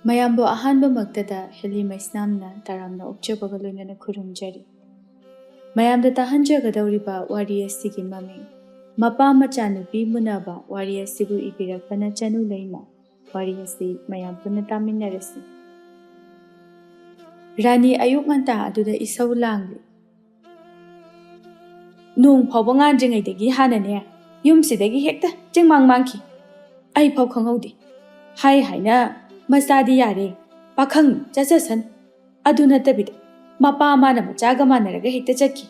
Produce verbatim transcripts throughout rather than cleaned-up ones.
ꯃꯌꯥꯝꯕꯨ ꯑꯍꯥꯟꯕꯃꯛꯇꯗ ꯍꯦꯂꯤ ꯃꯩꯁꯅꯥꯝꯅ ꯇꯔꯥꯝꯅ ꯑꯣꯛꯆꯕꯒ ꯂꯣꯏꯅꯅ ꯈꯨꯔꯨꯝꯖꯔꯤ꯫ ꯃꯌꯥꯝꯗ ꯇꯥꯍꯟꯖꯒꯗꯧꯔꯤꯕ ꯋꯥꯔꯤ ꯑꯁꯤꯒꯤ ꯃꯃꯤꯡ ꯃꯄꯥ ꯃꯆꯥꯅꯨꯄꯤ ꯃꯨꯟꯅꯕ ꯋꯥꯔꯤ ꯑꯁꯤꯕꯨ ꯏꯕꯤꯔꯛꯄꯅ ꯆꯅꯨ ꯂꯩꯃ꯫ ꯋꯥꯔꯤ ꯑꯁꯤ ꯃꯌꯥꯝ ꯄꯨꯟꯅ ꯇꯥꯃꯤꯟꯅꯔꯁꯤ꯫ ꯔꯥꯅꯤ ꯑꯌꯨꯛ ꯉꯟꯇꯥ ꯑꯗꯨꯗ ꯏꯁꯧ ꯂꯥꯡꯂꯤ꯫ "ꯅꯣꯡ ꯐꯥꯎꯕ ꯉꯥꯟꯗ꯭ꯔꯤꯉꯩꯗꯒꯤ ꯍꯥꯟꯅꯅꯦ ꯌꯨꯝꯁꯤꯗꯒꯤ ꯍꯦꯛꯇ ꯆꯤꯡꯃꯥꯡ ꯃꯥꯡꯈꯤ꯫ ꯑꯩ ꯐꯥꯎ ꯈꯪꯍꯧꯗꯦ꯫ ꯍꯥꯏ ꯍꯥꯏꯅ ꯃꯆꯥꯗꯤ ꯌꯥꯔꯦ, ꯄꯥꯈꯪ ꯆꯠꯆꯁꯟ꯫ ꯑꯗꯨ ꯅꯠꯇꯕꯤꯗ ꯃꯄꯥ ꯃꯥꯅ ꯃꯆꯥꯒ ꯃꯥꯟꯅꯔꯒ ꯍꯦꯛꯇ ꯆꯠꯈꯤ꯫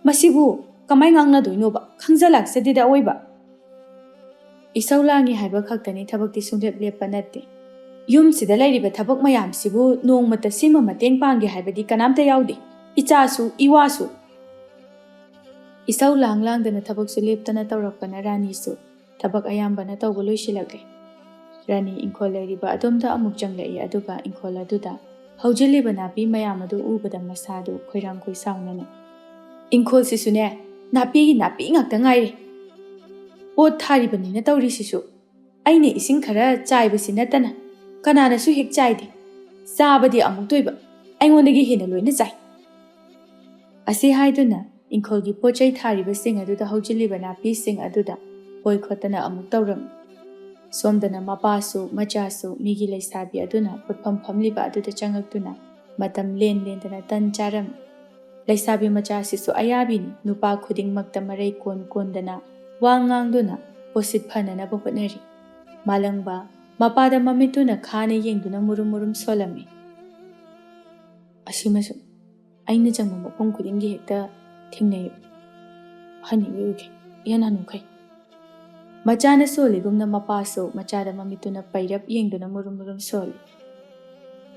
ꯃꯁꯤꯕꯨ ꯀꯃꯥꯏ ꯉꯥꯡꯅꯗꯣꯏꯅꯣꯕ? ꯈꯪꯖ ꯂꯥꯛꯆꯗꯦꯗ ꯑꯑꯣꯏꯕ꯫" ꯏꯁꯧ ꯂꯥꯡꯉꯤ ꯍꯥꯏꯕ ꯈꯛꯇꯅꯤ, ꯊꯕꯛꯇꯤ ꯁꯨꯡꯂꯦꯞ ꯂꯦꯞꯄ ꯅꯠꯇꯦ꯫ ꯌꯨꯝꯁꯤꯗ ꯂꯩꯔꯤꯕ ꯊꯕꯛ ꯃꯌꯥꯝꯁꯤꯕꯨ ꯅꯣꯡꯃꯇ ꯁꯤꯃ ꯃꯇꯦꯡ ꯄꯥꯡꯒꯦ ꯍꯥꯏꯕꯗꯤ ꯀꯅꯥꯝꯇ ꯌꯥꯎꯗꯦ꯫ ꯏꯆꯥꯁꯨ, ꯏꯋꯥꯁꯨ꯫ ꯏꯁꯧ ꯂꯥꯡ ꯂꯥꯡꯗꯅ ꯊꯕꯛꯁꯨ ꯂꯦꯞꯇꯅ ꯇꯧꯔꯛꯄꯅ ꯔꯥꯅꯤꯁꯨ ꯊꯕꯛ ꯑꯌꯥꯝꯕꯅ ꯇꯧꯕ ꯂꯣꯏꯁꯤꯜꯂꯛꯂꯦ꯫ ꯔꯥꯅꯤ ꯏꯪꯈꯣꯜ ꯂꯩꯔꯤꯕ ꯑꯗꯣꯝꯗ ꯑꯃꯨꯛ ꯆꯪꯂꯛꯏ, ꯑꯗꯨꯒ ꯏꯪꯈꯣꯜ ꯑꯗꯨꯗ ꯍꯧꯖꯤꯜꯂꯤꯕ ꯅꯥꯄꯤ ꯃꯌꯥꯝ ꯑꯗꯨ ꯎꯕꯗ ꯃꯁꯥꯗꯨ ꯈꯣꯏꯔꯥꯡ ꯈꯣꯏꯁꯥꯎꯅꯅ, "ꯏꯪꯈꯣꯜꯁꯤꯁꯨꯅꯦ, ꯅꯥꯄꯤꯒꯤ ꯅꯥꯄꯤ ꯉꯥꯛꯇ ꯉꯥꯏꯔꯦ꯫ ꯄꯣꯠ ꯊꯥꯔꯤꯕꯅꯤꯅ ꯇꯧꯔꯤꯁꯤꯁꯨ꯫ ꯑꯩꯅ ꯏꯁꯤꯡ ꯈꯔ ꯆꯥꯏꯕꯁꯤ ꯅꯠꯇꯅ ꯀꯅꯥꯅꯁꯨ ꯍꯦꯛ ꯆꯥꯏꯗꯦ꯫ ꯆꯥꯕꯗꯤ ꯑꯃꯨꯛꯇ ꯑꯣꯏꯕ ꯑꯩꯉꯣꯟꯗꯒꯤ ꯍꯦꯟꯅ ꯂꯣꯏꯅ ꯆꯥꯏ꯫" ꯑꯁꯤ ꯍꯥꯏꯗꯨꯅ ꯏꯪꯈꯣꯜꯒꯤ ꯄꯣꯠ ꯆꯩ ꯊꯥꯔꯤꯕꯁꯤꯡ ꯑꯗꯨꯗ ꯍꯧꯖꯤꯜꯂꯤꯕ ꯅꯥꯄꯤꯁꯤꯡ ꯑꯗꯨꯗ ꯍꯣꯏ ꯈꯣꯠꯇꯅ ꯑꯃꯨꯛ ꯇꯧꯔꯝꯃꯤ꯫ ꯁꯣꯝꯗꯅ ꯃꯄꯥꯁꯨ ꯃꯆꯥꯁꯨ ꯃꯤꯒꯤ ꯂꯩꯁꯥꯕꯤ ꯑꯗꯨꯅ ꯄꯣꯠꯐꯝ ꯐꯝꯂꯤꯕ ꯑꯗꯨꯗ ꯆꯪꯉꯛꯇꯨꯅ ꯃꯇꯝ ꯂꯦꯟ ꯂꯦꯟꯗꯅ ꯇꯟ ꯆꯥꯔꯝꯃꯤ꯫ ꯂꯩꯁꯥꯕꯤ ꯃꯆꯥꯁꯤꯁꯨ ꯑꯌꯥꯕꯤꯅꯤ, ꯅꯨꯄꯥ ꯈꯨꯗꯤꯡꯃꯛꯇ ꯃꯔꯩ ꯀꯣꯟ ꯀꯣꯟꯗꯅ ꯋꯥ ꯉꯥꯡꯗꯨꯅ ꯄꯣꯠꯁꯤꯠ ꯐꯅꯅꯕ ꯍꯣꯠꯅꯔꯤ꯫ ꯃꯥꯂꯪꯕ ꯃꯄꯥꯗ ꯃꯃꯤꯠꯇꯨꯅ ꯈꯥꯅ ꯌꯦꯡꯗꯨꯅ ꯃꯨꯔꯨꯝ ꯃꯨꯔꯨꯝ ꯁꯣꯜꯂꯝꯃꯤ꯫ "ꯑꯁꯤꯃꯁꯨ ꯑꯩꯅ ꯆꯪꯕ ꯃꯐꯝ ꯈꯨꯗꯤꯡꯒꯤ ꯍꯦꯛꯇ ꯊꯦꯡꯅꯩ꯫ ꯑꯍꯟ ꯏꯑꯣꯏ ꯑꯣꯏꯈꯩ, ꯏꯍꯟ ꯍꯅꯨꯈꯩ꯫" ꯃꯆꯥꯅ ꯁꯣꯜꯂꯤꯒꯨꯝꯅ ꯃꯄꯥꯁꯨ ꯃꯆꯥꯗ ꯃꯃꯤꯠꯇꯨꯅ ꯄꯩꯔꯞ ꯌꯦꯡꯗꯨꯅ ꯃꯨꯔꯨꯝ ꯃꯨꯔꯨꯝ ꯁꯣꯜꯂꯤ꯫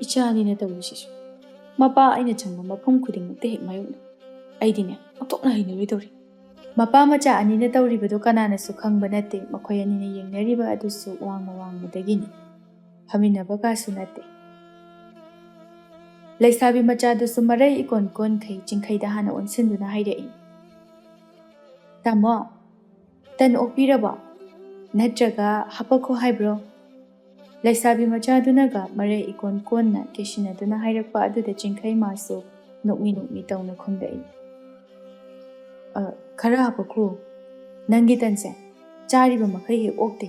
"ꯏꯆꯥ ꯑꯅꯤꯅ ꯇꯧꯔꯤꯁꯤꯁꯨ꯫ ꯃꯄꯥ ꯑꯩꯅ ꯆꯪꯕ ꯃꯐꯝ ꯈꯨꯗꯤꯡꯃꯛꯇ ꯍꯦꯛ ꯃꯥꯌꯣꯛꯅꯩ꯫ ꯑꯩꯗꯤꯅꯦ, ꯑꯣꯟꯊꯣꯛꯅ ꯍꯩꯅꯔꯣꯏꯗꯧꯔꯤ꯫" ꯃꯄꯥ ꯃꯆꯥ ꯑꯅꯤꯅ ꯇꯧꯔꯤꯕꯗꯨ ꯀꯅꯥꯅꯁꯨ ꯈꯪꯕ ꯅꯠꯇꯦ꯫ ꯃꯈꯣꯏ ꯑꯅꯤꯅ ꯌꯦꯡꯅꯔꯤꯕ ꯑꯗꯨꯁꯨ ꯋꯥꯡꯃ ꯋꯥꯡꯃꯗꯒꯤꯅꯤ꯫ ꯐꯝꯃꯤꯟꯅꯕ ꯀꯥꯁꯨ ꯅꯠꯇꯦ꯫ ꯂꯩꯁꯥꯕꯤ ꯃꯆꯥꯗꯨꯁꯨ ꯃꯔꯩ ꯏꯀꯣꯟ ꯀꯣꯟꯈꯩ ꯆꯤꯡꯈꯩꯗ ꯍꯥꯟꯅ ꯑꯣꯟꯁꯤꯟꯗꯨꯅ ꯍꯥꯏꯔꯛꯏ, "ꯇꯥꯃꯣ, ꯇꯟ ꯑꯣꯛꯄꯤꯔꯕꯣ? ꯅꯠꯇ꯭ꯔꯒ ꯍꯥꯄꯛꯈꯣ ꯍꯥꯏꯕ꯭ꯔꯣ?" ꯂꯩꯁꯥꯕꯤ ꯃꯆꯥꯗꯨꯅꯒ ꯃꯔꯩ ꯏꯀꯣꯟ ꯀꯣꯟꯅ ꯀꯦꯁꯤꯟꯅꯗꯨꯅ ꯍꯥꯏꯔꯛꯄ ꯑꯗꯨꯗ ꯆꯤꯡꯈꯩ ꯃꯥꯁꯨ ꯅꯣꯛꯃꯤ ꯅꯣꯛꯃꯤ ꯇꯧꯅ ꯈꯨꯝꯂꯛꯏ꯫ "ꯑ, ꯈꯔ ꯍꯥꯄꯛꯈꯣ, ꯅꯪꯒꯤ ꯇꯟꯁꯦ ꯆꯥꯔꯤꯕ ꯃꯈꯩ ꯍꯦꯛ ꯑꯣꯛꯇꯦ꯫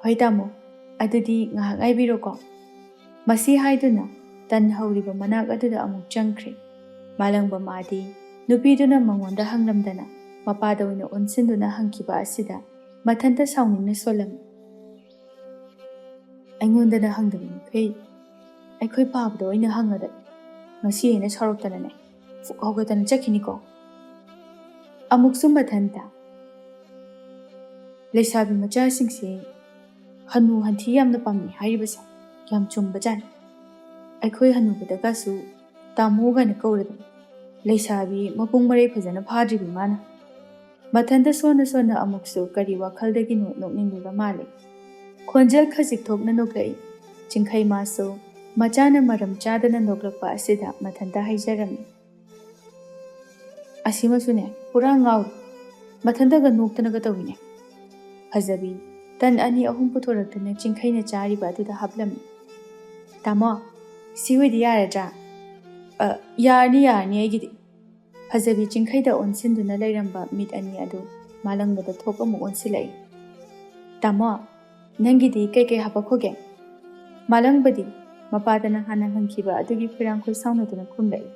ꯍꯣꯏ ꯇꯥꯃꯣ, ꯑꯗꯨꯗꯤ ꯉꯥꯏꯍꯥꯛ ꯉꯥꯏꯕꯤꯔꯣꯀꯣ꯫" ꯃꯁꯤ ꯍꯥꯏꯗꯨꯅ ꯇꯟ ꯍꯧꯔꯤꯕ ꯃꯅꯥꯛ ꯑꯗꯨꯗ ꯑꯃꯨꯛ ꯆꯪꯈ꯭ꯔꯦ꯫ ꯃꯥꯂꯪꯕ ꯃꯥꯗꯤ ꯅꯨꯄꯤꯗꯨꯅ ꯃꯉꯣꯟꯗ ꯍꯪꯂꯝꯗꯅ ꯃꯄꯥꯗ ꯑꯣꯏꯅ ꯑꯣꯟꯁꯤꯟꯗꯨꯅ ꯍꯪꯈꯤꯕ ꯑꯁꯤꯗ ꯃꯊꯟꯇ ꯁꯥꯎꯅꯤꯡꯅ ꯁꯣꯜꯂꯝꯃꯤ꯫ "ꯑꯩꯉꯣꯟꯗꯅ ꯍꯪꯗꯕ ꯃꯈꯩ ꯑꯩꯈꯣꯏ ꯄꯥꯕꯗ ꯑꯣꯏꯅ ꯍꯪꯉꯗ, ꯉꯁꯤ ꯑꯩꯅ ꯁꯥꯎꯔꯛꯇꯅꯅꯦ ꯐꯨꯛ ꯍꯧꯒꯠꯇꯅ ꯆꯠꯈꯤꯅꯤꯀꯣ꯫" ꯑꯃꯨꯛꯁꯨ ꯃꯊꯟꯇ, "ꯂꯩꯁꯥꯕꯤ ꯃꯆꯥꯁꯤꯡꯁꯦ ꯍꯅꯨ ꯍꯟꯊꯤ ꯌꯥꯝꯅ ꯄꯥꯝꯅꯩ ꯍꯥꯏꯔꯤꯕꯁꯦ ꯌꯥꯝ ꯆꯨꯝꯕꯖꯥꯠꯅꯤ꯫ ꯑꯩꯈꯣꯏ ꯍꯅꯨꯕꯗꯒꯁꯨ ꯇꯥꯃꯣ ꯀꯥꯏꯅ ꯀꯧꯔꯗꯅ, ꯂꯩꯁꯥꯕꯤ ꯃꯄꯨꯡ ꯃꯔꯩ ꯐꯖꯅ ꯐꯥꯗ꯭ꯔꯤꯕꯤ ꯃꯥꯅ꯫" ꯃꯊꯟꯇ ꯁꯣꯟꯅ ꯁꯣꯟꯅ ꯑꯃꯨꯛꯁꯨ ꯀꯔꯤ ꯋꯥꯈꯜꯗꯒꯤꯅꯣ ꯅꯣꯛꯅꯤꯡꯂꯤꯕ ꯃꯥꯜꯂꯦ꯫ ꯈꯣꯟꯖꯦꯜ ꯈꯖꯤꯛ ꯊꯣꯛꯅ ꯅꯣꯛꯂꯛꯏ꯫ ꯆꯤꯡꯈꯩ ꯃꯥꯁꯨ ꯃꯆꯥꯅ ꯃꯔꯝ ꯆꯥꯗꯅ ꯅꯣꯛꯂꯛꯄ ꯑꯁꯤꯗ ꯃꯊꯟꯇ ꯍꯥꯏꯖꯔꯝꯃꯤ꯫ "ꯑꯁꯤꯃꯁꯨꯅꯦ ꯄꯨꯔꯥ ꯉꯥꯎꯔꯦ꯫ ꯃꯊꯟꯇꯒ ꯅꯣꯛꯇꯅꯒ ꯇꯧꯏꯅꯦ꯫" ꯐꯖꯕꯤ ꯇꯟ ꯑꯅꯤ ꯑꯍꯨꯝ ꯄꯨꯊꯣꯔꯛꯇꯨꯅ ꯆꯤꯡꯈꯩꯅ ꯆꯥꯔꯤꯕ ꯑꯗꯨꯗ ꯍꯥꯞꯂꯝꯃꯤ꯫ "ꯇꯥꯃꯣ, ꯁꯤ ꯑꯣꯏꯗꯤ ꯌꯥꯔꯗ꯭ꯔꯥ?" "ꯑ, ꯌꯥꯔꯅꯤ, ꯌꯥꯔꯅꯤ ꯑꯩꯒꯤꯗꯤ꯫" ꯐꯖꯕꯤ ꯆꯤꯡꯈꯩꯗ ꯑꯣꯟꯁꯤꯟꯗꯨꯅ ꯂꯩꯔꯝꯕ ꯃꯤꯠ ꯑꯅꯤ ꯑꯗꯨ ꯃꯥꯂꯪꯕꯗ ꯊꯣꯛ ꯑꯃꯨꯛ ꯑꯣꯟꯁꯤꯜꯂꯛꯏ꯫ "ꯇꯥꯃꯣ, ꯅꯪꯒꯤꯗꯤ ꯀꯩꯀꯩ ꯍꯥꯄꯛꯈꯣꯒꯦ?" ꯃꯥꯂꯪꯕꯗꯤ ꯃꯄꯥꯗꯅ ꯍꯥꯟꯅ ꯍꯪꯈꯤꯕ ꯑꯗꯨꯒꯤ ꯈꯣꯏꯔꯥꯡ ꯈꯣꯏ ꯁꯥꯎꯅꯗꯨꯅ ꯈꯨꯝꯂꯛꯏ꯫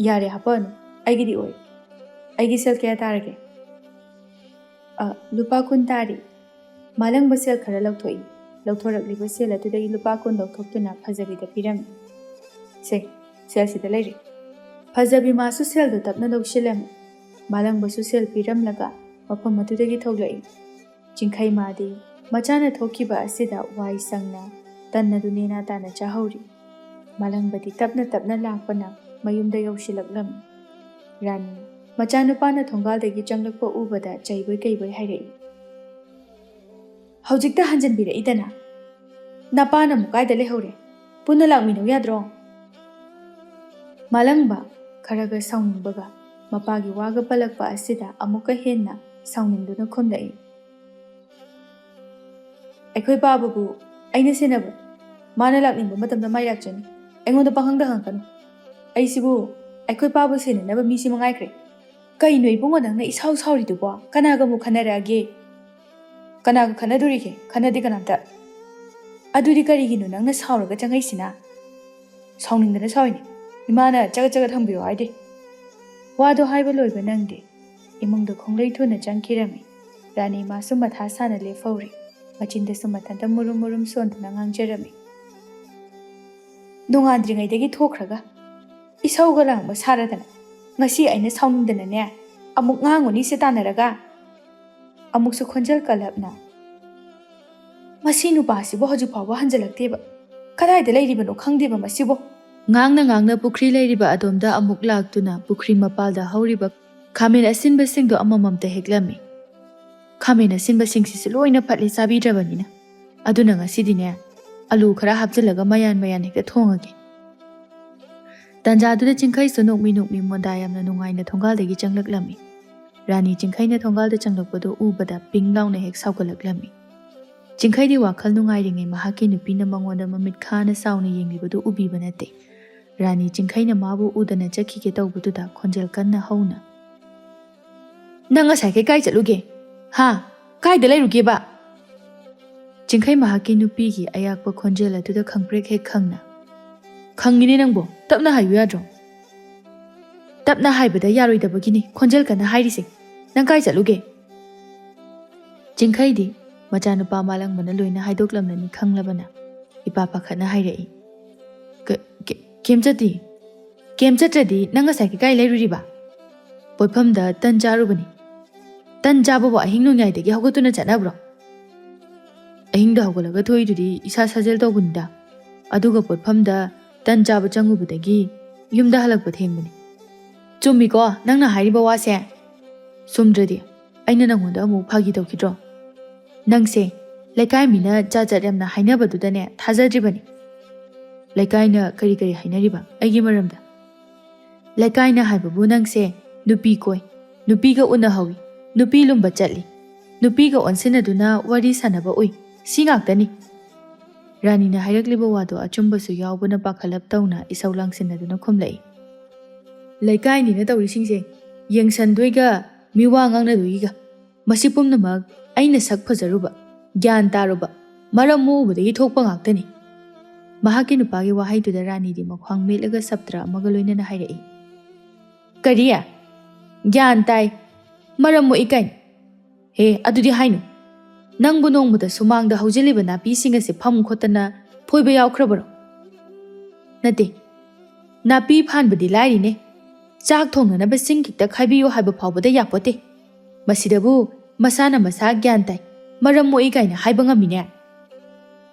"ꯌꯥꯔꯦ, ꯍꯥꯄꯛꯑꯅꯨ, ꯑꯩꯒꯤꯗꯤ ꯑꯣꯏ꯫ ꯑꯩꯒꯤ ꯁꯦꯜ ꯀꯌꯥ ꯇꯥꯔꯒꯦ?" "ꯑ, ꯂꯨꯄꯥ ꯀꯨꯟ ꯇꯥꯔꯤ꯫" ꯃꯥꯂꯪꯕ ꯁꯦꯜ ꯈꯔ ꯂꯧꯊꯣꯛꯏ꯫ ꯂꯧꯊꯣꯔꯛꯂꯤꯕ ꯁꯦꯜ ꯑꯗꯨꯗꯒꯤ ꯂꯨꯄꯥ ꯀꯨꯟ ꯂꯧꯊꯣꯛꯇꯨꯅ ꯐꯖꯕꯤꯗ ꯄꯤꯔꯝꯃꯤ꯫ "ꯁꯦ, ꯁꯦꯜꯁꯤꯗ ꯂꯩꯔꯦ꯫" ꯐꯖꯕꯤ ꯃꯥꯁꯨ ꯁꯦꯜꯗꯨ ꯇꯞꯅ ꯂꯧꯁꯤꯜꯂꯝꯃꯤ꯫ ꯃꯥꯂꯪꯕꯁꯨ ꯁꯦꯜ ꯄꯤꯔꯝꯂꯒ ꯃꯐꯝ ꯑꯗꯨꯗꯒꯤ ꯊꯣꯛꯂꯛꯏ꯫ ꯆꯤꯡꯈꯩ ꯃꯥꯗꯤ ꯃꯆꯥꯅ ꯊꯣꯛꯈꯤꯕ ꯑꯁꯤꯗ ꯋꯥꯏ ꯁꯪꯅ ꯇꯟ ꯑꯗꯨ ꯅꯦꯅꯥ ꯇꯥꯅ ꯆꯥꯍꯧꯔꯤ꯫ ꯃꯥꯂꯪꯕꯗꯤ ꯇꯞꯅ ꯇꯞꯅ ꯂꯥꯛꯄꯅ ꯃꯌꯨꯝꯗ ꯌꯧꯁꯤꯜꯂꯛꯂꯝꯃꯤ꯫ ꯔꯥꯅꯤ, ꯃꯆꯥꯅꯨꯄꯥꯅ ꯊꯣꯡꯒꯥꯜꯗꯒꯤ ꯆꯪꯂꯛꯄ ꯎꯕꯗ ꯆꯩꯕꯣꯏ ꯀꯩꯕꯣꯏ ꯍꯥꯏꯔꯛꯏ꯫ "ꯍꯧꯖꯤꯛꯇ ꯍꯟꯖꯤꯟꯕꯤꯔꯛꯏꯗꯅ꯫ ꯅꯄꯥꯅ ꯑꯃꯨꯛ ꯀꯥꯏꯗ ꯂꯩꯍꯧꯔꯦ? ꯄꯨꯟꯅ ꯂꯥꯛꯃꯤꯟꯅꯧ ꯌꯥꯗ꯭ꯔꯣ?" ꯃꯥꯂꯪꯕ ꯈꯔꯒ ꯁꯥꯎꯅꯤꯡꯕꯒ ꯃꯄꯥꯒꯤ ꯋꯥꯒ ꯄꯜꯂꯛꯄ ꯑꯁꯤꯗ ꯑꯃꯨꯛꯀ ꯍꯦꯟꯅ ꯁꯥꯎꯅꯤꯡꯗꯨꯅ ꯈꯨꯝꯂꯛꯏ꯫ ꯑꯩꯈꯣꯏ ꯄꯥꯕꯕꯨ ꯑꯩꯅ ꯁꯦꯟꯅꯕ, ꯃꯥꯅ ꯂꯥꯛꯅꯤꯡꯕ ꯃꯇꯝꯗ ꯃꯥꯏ ꯂꯥꯛꯆꯅꯤ꯫ ꯑꯩꯉꯣꯟꯗ ꯄꯥꯈꯪꯗ ꯍꯪꯉꯛꯀꯅꯨ꯫ ꯑꯩꯁꯤꯕꯨ ꯑꯩꯈꯣꯏ ꯄꯥꯕꯨ ꯁꯦꯟꯅꯅꯕ ꯃꯤꯁꯤ ꯃꯉꯥꯏꯈ꯭ꯔꯦ꯫ ꯀꯩꯅꯣ ꯏꯕꯨꯡꯉꯣ, ꯅꯪꯅ ꯏꯁꯥꯎ ꯁꯥꯎꯔꯤꯗꯨꯕꯣ? ꯀꯅꯥꯒ ꯑꯃꯨꯛ ꯈꯟꯅꯔꯛꯑꯒꯦ? ꯀꯅꯥꯒ ꯈꯟꯅꯗꯣꯔꯤꯒꯦ? ꯈꯟꯅꯗꯦ ꯀꯅꯥꯝꯇ꯫ ꯑꯗꯨꯗꯤ ꯀꯔꯤꯒꯤꯅꯣ ꯅꯪꯅ ꯁꯥꯎꯔꯒ ꯆꯪꯉꯛꯏꯁꯤꯅ? ꯁꯥꯎꯅꯤꯡꯗꯅ ꯁꯥꯎꯏꯅꯦ꯫ ꯏꯃꯥꯅ ꯆꯒꯠ ꯆꯒꯠ ꯍꯪꯕꯤꯔꯣ ꯍꯥꯏꯗꯦ꯫ ꯋꯥꯗꯣ ꯍꯥꯏꯕ ꯂꯣꯏꯕ ꯅꯪꯗꯦ꯫ ꯏꯃꯨꯡꯗ ꯈꯣꯡꯂꯩ ꯊꯨꯅ ꯆꯪꯈꯤꯔꯝꯃꯤ꯫ ꯔꯥꯅꯤ ꯃꯥꯁꯨ ꯃꯊꯥ ꯁꯥꯅ ꯂꯦꯞꯍꯧꯔꯤ꯫ ꯃꯆꯤꯟꯗꯁꯨ ꯃꯊꯟꯇ ꯃꯨꯔꯨꯝ ꯃꯨꯔꯨꯝ ꯁꯣꯟꯗꯨꯅ ꯉꯥꯡꯖꯔꯝꯃꯤ꯫ ꯅꯣꯡꯉꯥꯟꯗ꯭ꯔꯤꯉꯩꯗꯒꯤ ꯊꯣꯛꯈ꯭ꯔꯒ ꯏꯁꯧꯒ ꯂꯥꯡꯕ ꯁꯥꯔꯗꯅ, ꯉꯁꯤ ꯑꯩꯅ ꯁꯥꯎꯅꯤꯡꯗꯅꯅꯦ ꯑꯃꯨꯛ ꯉꯥꯡꯉꯨꯅꯤꯁꯦ ꯇꯥꯟꯅꯔꯒ꯫ ꯑꯃꯨꯛꯁꯨ ꯈꯣꯟꯖꯦꯜ ꯀꯜꯂꯞꯅ, "ꯃꯁꯤ ꯅꯨꯄꯥꯁꯤꯕꯨ ꯍꯧꯖꯤꯛ ꯐꯥꯎꯕ ꯍꯟꯖꯤꯜꯂꯛꯇꯦꯕ꯫ ꯀꯗꯥꯏꯗ ꯂꯩꯔꯤꯕꯅꯣ ꯈꯪꯗꯦꯕ ꯃꯁꯤꯕꯨ?" ꯉꯥꯡꯅ ꯉꯥꯡꯅ ꯄꯨꯈ꯭ꯔꯤ ꯂꯩꯔꯤꯕ ꯑꯗꯣꯝꯗ ꯑꯃꯨꯛ ꯂꯥꯛꯇꯨꯅ ꯄꯨꯈ꯭ꯔꯤ ꯃꯄꯥꯜꯗ ꯍꯧꯔꯤꯕ ꯈꯥꯃꯦꯟ ꯑꯁꯤꯟꯕꯁꯤꯡꯗꯣ ꯑꯃꯃꯝꯇ ꯍꯦꯛꯂꯝꯃꯤ꯫ ꯈꯥꯃꯦꯟ ꯑꯁꯤꯟꯕꯁꯤꯡꯁꯤꯁꯨ ꯂꯣꯏꯅ ꯐꯠꯂꯦ ꯆꯥꯕꯤꯗ꯭ꯔꯕꯅꯤꯅ꯫ ꯑꯗꯨꯅ ꯉꯁꯤꯗꯤꯅꯦ, ꯑꯂꯨ ꯈꯔ ꯍꯥꯞꯆꯤꯜꯂꯒ ꯃꯌꯥꯟ ꯃꯌꯥꯟ ꯍꯦꯛꯇ ꯊꯣꯡꯉꯒꯦ꯫ ꯇꯟꯖꯥꯗꯨꯗ ꯆꯤꯡꯈꯩꯁꯨ ꯅꯣꯛꯃꯤ ꯅꯣꯛꯃꯤ ꯃꯣꯟꯗꯥ ꯌꯥꯝꯅ ꯅꯨꯡꯉꯥꯏꯅ ꯊꯣꯡꯒꯥꯜꯗꯒꯤ ꯆꯪꯂꯛꯂꯝꯃꯤ꯫ ꯔꯥꯅꯤ ꯆꯤꯡꯈꯩꯅ ꯊꯣꯡꯒꯥꯜꯗ ꯆꯪꯂꯛꯄꯗꯨ ꯎꯕꯗ ꯄꯤꯡ ꯂꯥꯎꯅ ꯍꯦꯛ ꯁꯥꯎꯒꯠꯂꯛꯂꯝꯃꯤ꯫ ꯆꯤꯡꯈꯩꯗꯤ ꯋꯥꯈꯜ ꯅꯨꯡꯉꯥꯏꯔꯤꯉꯩ ꯃꯍꯥꯛꯀꯤ ꯅꯨꯄꯤꯅ ꯃꯉꯣꯟꯗ ꯃꯃꯤꯠ ꯈꯥꯅ ꯆꯥꯎꯅ ꯌꯦꯡꯂꯤꯕꯗꯨ ꯎꯕꯤꯕ ꯅꯠꯇꯦ꯫ ꯔꯥꯅꯤ ꯆꯤꯡꯈꯩꯅ ꯃꯥꯕꯨ ꯎꯗꯅ ꯆꯠꯈꯤꯒꯦ ꯇꯧꯕꯗꯨꯗ ꯈꯣꯟꯖꯦꯜ ꯀꯟꯅ ꯍꯧꯅ, "ꯅꯪ ꯉꯁꯥꯏꯈꯩ ꯀꯥꯏ ꯆꯠꯂꯨꯒꯦ? ꯍꯥ? ꯀꯥꯏꯗ ꯂꯩꯔꯨꯒꯦꯕ?" ꯆꯤꯡꯈꯩ ꯃꯍꯥꯛꯀꯤ ꯅꯨꯄꯤꯒꯤ ꯑꯌꯥꯛꯄ ꯈꯣꯟꯖꯦꯜ ꯑꯗꯨꯗ ꯈꯪꯄ꯭ꯔꯦꯛ ꯍꯦꯛ ꯈꯪꯅ, "ꯈꯪꯉꯤꯅꯦ ꯅꯪꯕꯣ, ꯇꯞꯅ ꯍꯥꯏꯌꯨ ꯌꯥꯗ꯭ꯔꯣ?" "ꯇꯞꯅ ꯍꯥꯏꯕꯗ ꯌꯥꯔꯣꯏꯗꯕꯒꯤꯅꯤ ꯈꯣꯟꯖꯦꯜ ꯀꯟꯅ ꯍꯥꯏꯔꯤꯁꯦ꯫ ꯅꯪ ꯀꯥꯏ ꯆꯠꯂꯨꯒꯦ?" ꯆꯤꯡꯈꯩꯗꯤ ꯃꯆꯥꯅꯨꯄꯥ ꯃꯥꯂꯪꯕꯅ ꯂꯣꯏꯅ ꯍꯥꯏꯗꯣꯛꯂꯝꯂꯅꯤ ꯈꯪꯂꯕꯅ ꯏꯄꯥ ꯄꯥꯈꯠꯅ ꯍꯥꯏꯔꯛꯏ, "ꯀ-, ꯀ-, ꯀꯩꯝ ꯆꯠꯇꯦ꯫ ꯀꯩꯝ ꯆꯠꯇ꯭ꯔꯗꯤ ꯅꯪ ꯉꯁꯥꯏ ꯀꯥꯏ ꯂꯩꯔꯨꯔꯤꯕ?" "ꯄꯣꯠꯐꯝꯗ ꯇꯟ ꯆꯥꯔꯨꯕꯅꯤ꯫" "ꯇꯟ ꯆꯥꯕꯕꯨ ꯑꯍꯤꯡ ꯅꯣꯡꯌꯥꯏꯗꯒꯤ ꯍꯧꯒꯠꯇꯨꯅ ꯆꯠꯅꯕ꯭ꯔꯣ?" "ꯑꯍꯤꯡꯗ ꯍꯧꯒꯠꯂꯒ ꯊꯣꯛꯏꯗꯨꯗꯤ ꯏꯁꯥ ꯁꯥꯖꯦꯜ ꯇꯧꯕꯅꯤꯗ꯫ ꯑꯗꯨꯒ ꯄꯣꯠꯐꯝꯗ ꯇꯟ ꯆꯥꯕ ꯆꯪꯉꯨꯕꯗꯒꯤ ꯌꯨꯝꯗ ꯍꯜꯂꯛꯄ ꯊꯦꯡꯕꯅꯤ꯫" "ꯆꯨꯝꯃꯤꯀꯣ ꯅꯪꯅ ꯍꯥꯏꯔꯤꯕ ꯋꯥꯁꯦ?" "ꯆꯨꯝꯗ꯭ꯔꯗꯤ ꯑꯩꯅ ꯅꯪꯉꯣꯟꯗ ꯑꯃꯨꯛ ꯐꯥꯒꯤ ꯇꯧꯈꯤꯗ꯭ꯔꯣ? ꯅꯪꯁꯦ ꯂꯩꯀꯥꯏ ꯃꯤꯅ ꯖꯥꯠ ꯖꯥꯠ ꯌꯥꯝꯅ ꯍꯥꯏꯅꯕꯗꯨꯗꯅꯦ ꯊꯥꯖꯗ꯭ꯔꯤꯕꯅꯤ꯫" "ꯂꯩꯀꯥꯏꯅ ꯀꯔꯤ ꯀꯔꯤ ꯍꯥꯏꯅꯔꯤꯕ ꯑꯩꯒꯤ ꯃꯔꯝꯗ?" "ꯂꯩꯀꯥꯏꯅ ꯍꯥꯏꯕꯕꯨ ꯅꯪꯁꯦ ꯅꯨꯄꯤ ꯀꯣꯏ, ꯅꯨꯄꯤꯒ ꯎꯅꯍꯧꯏ, ꯅꯨꯄꯤ ꯂꯨꯝꯕ ꯆꯠꯂꯤ, ꯅꯨꯄꯤꯒ ꯑꯣꯟꯁꯤꯟꯅꯗꯨꯅ ꯋꯥꯔꯤ ꯁꯥꯟꯅꯕ ꯎꯏ, ꯁꯤ ꯉꯥꯛꯇꯅꯤ꯫ ꯔꯥꯅꯤꯅ ꯍꯥꯏꯔꯛꯂꯤꯕ ꯋꯥꯗꯣ ꯑꯆꯨꯝꯕꯁꯨ ꯌꯥꯎꯕꯅ ꯄꯥꯈꯠꯂꯞ ꯇꯧꯅ ꯏꯁꯧ ꯂꯥꯡꯁꯤꯟꯅꯗꯨꯅ ꯈꯨꯝꯂꯛꯏ꯫ "ꯂꯩꯀꯥꯏꯅꯤꯅ ꯇꯧꯔꯤꯁꯤꯡꯁꯦ ꯌꯦꯡꯁꯟꯗꯣꯏꯒ ꯃꯤꯋꯥ ꯉꯥꯡꯅꯗꯣꯏꯒꯤꯒ꯫ ꯃꯁꯤ ꯄꯨꯝꯅꯃꯛ ꯑꯩꯅ ꯁꯛ ꯐꯖꯔꯨꯕ, ꯒ꯭ꯌꯥꯟ ꯇꯥꯔꯨꯕ, ꯃꯔꯝ ꯃꯣꯛꯎꯕꯗꯒꯤ ꯊꯣꯛꯄ ꯉꯥꯛꯇꯅꯤ꯫" ꯃꯍꯥꯛꯀꯤ ꯅꯨꯄꯥꯒꯤ ꯋꯥꯍꯩꯗꯨꯗ ꯔꯥꯅꯤꯗꯤ ꯃꯈ꯭ꯋꯥꯡ ꯃꯦꯠꯂꯒ ꯁꯞꯇ꯭ꯔ ꯑꯃꯒ ꯂꯣꯏꯅꯅ ꯍꯥꯏꯔꯛꯏ꯫ "ꯀꯔꯤ? ꯒ꯭ꯌꯥꯟ ꯇꯥꯏ, ꯃꯔꯝ ꯃꯣꯛꯏ ꯀꯥꯏꯅ? ꯍꯦ, ꯑꯗꯨꯗꯤ ꯍꯥꯏꯅꯨ꯫ ꯅꯪꯕꯨ ꯅꯣꯡꯃꯗ ꯁꯨꯃꯥꯡꯗ ꯍꯧꯖꯤꯜꯂꯤꯕ ꯅꯥꯄꯤꯁꯤꯡ ꯑꯁꯤ ꯐꯝ ꯈꯣꯠꯇꯅ ꯐꯣꯏꯕ ꯌꯥꯎꯈ꯭ꯔꯕꯔꯣ? ꯅꯠꯇꯦ, ꯅꯥꯄꯤ ꯐꯥꯟꯕꯗꯤ ꯂꯥꯏꯔꯤꯅꯦ, ꯆꯥꯛ ꯊꯣꯡꯅꯅꯕ ꯁꯤꯡ ꯈꯤꯛꯇ ꯈꯥꯏꯕꯤꯌꯨ ꯍꯥꯏꯕ ꯐꯥꯎꯕꯗ ꯌꯥꯄꯣꯠꯇꯦ꯫ ꯃꯁꯤꯗꯕꯨ ꯃꯁꯥꯅ ꯃꯁꯥ ꯒ꯭ꯌꯥꯟ ꯇꯥꯏ, ꯃꯔꯝ ꯃꯣꯛꯏ ꯀꯥꯏꯅ ꯍꯥꯏꯕ ꯉꯝꯃꯤꯅꯦ?"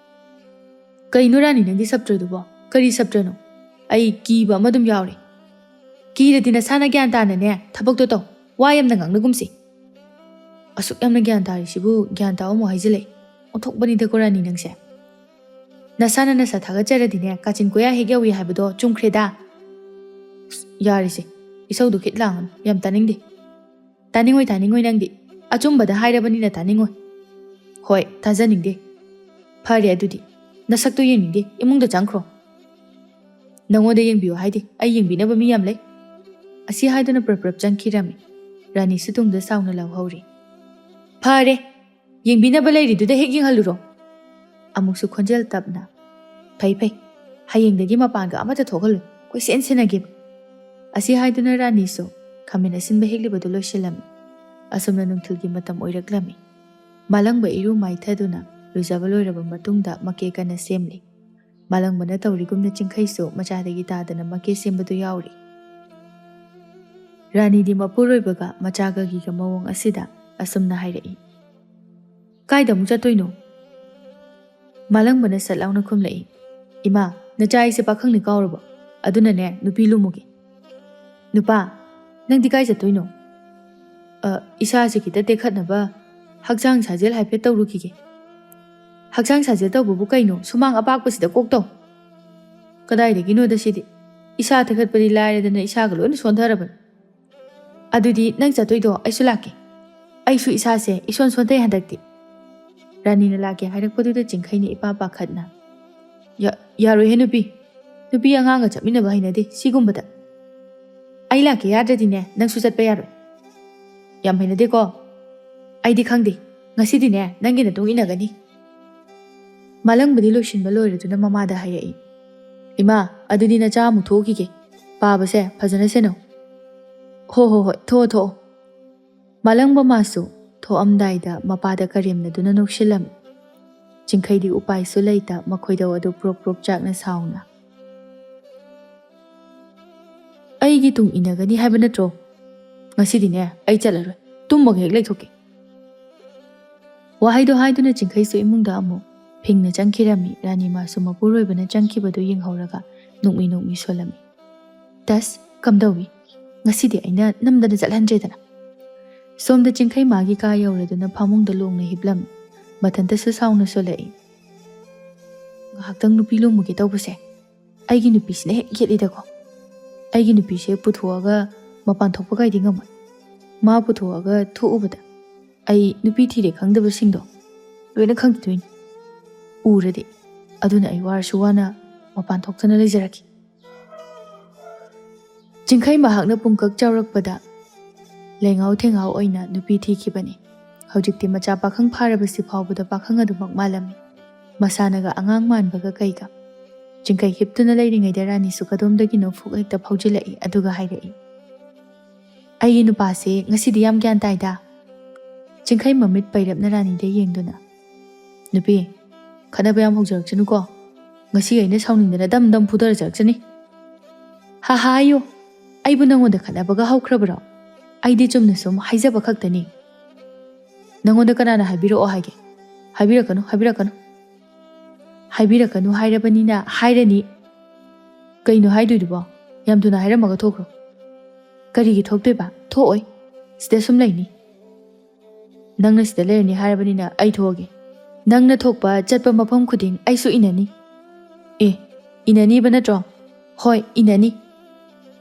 "ꯀꯩꯅꯣ ꯔꯥꯅꯤ, ꯅꯪꯒꯤ ꯁꯞꯇ꯭ꯔꯗꯨꯕꯣ? ꯀꯔꯤ ꯁꯞꯇ꯭ꯔꯅꯣ? ꯑꯩ ꯀꯤꯕ ꯑꯃ ꯑꯗꯨꯝ ꯌꯥꯎꯔꯦ꯫" "ꯀꯤꯔꯗꯤ ꯅꯁꯥꯅ ꯒ꯭ꯌꯥꯟ ꯇꯥꯅꯅꯦ ꯊꯕꯛꯇꯣ ꯇꯧ꯫ ꯋꯥ ꯌꯥꯝꯅ ꯉꯥꯡꯅꯒꯨꯝꯁꯤ꯫" "ꯑꯁꯨꯛ ꯌꯥꯝꯅ ꯒ꯭ꯌꯥꯟ ꯇꯥꯔꯤꯁꯤꯕꯨ ꯒ꯭ꯌꯥꯟ ꯇꯥꯎ ꯑꯃꯨꯛ ꯍꯥꯏꯖꯤꯜꯂꯛꯑꯦ꯫ ꯑꯣꯟꯊꯣꯛꯄꯅꯤꯗꯀꯣ ꯔꯥꯅꯤ ꯅꯪꯁꯦ꯫ ꯅꯁꯥꯅ ꯅꯁꯥ ꯊꯥꯒꯠꯆꯔꯗꯤꯅꯦ ꯀꯥꯆꯤꯟ ꯀꯣꯌꯥ ꯍꯦꯛ ꯌꯧꯏ ꯍꯥꯏꯕꯗꯣ ꯆꯨꯝꯈ꯭ꯔꯦꯗ꯫" "ꯑꯁ, ꯌꯥꯔꯦꯁꯦ, ꯏꯁꯧꯗꯣ ꯈꯤꯠ ꯂꯥꯡꯉꯅꯨ, ꯌꯥꯝ ꯇꯥꯅꯤꯡꯗꯦ꯫" "ꯇꯥꯅꯤꯡꯉꯣꯏ, ꯇꯥꯅꯤꯡꯉꯣꯏ ꯅꯪꯗꯤ꯫ ꯑꯆꯨꯝꯕꯗ ꯍꯥꯏꯔꯕꯅꯤꯅ ꯇꯥꯅꯤꯡꯉꯣꯏ꯫" "ꯍꯣꯏ, ꯇꯥꯖꯅꯤꯡꯗꯦ꯫" "ꯐꯔꯦ ꯑꯗꯨꯗꯤ, ꯅꯁꯛꯇꯣ ꯌꯦꯡꯅꯤꯡꯗꯦ, ꯏꯃꯨꯡꯗ ꯆꯪꯈ꯭ꯔꯣ꯫" "ꯅꯉꯣꯟꯗ ꯌꯦꯡꯕꯤꯌꯨ ꯍꯥꯏꯗꯦ, ꯑꯩ ꯌꯦꯡꯕꯤꯅꯕ ꯃꯤ ꯌꯥꯝ ꯂꯩ꯫" ꯑꯁꯤ ꯍꯥꯏꯗꯨꯅ ꯄ꯭ꯔꯞ ꯄ꯭ꯔꯞ ꯆꯪꯈꯤꯔꯝꯃꯤ꯫ ꯔꯥꯅꯤꯁꯨ ꯇꯨꯡꯗ ꯁꯥꯎꯅ ꯂꯥꯎꯍꯧꯔꯤ꯫ "ꯐꯔꯦ, ꯌꯦꯡꯕꯤꯅꯕ ꯂꯩꯔꯤꯗꯨꯗ ꯍꯦꯛ ꯌꯦꯡꯍꯜꯂꯨꯔꯣ꯫" ꯑꯃꯨꯛꯁꯨ ꯈꯣꯟꯖꯦꯜ ꯇꯞꯅ, "ꯐꯩ ꯐꯩ, ꯍꯌꯦꯡꯗꯒꯤ ꯃꯄꯥꯟꯒ ꯑꯃꯠꯇ ꯊꯣꯛꯍꯜꯂꯣꯏ, ꯀꯣꯏꯁꯦꯟ ꯁꯦꯟꯅꯒꯦꯕ꯫" ꯑꯁꯤ ꯍꯥꯏꯗꯨꯅ ꯔꯥꯅꯤꯁꯨ ꯈꯥꯃꯦꯟ ꯑꯁꯤꯟꯕ ꯍꯦꯛꯂꯤꯕꯗꯨ ꯂꯣꯏꯁꯤꯜꯂꯝꯃꯤ꯫ ꯑꯁꯨꯝꯅ ꯅꯨꯡꯊꯤꯜꯒꯤ ꯃꯇꯝ ꯑꯣꯏꯔꯛꯂꯝꯃꯤ꯫ ꯃꯥꯂꯪꯕ ꯏꯔꯨ ꯃꯥꯏꯊꯗꯨꯅ ꯂꯨꯖꯕ ꯂꯣꯏꯔꯕ ꯃꯇꯨꯡꯗ ꯃꯀꯦ ꯀꯟꯅ ꯁꯦꯝꯂꯤ꯫ ꯃꯥꯂꯪꯕꯅ ꯇꯧꯔꯤꯒꯨꯝꯅ ꯆꯤꯡꯈꯩꯁꯨ ꯃꯆꯥꯗꯒꯤ ꯇꯥꯗꯅ ꯃꯀꯦ ꯁꯦꯝꯕꯗꯨ ꯌꯥꯎꯔꯤ꯫ ꯔꯥꯅꯤꯗꯤ ꯃꯄꯨꯔꯣꯏꯕꯒ ꯃꯆꯥꯒꯒꯤꯒ ꯃꯑꯣꯡ ꯑꯁꯤꯗ ꯑꯁꯨꯝꯅ ꯍꯥꯏꯔꯛꯏ꯫ "ꯀꯥꯏꯗ ꯑꯃꯨꯛ ꯆꯠꯇꯣꯏꯅꯣ?" ꯃꯥꯂꯪꯕꯅ ꯁꯠ ꯂꯥꯎꯅ ꯈꯨꯝꯂꯛꯏ꯫ "ꯏꯃꯥ, ꯅꯆꯥ ꯑꯩꯁꯦ ꯄꯥꯈꯪꯅꯤ ꯀꯥꯎꯔꯕꯣ? ꯑꯗꯨꯅꯅꯦ, ꯅꯨꯄꯤ ꯂꯨꯝꯃꯨꯒꯦ꯫" "ꯅꯨꯄꯥ, ꯅꯪꯗꯤ ꯀꯥꯏ ꯆꯠꯇꯣꯏꯅꯣ?" "ꯑ, ꯏꯁꯥꯁꯦ ꯈꯤꯇ ꯇꯦꯛꯈꯠꯅꯕ ꯍꯛꯆꯥꯡ ꯁꯥꯖꯦꯜ ꯍꯥꯏꯐꯦꯠ ꯇꯧꯔꯨꯈꯤꯒꯦ꯫" "ꯍꯛꯆꯥꯡ ꯁꯥꯖꯦꯜ ꯇꯧꯕꯕꯨ ꯀꯩꯅꯣ? ꯁꯨꯃꯥꯡ ꯑꯄꯥꯛꯄꯁꯤꯗ ꯀꯣꯛ ꯇꯧ꯫" "ꯀꯗꯥꯏꯗꯒꯤꯅꯣꯗ ꯁꯤꯗꯤ꯫ ꯏꯁꯥ ꯇꯦꯛꯈꯠꯄꯗꯤ ꯂꯥꯏꯔꯗꯅ ꯏꯁꯥꯒ ꯂꯣꯏꯅ ꯁꯣꯟꯊꯔꯕꯅꯤ꯫" "ꯑꯗꯨꯗꯤ ꯅꯪ ꯆꯠꯇꯣꯏꯗꯣ ꯑꯩꯁꯨ ꯂꯥꯛꯀꯦ꯫ ꯑꯩꯁꯨ ꯏꯁꯥꯁꯦ ꯏꯁꯣꯟ ꯁꯣꯟꯊꯩ ꯍꯟꯗꯛꯇꯤ꯫" ꯔꯥꯅꯤꯅ ꯂꯥꯛꯀꯦ ꯍꯥꯏꯔꯛꯄꯗꯨꯗ ꯆꯤꯡꯈꯩꯅ ꯏꯄꯥ ꯄꯥꯈꯠꯅ, "ꯌꯥ-, ꯌꯥꯔꯣꯏꯍꯦ ꯅꯨꯄꯤ, ꯅꯨꯄꯤ ꯑꯉꯥꯡꯒ ꯆꯠꯃꯤꯟꯅꯕ ꯍꯩꯅꯗꯦ ꯁꯤꯒꯨꯝꯕꯗ꯫ ꯑꯩ ꯂꯥꯛꯀꯦ ꯌꯥꯗ꯭ꯔꯗꯤꯅꯦ ꯅꯪꯁꯨ ꯆꯠꯄ ꯌꯥꯔꯣꯏ꯫ ꯌꯥꯝ ꯍꯩꯅꯗꯦꯀꯣ꯫ ꯑꯩꯗꯤ ꯈꯪꯗꯦ, ꯉꯁꯤꯗꯤꯅꯦ ꯅꯪꯒꯤ ꯅꯇꯨꯡ ꯏꯟꯅꯒꯅꯤ꯫" ꯃꯥꯂꯪꯕꯗꯤ ꯂꯣꯏꯁꯤꯟꯕ ꯂꯣꯏꯔꯗꯨꯅ ꯃꯃꯥꯗ ꯍꯥꯏꯔꯛꯏ, "ꯏꯃꯥ, ꯑꯗꯨꯗꯤ ꯅꯆꯥ ꯑꯃꯨꯛ ꯊꯣꯛꯈꯤꯒꯦ꯫ ꯄꯥꯕꯁꯦ ꯐꯖꯅ ꯁꯦꯟꯅꯧ꯫" "ꯍꯣ ꯍꯣ ꯍꯣꯏ, ꯊꯣꯛꯑꯣ ꯊꯣꯛꯑꯣ꯫" ꯃꯥꯂꯪꯕ ꯃꯥꯁꯨ ꯊꯣꯛꯑꯝꯗꯥꯏꯗ ꯃꯄꯥꯗ ꯀꯔꯦꯝꯅꯗꯨꯅ ꯅꯣꯛꯁꯤꯜꯂꯝꯃꯤ꯫ ꯆꯤꯡꯈꯩꯗꯤ ꯎꯄꯥꯏꯁꯨ ꯂꯩꯇ ꯃꯈꯣꯏꯗ ꯑꯗꯨ ꯄ꯭ꯔꯣꯛ ꯄ꯭ꯔꯣꯛ ꯆꯥꯛꯅ ꯁꯥꯎꯅ, "ꯑꯩꯒꯤ ꯇꯨꯡ ꯏꯟꯅꯒꯅꯤ ꯍꯥꯏꯕ ꯅꯠꯇ꯭ꯔꯣ? ꯉꯁꯤꯗꯤꯅꯦ ꯑꯩ ꯆꯠꯂꯔꯣꯏ, ꯇꯨꯝꯃꯒ ꯍꯦꯛ ꯂꯩꯊꯣꯛꯀꯦ꯫" ꯋꯥꯍꯩꯗꯣ ꯍꯥꯏꯗꯨꯅ ꯆꯤꯡꯈꯩꯁꯨ ꯏꯃꯨꯡꯗ ꯑꯃꯨꯛ ꯐꯤꯡꯅ ꯆꯪꯈꯤꯔꯝꯃꯤ꯫ ꯔꯥꯅꯤꯃꯥꯁꯨ ꯃꯄꯨꯔꯣꯏꯕꯅ ꯆꯪꯈꯤꯕꯗꯨ ꯌꯦꯡꯍꯧꯔꯒ ꯅꯣꯛꯃꯤ ꯅꯣꯛꯃꯤ ꯁꯣꯜꯂꯝꯃꯤ꯫ "ꯇꯁ, ꯀꯝꯗꯧꯏ? ꯉꯁꯤꯗꯤ ꯑꯩꯅ ꯅꯝꯗꯅ ꯆꯠꯍꯟꯗ꯭ꯔꯦꯗꯅ꯫" ꯁꯣꯝꯗ ꯆꯤꯡꯈꯩ ꯃꯥꯒꯤ ꯀꯥ ꯌꯧꯔꯗꯨꯅ ꯐꯃꯨꯡꯗ ꯂꯣꯡꯅ ꯍꯤꯞꯂꯝꯃꯤ꯫ ꯃꯊꯟꯇꯁꯨ ꯁꯥꯎꯅ ꯁꯣꯜꯂꯛꯏ꯫ "ꯉꯥꯏꯍꯥꯛꯇꯪ ꯅꯨꯄꯤ ꯂꯣꯡꯕꯒꯦ ꯇꯧꯕꯁꯦ ꯑꯩꯒꯤ ꯅꯨꯄꯤꯁꯤꯅ ꯍꯦꯛ ꯌꯦꯠꯂꯤꯗꯀꯣ꯫ ꯑꯩꯒꯤ ꯅꯨꯄꯤꯁꯦ ꯄꯨꯊꯣꯛꯑꯒ ꯃꯄꯥꯟ ꯊꯣꯛꯄ ꯀꯥꯏꯗꯤ ꯉꯝꯃꯣꯏ꯫ ꯃꯥ ꯄꯨꯊꯣꯛꯑꯒ ꯊꯣꯛꯎꯕꯗ ꯑꯩ ꯅꯨꯄꯤ ꯊꯤꯔꯦ ꯈꯪꯗꯕꯁꯤꯡꯗꯣ ꯂꯣꯏꯅ ꯈꯪꯈꯤꯗꯣꯏꯅꯤ꯫ ꯎꯔꯗꯤ꯫ ꯑꯗꯨꯅ ꯑꯩ ꯋꯥꯔꯁꯨ ꯋꯥꯅ ꯃꯄꯥꯟ ꯊꯣꯛꯇꯅ ꯂꯩꯖꯔꯛꯈꯤ꯫" ꯆꯤꯡꯈꯩ ꯃꯍꯥꯛꯅ ꯄꯨꯡꯀꯛ ꯆꯥꯎꯔꯛꯄꯗ ꯂꯩꯉꯥꯎ ꯊꯦꯉꯥꯎ ꯑꯣꯏꯅ ꯅꯨꯄꯤ ꯊꯤꯈꯤꯕꯅꯤ꯫ ꯍꯧꯖꯤꯛꯇꯤ ꯃꯆꯥ ꯄꯥꯈꯪ ꯐꯥꯔꯕꯁꯤ ꯐꯥꯎꯕꯗ ꯄꯥꯈꯪ ꯑꯗꯨꯃꯛ ꯃꯥꯜꯂꯝꯃꯤ꯫ ꯃꯁꯥꯅꯒ ꯑꯉꯥꯡ ꯃꯥꯟꯕꯒ ꯀꯩꯒ꯫ ꯆꯤꯡꯈꯩ ꯍꯤꯞꯇꯨꯅ ꯂꯩꯔꯤꯉꯩꯗ ꯔꯥꯅꯤꯁꯨ ꯀꯗꯣꯝꯗꯒꯤꯅꯣ ꯐꯨꯛ ꯍꯦꯛꯇ ꯐꯥꯎꯖꯤꯜꯂꯛꯏ, ꯑꯗꯨꯒ ꯍꯥꯏꯔꯛꯏ, "ꯑꯩꯒꯤ ꯅꯨꯄꯥꯁꯦ ꯉꯁꯤꯗꯤ ꯌꯥꯝ ꯒ꯭ꯌꯥꯟ ꯇꯥꯏꯗ꯫" ꯆꯤꯡꯈꯩ ꯃꯃꯤꯠ ꯄꯩꯔꯞꯅ ꯔꯥꯅꯤꯗ ꯌꯦꯡꯗꯨꯅ, "ꯅꯨꯄꯤ, ꯈꯠꯅꯕ ꯌꯥꯝ ꯍꯧꯖꯔꯛꯆꯅꯨꯀꯣ꯫ ꯉꯁꯤ ꯑꯩꯅ ꯁꯥꯎꯅꯤꯡꯗꯅ ꯗꯝ ꯗꯝ ꯐꯨꯗꯔꯖꯔꯛꯆꯅꯤ꯫" "ꯍꯥ ꯍꯥ, ꯑꯌꯣ, ꯑꯩꯕꯨ ꯅꯪꯉꯣꯟꯗ ꯈꯠꯅꯕꯒ ꯍꯧꯈ꯭ꯔꯕꯔꯣ? ꯑꯩꯗꯤ ꯆꯨꯝꯅ ꯁꯨꯝ ꯍꯥꯏꯖꯕ ꯈꯛꯇꯅꯤ꯫" "ꯅꯪꯉꯣꯟꯗ ꯀꯅꯥꯅ ꯍꯥꯏꯕꯤꯔꯛꯑꯣ ꯍꯥꯏꯒꯦ? ꯍꯥꯏꯕꯤꯔꯛꯀꯅꯨ, ꯍꯥꯏꯕꯤꯔꯛꯀꯅꯨ꯫" "ꯍꯥꯏꯕꯤꯔꯛꯀꯅꯨ ꯍꯥꯏꯔꯕꯅꯤꯅ ꯍꯥꯏꯔꯅꯤ꯫" "ꯀꯩꯅꯣ ꯍꯥꯏꯗꯣꯏꯗꯨꯕꯣ? ꯌꯥꯝ ꯊꯨꯅ ꯍꯥꯏꯔꯝꯃꯒ ꯊꯣꯛꯈ꯭ꯔꯣ꯫" "ꯀꯔꯤꯒꯤ ꯊꯣꯛꯇꯣꯏꯕ? ꯊꯣꯛꯑꯣꯏ꯫ ꯁꯤꯗ ꯁꯨꯝ ꯂꯩꯅꯤ꯫" "ꯅꯪꯅ ꯁꯤꯗ ꯂꯩꯔꯅꯤ ꯍꯥꯏꯔꯕꯅꯤꯅ ꯑꯩ ꯊꯣꯛꯑꯒꯦ꯫ ꯅꯪꯅ ꯊꯣꯛꯄ ꯆꯠꯄ ꯃꯐꯝ ꯈꯨꯗꯤꯡ ꯑꯩꯁꯨ ꯏꯟꯅꯅꯤ꯫" "ꯑꯦ, ꯏꯟꯅꯅꯤꯕ ꯅꯠꯇ꯭ꯔꯣ?" "ꯍꯣꯏ, ꯏꯟꯅꯅꯤ꯫"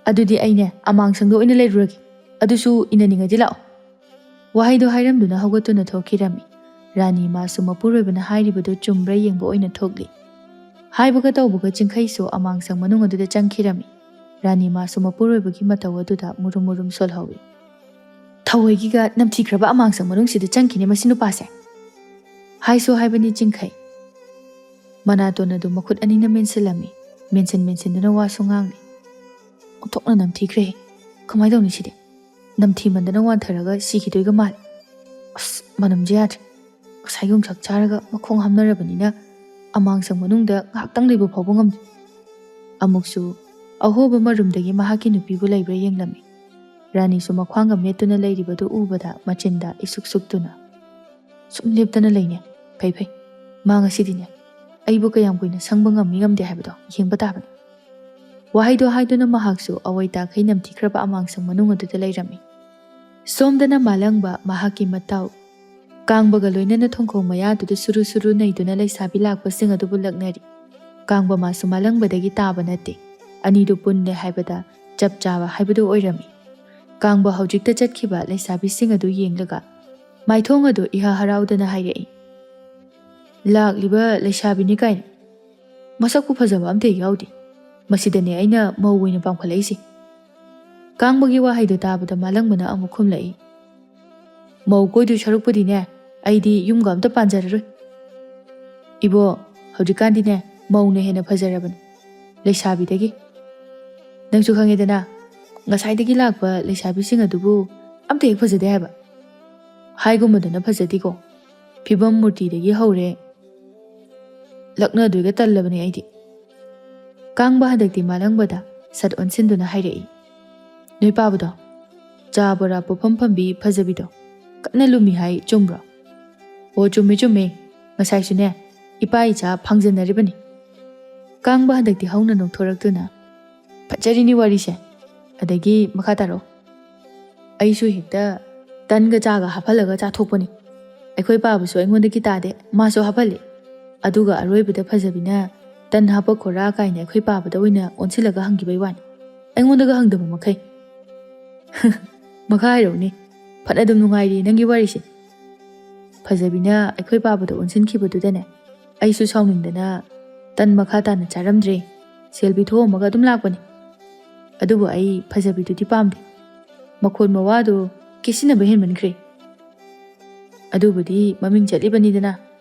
"ꯑꯗꯨꯗꯤ ꯑꯩꯅꯦ ꯑꯃꯥꯡꯁꯪꯗ ꯑꯣꯏꯅ ꯂꯩꯔꯨꯔꯒꯦ꯫ ꯑꯗꯨꯁꯨ ꯏꯟꯅꯅꯤꯡꯉꯗꯤ ꯂꯥꯛꯑꯣ꯫" ꯋꯥꯍꯩꯗꯣ ꯍꯥꯏꯔꯝꯗꯨꯅ ꯍꯧꯒꯠꯇꯨꯅ ꯊꯣꯛꯈꯤꯔꯝꯃꯤ꯫ ꯔꯥꯅꯤ ꯃꯥꯁꯨ ꯃꯄꯨꯔꯣꯏꯕꯅ ꯍꯥꯏꯔꯤꯕꯗꯨ ꯆꯨꯝꯕ꯭ꯔꯥ ꯌꯦꯡꯕ ꯑꯣꯏꯅ ꯊꯣꯛꯂꯤ꯫ ꯍꯥꯏꯕꯒ ꯇꯧꯕꯒ ꯆꯤꯡꯈꯩꯁꯨ ꯑꯃꯥꯡꯁꯪ ꯃꯅꯨꯡ ꯑꯗꯨꯗ ꯆꯪꯈꯤꯔꯝꯃꯤ꯫ ꯔꯥꯅꯤ ꯃꯥꯁꯨ ꯃꯄꯨꯔꯣꯏꯕꯒꯤ ꯃꯇꯧ ꯑꯗꯨꯗ ꯃꯨꯔꯨꯝ ꯃꯨꯔꯨꯝ ꯁꯣꯜꯍꯧꯏ꯫ "ꯊꯑꯣꯏꯒꯤꯒ ꯅꯝꯊꯤꯈ꯭ꯔꯕ ꯑꯃꯥꯡꯁꯪ ꯃꯅꯨꯡꯁꯤꯗ ꯆꯪꯈꯤꯅꯦ ꯃꯁꯤ ꯅꯨꯄꯥꯁꯦ!" ꯍꯥꯏꯁꯨ ꯍꯥꯏꯕꯅꯤ ꯆꯤꯡꯈꯩ꯫ ꯃꯅꯥꯇꯣꯟ ꯑꯗꯨ ꯃꯈꯨꯠ ꯑꯅꯤꯅ ꯃꯦꯟꯁꯤꯜꯂꯝꯃꯤ꯫ ꯃꯦꯟꯁꯤꯟ ꯃꯦꯟꯁꯤꯟꯗꯨꯅ ꯋꯥꯁꯨ ꯉꯥꯡꯂꯤ꯫ "ꯑꯣꯟꯊꯣꯛꯅ ꯅꯝꯊꯤꯈ꯭ꯔꯦ꯫ ꯀꯃꯥꯏꯅ ꯇꯧꯅꯤ ꯁꯤꯗꯤ? ꯅꯝꯊꯤꯃꯟꯗꯅ ꯋꯥꯟꯊꯔꯒ ꯁꯤꯈꯤꯗꯣꯏꯒ ꯃꯥꯜꯂꯤ꯫ ꯑꯁ, ꯃꯅꯝꯁꯦ ꯌꯥꯗ꯭ꯔꯦ꯫ ꯉꯁꯥꯏ ꯌꯣꯡꯆꯥꯛ ꯆꯥꯔꯒ ꯃꯈꯣꯡ ꯍꯥꯝꯅꯔꯕꯅꯤꯅ ꯑꯃꯥꯡꯁꯪ ꯃꯅꯨꯡꯗ ꯉꯥꯏꯍꯥꯛꯇꯪ ꯂꯩꯕ ꯐꯥꯎꯕ ꯉꯝꯗꯦ꯫" ꯑꯃꯨꯛꯁꯨ ꯑꯍꯣꯕ ꯃꯔꯨꯝꯗꯒꯤ ꯃꯍꯥꯛꯀꯤ ꯅꯨꯄꯤꯕꯨ ꯂꯩꯕ꯭ꯔꯥ ꯌꯦꯡꯂꯝꯃꯤ꯫ ꯔꯥꯅꯤꯁꯨ ꯃꯈ꯭ꯋꯥꯡꯒ ꯃꯦꯠꯇꯨꯅ ꯂꯩꯔꯤꯕꯗꯨ ꯎꯕꯗ ꯃꯆꯤꯟꯗ ꯏꯁꯨꯛ ꯁꯨꯛꯇꯨꯅ, "ꯁꯨꯝ ꯂꯦꯞꯇꯅ ꯂꯩꯅꯦ꯫ ꯐꯩ ꯐꯩ꯫ ꯃꯥ ꯉꯁꯤꯗꯤꯅꯦ ꯑꯩꯕꯨ ꯀꯌꯥꯝ ꯀꯨꯏꯅ ꯁꯪꯕ ꯉꯝꯃꯤ ꯉꯝꯗꯦ ꯍꯥꯏꯕꯗꯣ ꯌꯦꯡꯕ ꯇꯥꯕꯅꯤ꯫" ꯋꯥꯍꯩꯗꯣ ꯍꯥꯏꯗꯨꯅ ꯃꯍꯥꯛꯁꯨ ꯑꯋꯥꯏ ꯇꯥꯈꯩ ꯅꯝꯊꯤꯈ꯭ꯔꯕ ꯑꯃꯥꯡꯁꯪ ꯃꯅꯨꯡ ꯑꯗꯨꯗ ꯂꯩꯔꯝꯃꯤ꯫ ꯁꯣꯝꯗꯅ ꯃꯥꯂꯪꯕ ꯃꯍꯥꯛꯀꯤ ꯃꯇꯥꯎ ꯀꯥꯡꯕꯒ ꯂꯣꯏꯅꯅ ꯊꯣꯡꯈꯣꯡ ꯃꯌꯥꯗꯨꯗ ꯁꯨꯔꯨ ꯁꯨꯔꯨ ꯅꯩꯗꯨꯅ ꯂꯩꯁꯥꯕꯤ ꯂꯥꯛꯄꯁꯤꯡ ꯑꯗꯨꯕꯨ ꯂꯛꯅꯔꯤ꯫ ꯀꯥꯡꯕ ꯃꯥꯁꯨ ꯃꯥꯂꯪꯕꯗꯒꯤ ꯇꯥꯕ ꯅꯠꯇꯦ꯫ ꯑꯅꯤꯗꯨ ꯄꯨꯟꯅꯦ ꯍꯥꯏꯕꯗ ꯆꯞ ꯆꯥꯕ ꯍꯥꯏꯕꯗꯨ ꯑꯣꯏꯔꯝꯃꯤ꯫ ꯀꯥꯡꯕ ꯍꯧꯖꯤꯛꯇ ꯆꯠꯈꯤꯕ ꯂꯩꯁꯥꯕꯤꯁꯤꯡ ꯑꯗꯨ ꯌꯦꯡꯂꯒ ꯃꯥꯏꯊꯣꯡ ꯑꯗꯨ ꯏꯍꯥ ꯍꯔꯥꯎꯗꯅ ꯍꯥꯏꯔꯛꯏ, "ꯂꯥꯛꯂꯤꯕ ꯂꯩꯁꯥꯕꯤꯅꯤ ꯀꯥꯏꯅ꯫ ꯃꯁꯛꯄꯨ ꯐꯖꯕ ꯑꯝꯇ ꯍꯦꯛ ꯌꯥꯎꯗꯦ꯫ ꯃꯁꯤꯗꯅꯦ ꯑꯩꯅ ꯃꯧ ꯑꯣꯏꯅ ꯄꯥꯝꯈꯠꯂꯛꯏꯁꯦ꯫" ꯀꯥꯡꯕꯒꯤ ꯋꯥꯍꯩꯗꯨ ꯇꯥꯕꯗ ꯃꯥꯂꯪꯕꯅ ꯑꯃꯨꯛ ꯈꯨꯝꯂꯛꯏ, "ꯃꯧ ꯀꯣꯏꯗꯣꯏ ꯁꯔꯨꯛꯄꯨꯗꯤꯅꯦ ꯑꯩꯗꯤ ꯌꯨꯝꯒ ꯑꯝꯇ ꯄꯥꯟꯖꯔꯔꯣꯏ꯫ ꯏꯕꯣ, ꯍꯧꯖꯤꯛꯀꯥꯟꯗꯤꯅꯦ ꯃꯧꯅ ꯍꯦꯟꯅ ꯐꯖꯔꯕꯅꯤ ꯂꯩꯁꯥꯕꯤꯗꯒꯤ꯫ ꯅꯪꯁꯨ ꯈꯪꯉꯦꯗꯅ, ꯉꯁꯥꯏꯗꯒꯤ ꯂꯥꯛꯄ ꯂꯩꯁꯥꯕꯤꯁꯤꯡ ꯑꯗꯨꯕꯨ ꯑꯝꯇ ꯍꯦꯛ ꯐꯖꯗꯦ ꯍꯥꯏꯕ꯫ ꯍꯥꯏꯒꯨꯝꯕꯗꯅ ꯐꯖꯗꯦꯀꯣ, ꯐꯤꯕꯝ ꯃꯨꯔꯇꯤꯗꯒꯤ ꯍꯧꯔꯦ꯫ ꯂꯛꯅꯗꯣꯏꯒ ꯇꯜꯂꯕꯅꯦ ꯑꯩꯗꯤ꯫" ꯀꯥꯡꯕ ꯍꯟꯗꯛꯇꯤ ꯃꯥꯂꯪꯕꯗ ꯁꯠ ꯑꯣꯟꯁꯤꯟꯗꯨꯅ ꯍꯥꯏꯔꯛꯏ, "ꯅꯣꯏ ꯄꯥꯕꯗꯣ, ꯆꯥ ꯕꯣꯔꯥ ꯄꯣꯐꯝ ꯐꯝꯕꯤ ꯐꯖꯕꯤꯗꯣ ꯀꯟꯅ ꯂꯨꯝꯃꯤ ꯍꯥꯏ, ꯆꯨꯝꯕ꯭ꯔꯣ?" "ꯑꯣ, ꯆꯨꯝꯃꯦ ꯆꯨꯝꯃꯦ꯫ ꯉꯁꯥꯏꯁꯨꯅꯦ ꯏꯄꯥ ꯏꯆꯥ ꯐꯥꯡꯖꯟꯅꯔꯤꯕꯅꯤ꯫" ꯀꯥꯡꯕ ꯍꯟꯗꯛꯇꯤ ꯍꯧꯅ ꯅꯣꯛꯊꯣꯔꯛꯇꯨꯅ, "ꯐꯖꯔꯤꯅꯤ ꯋꯥꯔꯤꯁꯦ꯫ ꯑꯗꯒꯤ ꯃꯈꯥ ꯇꯥꯔꯛꯑꯣ꯫ ꯑꯩꯁꯨ ꯍꯦꯛꯇ ꯇꯟꯒ ꯆꯥꯒ ꯍꯥꯞꯍꯜꯂꯒ ꯆꯥꯊꯣꯛꯄꯅꯤ꯫ ꯑꯩꯈꯣꯏ ꯄꯥꯕꯁꯨ ꯑꯩꯉꯣꯟꯗꯒꯤ ꯇꯥꯗꯦ, ꯃꯥꯁꯨ ꯍꯥꯞꯍꯜꯂꯦ꯫ ꯑꯗꯨꯒ ꯑꯔꯣꯏꯕꯗ ꯐꯖꯕꯤꯅ ꯇꯟ ꯍꯥꯞꯄ ꯈꯣꯔꯥ ꯀꯥꯏꯅ ꯑꯩꯈꯣꯏ ꯄꯥꯕꯗ ꯑꯣꯏꯅ ꯑꯣꯟꯁꯤꯜꯂꯒ ꯍꯪꯈꯤꯕꯩ ꯋꯥꯅꯤ, ꯑꯩꯉꯣꯟꯗꯒ ꯍꯪꯗꯕ ꯃꯈꯩ꯫" "ꯃꯈꯥ ꯍꯥꯏꯔꯛꯎꯅꯦ, ꯐꯅ ꯑꯗꯨꯝ ꯅꯨꯡꯉꯥꯏꯔꯤ ꯅꯪꯒꯤ ꯋꯥꯔꯤꯁꯦ꯫" ꯐꯖꯕꯤꯅ ꯑꯩꯈꯣꯏ ꯄꯥꯕꯗ ꯑꯣꯟꯁꯤꯟꯈꯤꯕꯗꯨꯗꯅꯦ, ꯑꯩꯁꯨ ꯁꯥꯎꯅꯤꯡꯗꯅ ꯇꯟ ꯃꯈꯥ ꯇꯥꯅ ꯆꯥꯔꯝꯗ꯭ꯔꯦ꯫ ꯁꯦꯜ ꯄꯤꯊꯣꯛꯑꯝꯃꯒ ꯑꯗꯨꯝ ꯂꯥꯛꯄꯅꯤ꯫ ꯑꯗꯨꯕꯨ ꯑꯩ ꯐꯖꯕꯤꯗꯨꯗꯤ ꯄꯥꯝꯗꯦ꯫ ꯃꯈꯣꯟ ꯃꯋꯥꯗꯨ ꯀꯦꯁꯤꯟꯅꯕ ꯍꯦꯟꯃꯟꯈ꯭ꯔꯦ꯫ ꯑꯗꯨꯕꯨꯗꯤ ꯃꯃꯤꯡ ꯆꯠꯂꯤꯕꯅꯤꯗꯅ,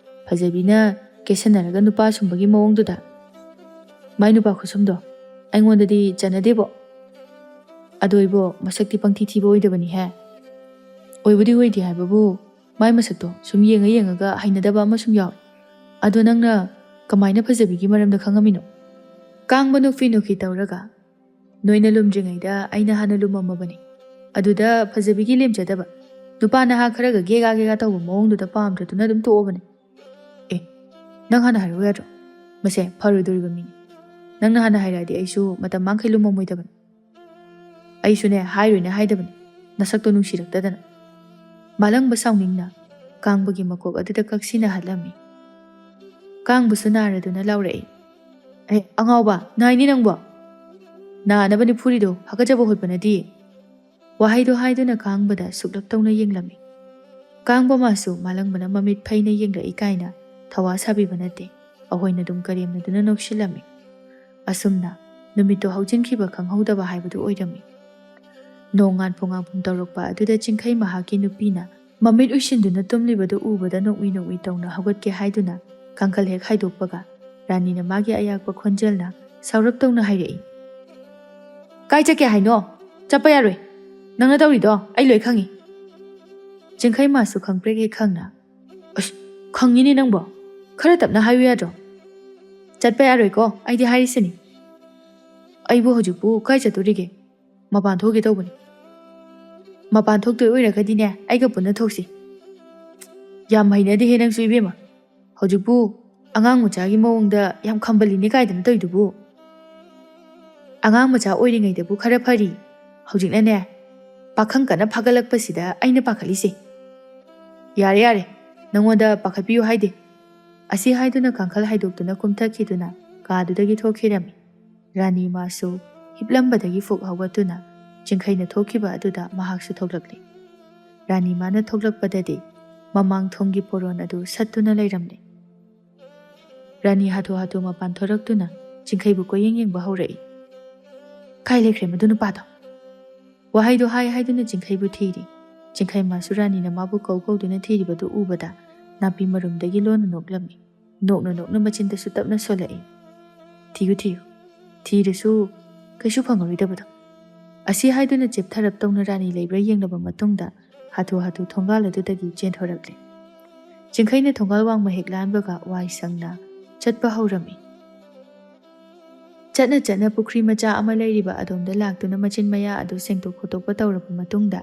ꯐꯖꯕꯤꯅ ꯀꯦꯁꯟꯅꯔꯒ ꯅꯨꯄꯥ ꯁꯨꯝꯕꯒꯤ ꯃꯑꯣꯡꯗꯨꯗ꯫ ꯃꯥꯏ ꯅꯨꯄꯥ ꯈꯨꯁꯨꯝꯗꯣ ꯑꯩꯉꯣꯟꯗꯗꯤ ꯆꯟꯅꯗꯦꯕꯣ꯫ ꯑꯗꯣ ꯏꯕꯣ, ꯃꯁꯛꯇꯤ ꯄꯪꯊꯤ ꯊꯤꯕ ꯑꯣꯏꯗꯕꯅꯤꯍꯦ꯫ ꯑꯣꯏꯕꯨꯗꯤ ꯑꯣꯏꯗꯦ ꯍꯥꯏꯕꯕꯨ, ꯃꯥꯏ ꯃꯁꯛꯇꯣ ꯁꯨꯝ ꯌꯦꯡꯉ ꯌꯦꯡꯉꯒ ꯍꯩꯅꯗꯕ ꯑꯃ ꯁꯨꯝ ꯌꯥꯎꯏ꯫ ꯑꯗꯣ ꯅꯪꯅ ꯀꯃꯥꯏꯅ ꯐꯖꯕꯤꯒꯤ ꯃꯔꯝꯗ ꯈꯪꯉꯝꯃꯤꯅꯣ? ꯀꯥꯡꯕ ꯅꯣꯛꯐꯤ ꯅꯣꯛꯐꯤ ꯇꯧꯔꯒ, "ꯅꯣꯏꯅ ꯂꯨꯝꯗ꯭ꯔꯤꯉꯩꯗ ꯑꯩꯅ ꯍꯥꯟꯅ ꯂꯨꯝꯃꯝꯃꯕꯅꯤ꯫ ꯑꯗꯨꯗ ꯐꯖꯕꯤꯒꯤ ꯂꯦꯝꯖꯗꯕ, ꯅꯨꯄꯥ ꯅꯍꯥ ꯈꯔꯒ ꯒꯦꯒꯥ ꯒꯦꯒꯥ ꯇꯧꯕ ꯃꯑꯣꯡꯗꯨꯗ ꯄꯥꯝꯗ꯭ꯔꯗꯨꯅ ꯑꯗꯨꯝ ꯇꯣꯛꯑꯕꯅꯤ꯫" "ꯑꯦ, ꯅꯪ ꯍꯥꯟꯅ ꯍꯥꯏꯔꯛꯎ ꯌꯥꯗ꯭ꯔꯣ? ꯃꯁꯦ ꯐꯔꯣꯏꯗꯣꯔꯤꯕ ꯃꯤꯅꯤ꯫ ꯅꯪꯅ ꯍꯥꯟꯅ ꯍꯥꯏꯔꯛꯑꯗꯤ ꯑꯩꯁꯨ ꯃꯇꯝ ꯃꯥꯡꯈꯩ ꯂꯨꯝꯃꯝꯃꯣꯏꯗꯕꯅꯤ꯫" "ꯑꯩꯁꯨꯅꯦ ꯍꯥꯏꯔꯣꯏꯅ ꯍꯥꯏꯗꯕꯅꯤ, ꯅꯁꯛꯇꯣ ꯅꯨꯡꯁꯤꯔꯛꯇꯗꯅ꯫" ꯃꯥꯂꯪꯕ ꯁꯥꯎꯅꯤꯡꯅ ꯀꯥꯡꯕꯒꯤ ꯃꯀꯣꯛ ꯑꯗꯨꯗ ꯀꯛꯁꯤꯟꯅ ꯍꯜꯂꯝꯃꯤ꯫ ꯀꯥꯡꯕꯁꯨ ꯅꯥꯔꯗꯨꯅ ꯂꯥꯎꯔꯛꯏ, "ꯑꯦ, ꯑꯉꯥꯎꯕ, ꯅꯥꯏꯅꯤ ꯅꯪꯕꯣ? ꯅꯥꯅꯕꯅꯤ ꯐꯨꯔꯤꯗꯣ, ꯍꯥꯀꯠꯆꯕ ꯍꯣꯠꯄ ꯅꯠꯇꯤꯌꯦ꯫" ꯋꯥꯍꯩꯗꯣ ꯍꯥꯏꯗꯨꯅ ꯀꯥꯡꯕꯗ ꯁꯨꯛꯂꯛ ꯇꯧꯅ ꯌꯦꯡꯂꯝꯃꯤ꯫ ꯀꯥꯡꯕ ꯃꯥꯁꯨ ꯃꯥꯂꯪꯕꯅ ꯃꯃꯤꯠ ꯐꯩꯅ ꯌꯦꯡꯂꯛꯏ ꯀꯥꯏꯅ ꯊꯋꯥ ꯁꯥꯕꯤꯕ ꯅꯠꯇꯦ꯫ ꯑꯍꯣꯏꯅ ꯑꯗꯨꯝ ꯀꯔꯦꯝꯅꯗꯨꯅ ꯅꯣꯛꯁꯤꯜꯂꯝꯃꯤ꯫ ꯑꯁꯨꯝꯅ ꯅꯨꯃꯤꯠꯇꯣ ꯍꯧꯖꯤꯟꯈꯤꯕ ꯈꯪꯍꯧꯗꯕ ꯍꯥꯏꯕꯗꯨ ꯑꯣꯏꯔꯝꯃꯤ꯫ ꯅꯣꯡ ꯉꯥꯟꯐꯣꯡ ꯉꯥꯟꯐꯣꯡ ꯇꯧꯔꯛꯄ ꯑꯗꯨꯗ ꯆꯤꯡꯈꯩ ꯃꯍꯥꯛꯀꯤ ꯅꯨꯄꯤꯅ ꯃꯃꯤꯠ ꯎꯏꯁꯤꯟꯗꯨꯅ ꯇꯨꯝꯂꯤꯕꯗꯨ ꯎꯕꯗ ꯅꯣꯛꯃꯤ ꯅꯣꯛꯃꯤ ꯇꯧꯅ ꯍꯧꯒꯠꯀꯦ ꯍꯥꯏꯗꯨꯅ ꯀꯥꯡꯈꯜ ꯍꯦꯛ ꯍꯥꯏꯗꯣꯛꯄꯒ, ꯔꯥꯅꯤꯅ ꯃꯥꯒꯤ ꯑꯌꯥꯛꯄ ꯈꯣꯟꯖꯦꯜꯅ ꯁꯥꯎꯔꯞ ꯇꯧꯅ ꯍꯥꯏꯔꯛꯏ, "ꯀꯥꯏ ꯆꯠꯀꯦ ꯍꯥꯏꯅꯣ? ꯆꯠꯄ ꯌꯥꯔꯣꯏ꯫ ꯅꯪꯅ ꯇꯧꯔꯤꯗꯣ ꯑꯩ ꯂꯣꯏ ꯈꯪꯉꯤ꯫" ꯆꯤꯡꯈꯩ ꯃꯥꯁꯨ ꯈꯪꯄ꯭ꯔꯦꯛ ꯍꯦꯛ ꯈꯪꯅ, "ꯑꯁ, ꯈꯪꯉꯤꯅꯦ ꯅꯪꯕꯣ꯫ ꯈꯔ ꯇꯞꯅ ꯍꯥꯏꯌꯨ ꯌꯥꯗ꯭ꯔꯣ?" "ꯆꯠꯄ ꯌꯥꯔꯣꯏꯀꯣ, ꯑꯩꯗꯤ ꯍꯥꯏꯔꯤꯁꯤꯅꯤ꯫" "ꯑꯩꯕꯨ ꯍꯧꯖꯤꯛꯄꯨ ꯀꯥꯏ ꯆꯠꯇꯣꯔꯤꯒꯦ? ꯃꯄꯥꯟ ꯊꯣꯛꯀꯦ ꯇꯧꯕꯅꯤ꯫" "ꯃꯄꯥꯟ ꯊꯣꯛꯇꯣꯏ ꯑꯣꯏꯔꯒꯗꯤꯅꯦ, ꯑꯩꯒ ꯄꯨꯟꯅ ꯊꯣꯛꯁꯤ꯫" "ꯌꯥꯝ ꯍꯩꯅꯗꯦꯍꯦ ꯅꯪꯁꯨ ꯏꯕꯦꯝꯃ꯫ ꯍꯧꯖꯤꯛꯄꯨ ꯑꯉꯥꯡ ꯃꯆꯥꯒꯤ ꯃꯑꯣꯡꯗ ꯌꯥꯝ ꯈꯝꯕꯜꯂꯤꯅꯦ ꯀꯥꯏꯗꯅ ꯇꯧꯏꯗꯨꯕꯨ꯫ ꯑꯉꯥꯡ ꯃꯆꯥ ꯑꯣꯏꯔꯤꯉꯩꯗꯕꯨ ꯈꯔ ꯐꯔꯤ, ꯍꯧꯖꯤꯛꯅꯅꯦ, ꯄꯥꯈꯪ ꯀꯟꯅ ꯐꯥꯒꯠꯂꯛꯄꯁꯤꯗ ꯑꯩꯅ ꯄꯥꯈꯠꯂꯤꯁꯦ꯫" "ꯌꯥꯔꯦ, ꯌꯥꯔꯦ, ꯅꯪꯉꯣꯟꯗ ꯄꯥꯈꯠꯄꯤꯌꯨ ꯍꯥꯏꯗꯦ꯫" ꯑꯁꯤ ꯍꯥꯏꯗꯨꯅ ꯀꯥꯡꯈꯜ ꯍꯥꯏꯗꯣꯛꯇꯨꯅ ꯀꯨꯝꯊꯈꯤꯗꯨꯅ ꯀꯥꯗꯨꯗꯒꯤ ꯊꯣꯛꯈꯤꯔꯝꯃꯤ꯫ ꯔꯥꯅꯤ ꯃꯥꯁꯨ ꯍꯤꯞꯂꯝꯕꯗꯒꯤ ꯐꯨꯛ ꯍꯧꯒꯠꯇꯨꯅ ꯆꯤꯡꯈꯩꯅ ꯊꯣꯛꯈꯤꯕ ꯑꯗꯨꯗ ꯃꯍꯥꯛꯁꯨ ꯊꯣꯛꯂꯛꯂꯤ꯫ ꯔꯥꯅꯤ ꯃꯥꯅ ꯊꯣꯛꯂꯛꯄꯗꯗꯤ ꯃꯃꯥꯡ ꯊꯣꯡꯒꯤ ꯄꯣꯔꯣꯟ ꯑꯗꯨ ꯁꯠꯇꯨꯅ ꯂꯩꯔꯝꯂꯦ꯫ ꯔꯥꯅꯤ ꯍꯥꯊꯨ ꯍꯥꯊꯨ ꯃꯄꯥꯟ ꯊꯣꯔꯛꯇꯨꯅ ꯆꯤꯡꯈꯩꯕꯨ ꯀꯣꯏꯌꯦꯡ ꯌꯦꯡꯕ ꯍꯧꯔꯛꯏ꯫ "ꯀꯥꯏ ꯂꯩꯈ꯭ꯔꯦ ꯃꯗꯨ ꯅꯨꯄꯥꯗꯣ?" ꯋꯥꯍꯩꯗꯨ ꯍꯥꯏ ꯍꯥꯏꯗꯨꯅ ꯆꯤꯡꯈꯩꯕꯨ ꯊꯤꯔꯤ꯫ ꯆꯤꯡꯈꯩ ꯃꯥꯁꯨ ꯔꯥꯅꯤꯅ ꯃꯥꯕꯨ ꯀꯧ ꯀꯧꯗꯨꯅ ꯊꯤꯔꯤꯕꯗꯨ ꯎꯕꯗ ꯅꯥꯄꯤ ꯃꯔꯨꯝꯗꯒꯤ ꯂꯣꯟꯅ ꯅꯣꯛꯂꯝꯃꯤ꯫ ꯅꯣꯛꯅ ꯅꯣꯛꯅ ꯃꯆꯤꯟꯗꯁꯨ ꯇꯞꯅ ꯁꯣꯜꯂꯛꯏ꯫ "ꯊꯤꯌꯨ, ꯊꯤꯌꯨ꯫ ꯊꯤꯔꯁꯨ ꯀꯩꯁꯨ ꯐꯪꯉꯔꯣꯏꯗꯕꯗꯣ"꯫ ꯑꯁꯤ ꯍꯥꯏꯗꯨꯅ ꯆꯦꯞꯊꯔꯞ ꯇꯧꯅ ꯔꯥꯅꯤ ꯂꯩꯕ꯭ꯔꯥ ꯌꯦꯡꯂꯕ ꯃꯇꯨꯡꯗ ꯍꯥꯊꯨ ꯍꯥꯊꯨ ꯊꯣꯡꯒꯥꯜ ꯑꯗꯨꯗꯒꯤ ꯆꯦꯟꯊꯣꯔꯛꯂꯦ꯫ ꯆꯤꯡꯈꯩꯅ ꯊꯣꯡꯒꯥꯜ ꯋꯥꯡꯃ ꯍꯦꯛ ꯂꯥꯟꯕꯒ ꯋꯥꯏ ꯁꯪꯅ ꯆꯠꯄ ꯍꯧꯔꯝꯃꯤ꯫ ꯆꯠꯅ ꯆꯠꯅ ꯄꯨꯈ꯭ꯔꯤ ꯃꯆꯥ ꯑꯃ ꯂꯩꯔꯤꯕ ꯑꯗꯣꯝꯗ ꯂꯥꯛꯇꯨꯅ ꯃꯆꯤꯟ ꯃꯌꯥ ꯑꯗꯨ ꯁꯦꯡꯗꯣꯛ ꯈꯣꯠꯇꯣꯛꯄ ꯇꯧꯔꯕ ꯃꯇꯨꯡꯗ,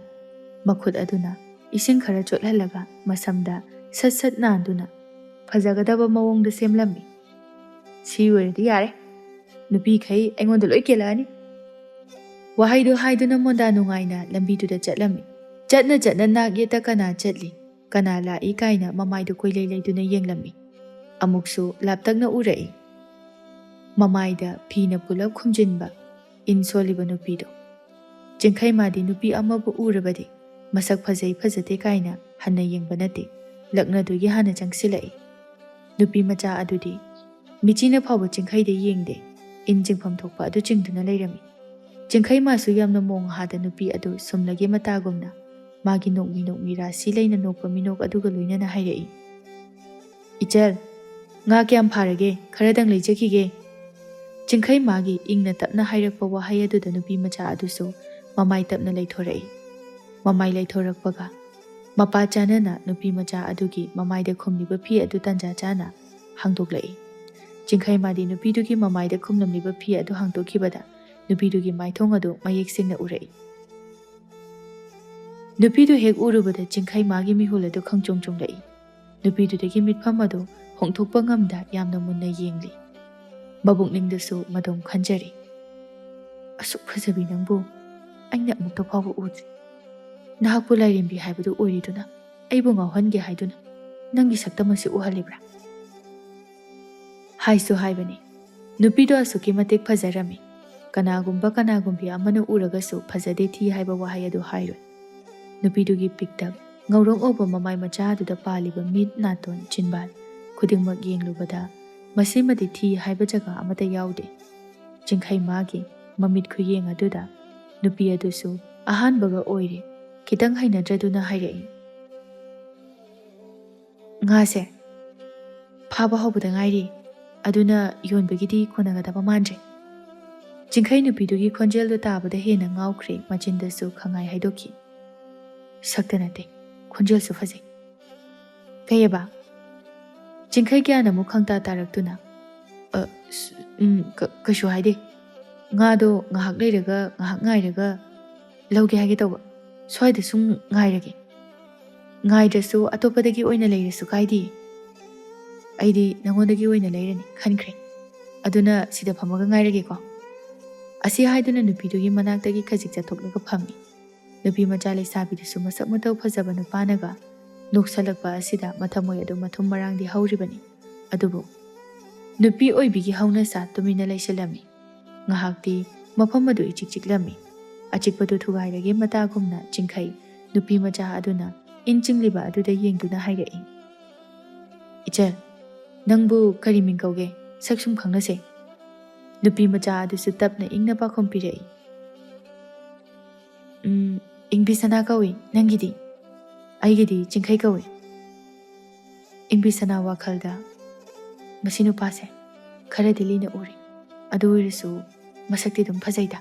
ꯃꯈꯨꯠ ꯑꯗꯨꯅ ꯏꯁꯤꯡ ꯈꯔ ꯆꯣꯠꯍꯜꯂꯒ ꯃꯁꯝꯗ ꯁꯠ ꯁꯠ ꯅꯥꯟꯗꯨꯅ ꯐꯖꯒꯗꯕ ꯃꯑꯣꯡꯗ ꯁꯦꯝꯂꯝꯃꯤ꯫ "ꯁꯤ ꯑꯣꯏꯔꯗꯤ ꯌꯥꯔꯦ꯫ ꯅꯨꯄꯤꯈꯩ ꯑꯩꯉꯣꯟꯗ ꯂꯣꯏ ꯀꯦꯜꯂꯛꯑꯅꯤ"꯫ ꯋꯥꯍꯩꯗꯨ ꯍꯥꯏꯗꯨꯅ ꯃꯣꯟꯗꯥ ꯅꯨꯡꯉꯥꯏꯅ ꯂꯝꯕꯤꯗꯨꯗ ꯆꯠꯂꯝꯃꯤ꯫ ꯆꯠꯅ ꯆꯠꯅ ꯅꯥꯛ ꯌꯦꯠꯇ ꯀꯅꯥ ꯆꯠꯂꯤ, ꯀꯅꯥ ꯂꯥꯛꯏ ꯀꯥꯏꯅ ꯃꯃꯥꯏꯗꯨ ꯀꯣꯏꯂꯩ ꯂꯩꯗꯨꯅ ꯌꯦꯡꯂꯝꯃꯤ꯫ ꯑꯃꯨꯛꯁꯨ ꯂꯥꯞꯇꯛꯅ ꯎꯔꯛꯏ꯫ ꯃꯃꯥꯏꯗ ꯐꯤꯅ ꯄꯨꯂꯞ ꯈꯨꯝꯖꯤꯟꯕ ꯏꯟ ꯁꯣꯜꯂꯤꯕ ꯅꯨꯄꯤꯗꯨ꯫ ꯆꯤꯡꯈꯩ ꯃꯥꯗꯤ ꯅꯨꯄꯤ ꯑꯃꯕꯨ ꯎꯔꯕꯗꯤ ꯃꯁꯛ ꯐꯖꯩ ꯐꯖꯗꯦ ꯀꯥꯏꯅ ꯍꯟꯅ ꯌꯦꯡꯕ ꯅꯠꯇꯦ, ꯂꯛꯅꯗꯨꯒꯤ ꯍꯥꯟꯅ ꯆꯪꯁꯤꯜꯂꯛꯏ꯫ ꯅꯨꯄꯤ ꯃꯆꯥ ꯑꯗꯨꯗꯤ ꯃꯤꯆꯤꯅ ꯐꯥꯎꯕ ꯆꯤꯡꯈꯩꯗ ꯌꯦꯡꯗꯦ, ꯏꯟ ꯆꯤꯡꯐꯝ ꯊꯣꯛꯄ ꯑꯗꯨ ꯆꯤꯡꯗꯨꯅ ꯂꯩꯔꯝꯃꯤ꯫ ꯆꯤꯡꯈꯩ ꯃꯥꯁꯨ ꯌꯥꯝꯅ ꯃꯣꯡ ꯍꯥꯗ ꯅꯨꯄꯤ ꯑꯗꯨ ꯁꯨꯝꯂꯒꯦ ꯃꯇꯥꯒꯨꯝꯅ ꯃꯥꯒꯤ ꯅꯣꯛꯃꯤ ꯅꯣꯛꯃꯤ ꯔꯥꯁꯤ ꯂꯩꯅ ꯅꯣꯛꯄ ꯃꯤꯅꯣꯛ ꯑꯗꯨꯒ ꯂꯣꯏꯅꯅ ꯍꯥꯏꯔꯛꯏ, "ꯏꯆꯜ, ꯉꯥ ꯀꯌꯥꯝ ꯐꯥꯔꯒꯦ? ꯈꯔꯗꯪ ꯂꯩꯖꯈꯤꯒꯦ"꯫ ꯆꯤꯡꯈꯩ ꯃꯥꯒꯤ ꯏꯪꯅ ꯇꯞꯅ ꯍꯥꯏꯔꯛꯄ ꯋꯥꯍꯩ ꯑꯗꯨꯗ ꯅꯨꯄꯤ ꯃꯆꯥ ꯑꯗꯨꯁꯨ ꯃꯃꯥꯏ ꯇꯞꯅ ꯂꯩꯊꯣꯔꯛꯏ꯫ ꯃꯃꯥꯏ ꯂꯩꯊꯣꯔꯛꯄꯒ ꯃꯄꯥ ꯆꯥꯅꯅ ꯅꯨꯄꯤ ꯃꯆꯥ ꯑꯗꯨꯒꯤ ꯃꯃꯥꯏꯗ ꯈꯨꯝꯂꯤꯕ ꯐꯤ ꯑꯗꯨ ꯇꯥꯟꯖꯥ ꯆꯥꯅ ꯍꯥꯡꯗꯣꯛꯂꯛꯏ꯫ ꯆꯤꯡꯈꯩ ꯃꯥꯗꯤ ꯅꯨꯄꯤꯗꯨꯒꯤ ꯃꯃꯥꯏꯗ ꯈꯨꯝꯂꯝꯂꯤꯕ ꯐꯤ ꯑꯗꯨ ꯍꯥꯡꯗꯣꯛꯈꯤꯕꯗ ꯅꯨꯄꯤꯗꯨꯒꯤ ꯃꯥꯏꯊꯣꯡ ꯑꯗꯨ ꯃꯌꯦꯛ ꯁꯦꯡꯅ ꯎꯔꯛꯏ꯫ ꯅꯨꯄꯤꯗꯨ ꯍꯦꯛ ꯎꯔꯨꯕꯗ ꯆꯤꯡꯈꯩ ꯃꯥꯒꯤ ꯃꯤꯍꯨꯜ ꯑꯗꯨ ꯈꯪꯆꯣꯡ ꯆꯣꯡꯂꯛꯏ꯫ ꯅꯨꯄꯤꯗꯨꯗꯒꯤ ꯃꯤꯠꯐꯝ ꯑꯗꯨ ꯍꯣꯡꯊꯣꯛꯄ ꯉꯝꯗ ꯌꯥꯝꯅ ꯃꯨꯟꯅ ꯌꯦꯡꯂꯤ꯫ ꯃꯕꯨꯛꯅꯤꯡꯗꯁꯨ ꯃꯗꯣꯝ ꯈꯟꯖꯔꯤ, "ꯑꯁꯨꯛ ꯐꯖꯕꯤ ꯅꯪꯕꯨ ꯑꯩꯅ ꯑꯃꯨꯛꯇ ꯐꯥꯎꯕ ꯎꯗ꯭ꯔꯤ꯫ ꯅꯍꯥꯛꯄꯨ ꯂꯥꯏꯔꯦꯝꯕꯤ ꯍꯥꯏꯕꯗꯨ ꯑꯣꯏꯔꯤꯗꯨꯅ ꯑꯩꯕꯨ ꯉꯥꯎꯍꯟꯒꯦ ꯍꯥꯏꯗꯨꯅ ꯅꯪꯒꯤ ꯁꯛꯇꯝ ꯑꯁꯤ ꯎꯍꯜꯂꯤꯕ꯭ꯔꯥ?" ꯍꯥꯏꯁꯨ ꯍꯥꯏꯕꯅꯤ, ꯅꯨꯄꯤꯗꯣ ꯑꯁꯨꯛꯀꯤ ꯃꯇꯤꯛ ꯐꯖꯔꯝꯃꯤ꯫ ꯀꯅꯥꯒꯨꯝꯕ ꯀꯅꯥꯒꯨꯝꯕꯤ ꯑꯃꯅ ꯎꯔꯒꯁꯨ ꯐꯖꯗꯦ ꯊꯤ ꯍꯥꯏꯕ ꯋꯥꯍꯩ ꯑꯗꯨ ꯍꯥꯏꯔꯣꯏ꯫ ꯅꯨꯄꯤꯗꯨꯒꯤ ꯄꯤꯛꯇꯛ, ꯉꯧꯔꯣꯛ ꯉꯧꯕ ꯃꯃꯥꯏ ꯃꯆꯥꯗꯨꯗ ꯄꯥꯜꯂꯤꯕ ꯃꯤꯠ, ꯅꯥꯇꯣꯟ, ꯆꯤꯟꯕꯥꯜ ꯈꯨꯗꯤꯡꯃꯛ ꯌꯦꯡꯂꯨꯕꯗ ꯃꯁꯤꯃꯗꯤ ꯊꯤ ꯍꯥꯏꯕ ꯖꯒꯥ ꯑꯃꯠꯇ ꯌꯥꯎꯗꯦ꯫ ꯆꯤꯡꯈꯩ ꯃꯥꯒꯤ ꯃꯃꯤꯠ ꯈꯨꯌꯦꯡ ꯑꯗꯨꯗ ꯅꯨꯄꯤ ꯑꯗꯨꯁꯨ ꯑꯍꯥꯟꯕꯒ ꯑꯣꯏꯔꯦ꯫ ꯈꯤꯇꯪ ꯍꯩꯅꯗ꯭ꯔꯗꯨꯅ ꯍꯥꯏꯔꯛꯏ, "ꯉꯥꯁꯦ ꯐꯥꯕ ꯍꯧꯕꯗ ꯉꯥꯏꯔꯤ, ꯑꯗꯨꯅ ꯌꯣꯟꯕꯒꯤꯗꯤ ꯀꯣꯟꯅꯒꯗꯕ ꯃꯥꯟꯗ꯭ꯔꯦ꯫" ꯆꯤꯡꯈꯩ ꯅꯨꯄꯤꯗꯨꯒꯤ ꯈꯣꯟꯖꯦꯜꯗꯨ ꯇꯥꯕꯗ ꯍꯦꯟꯅ ꯉꯥꯎꯈ꯭ꯔꯦ, ꯃꯆꯤꯟꯗꯁꯨ ꯈꯪꯉꯥꯏ ꯍꯥꯏꯗꯣꯛꯈꯤ꯫ "ꯁꯛꯇ ꯅꯠꯇꯦ, ꯈꯣꯟꯖꯦꯜꯁꯨ ꯐꯖꯩ꯫" "ꯀꯩꯑꯕ?" ꯆꯤꯡꯈꯩ ꯒ꯭ꯌꯥꯟ ꯑꯃꯨꯛ ꯈꯪꯇꯥ ꯇꯥꯔꯛꯇꯨꯅ, "ꯑ, ꯁ-, ꯎꯝ, ꯀ-, ꯀꯩꯁꯨ ꯍꯥꯏꯗꯦ꯫ ꯉꯥꯗꯣ ꯉꯥꯏꯍꯥꯛ ꯂꯩꯔꯒ, ꯉꯥꯏꯍꯥꯛ ꯉꯥꯏꯔꯒ ꯂꯧꯒꯦ ꯍꯥꯏꯒꯦ ꯇꯧꯕ꯫ ꯁ꯭ꯋꯥꯏꯗ ꯁꯨꯝ ꯉꯥꯏꯔꯒꯦ꯫ ꯉꯥꯏꯗ꯭ꯔꯁꯨ ꯑꯇꯣꯞꯄꯗꯒꯤ ꯑꯣꯏꯅ ꯂꯩꯔꯁꯨ ꯀꯥꯏꯗꯦ꯫ ꯑꯩꯗꯤ ꯅꯉꯣꯟꯗꯒꯤ ꯑꯣꯏꯅ ꯂꯩꯔꯅꯤ ꯈꯟꯈ꯭ꯔꯦ꯫ ꯑꯗꯨꯅ ꯁꯤꯗ ꯐꯝꯃꯒ ꯉꯥꯏꯔꯒꯦꯀꯣ꯫" ꯑꯁꯤ ꯍꯥꯏꯗꯨꯅ ꯅꯨꯄꯤꯗꯨꯒꯤ ꯃꯅꯥꯛꯇꯒꯤ ꯈꯖꯤꯛ ꯆꯠꯊꯣꯛꯂꯒ ꯐꯝꯃꯤ꯫ ꯅꯨꯄꯤ ꯃꯆꯥ ꯂꯩꯁꯥꯕꯤꯗꯨꯁꯨ ꯃꯁꯛ ꯃꯇꯧ ꯐꯖꯕ ꯅꯨꯄꯥꯅꯒ ꯅꯣꯛꯁꯜꯂꯛꯄ ꯑꯁꯤꯗ ꯃꯊꯃꯣꯏ ꯑꯗꯨ ꯃꯊꯨꯝ ꯃꯔꯥꯡꯗꯤ ꯍꯧꯔꯤꯕꯅꯤ꯫ ꯑꯗꯨꯕꯨ ꯅꯨꯄꯤ ꯑꯣꯏꯕꯤꯒꯤ ꯍꯧꯅꯁꯥ ꯇꯨꯃꯤꯟꯅ ꯂꯩꯁꯤꯜꯂꯝꯃꯤ꯫ ꯉꯥꯏꯍꯥꯛꯇꯤ ꯃꯐꯝ ꯑꯗꯨ ꯏꯆꯤꯛ ꯆꯤꯛꯂꯝꯃꯤ꯫ ꯑꯆꯤꯛꯄꯗꯨ ꯊꯨꯒꯥꯏꯔꯒꯦ ꯃꯇꯥꯒꯨꯝꯅ ꯆꯤꯡꯈꯩ ꯅꯨꯄꯤ ꯃꯆꯥ ꯑꯗꯨꯅ ꯏꯟ ꯆꯤꯡꯂꯤꯕ ꯑꯗꯨꯗ ꯌꯦꯡꯗꯨꯅ ꯍꯥꯏꯔꯛꯏ, "ꯏꯆꯜ, ꯅꯪꯕꯨ ꯀꯔꯤ ꯃꯤꯡ ꯀꯧꯒꯦ? ꯁꯛ ꯁꯨꯝ ꯈꯪꯅꯁꯦ꯫" ꯅꯨꯄꯤ ꯃꯆꯥ ꯑꯗꯨꯁꯨ ꯇꯞꯅ ꯏꯪꯅ ꯄꯥꯎꯈꯨꯝ ꯄꯤꯔꯛꯏ, "ꯎꯝ, ꯏꯪꯕꯤ ꯁꯅꯥ ꯀꯧꯏ, ꯅꯪꯒꯤꯗꯤ?" "ꯑꯩꯒꯤꯗꯤ ꯆꯤꯡꯈꯩ ꯀꯧꯏ꯫" ꯏꯪꯕꯤ ꯁꯅꯥ ꯋꯥꯈꯜꯗ, "ꯃꯁꯤ ꯅꯨꯄꯥꯁꯦ ꯈꯔꯗꯤ ꯂꯤꯅ ꯎꯔꯦ, ꯑꯗꯨ ꯑꯣꯏꯔꯁꯨ ꯃꯁꯛꯇꯤ ꯑꯗꯨꯝ ꯐꯖꯩꯗ꯫"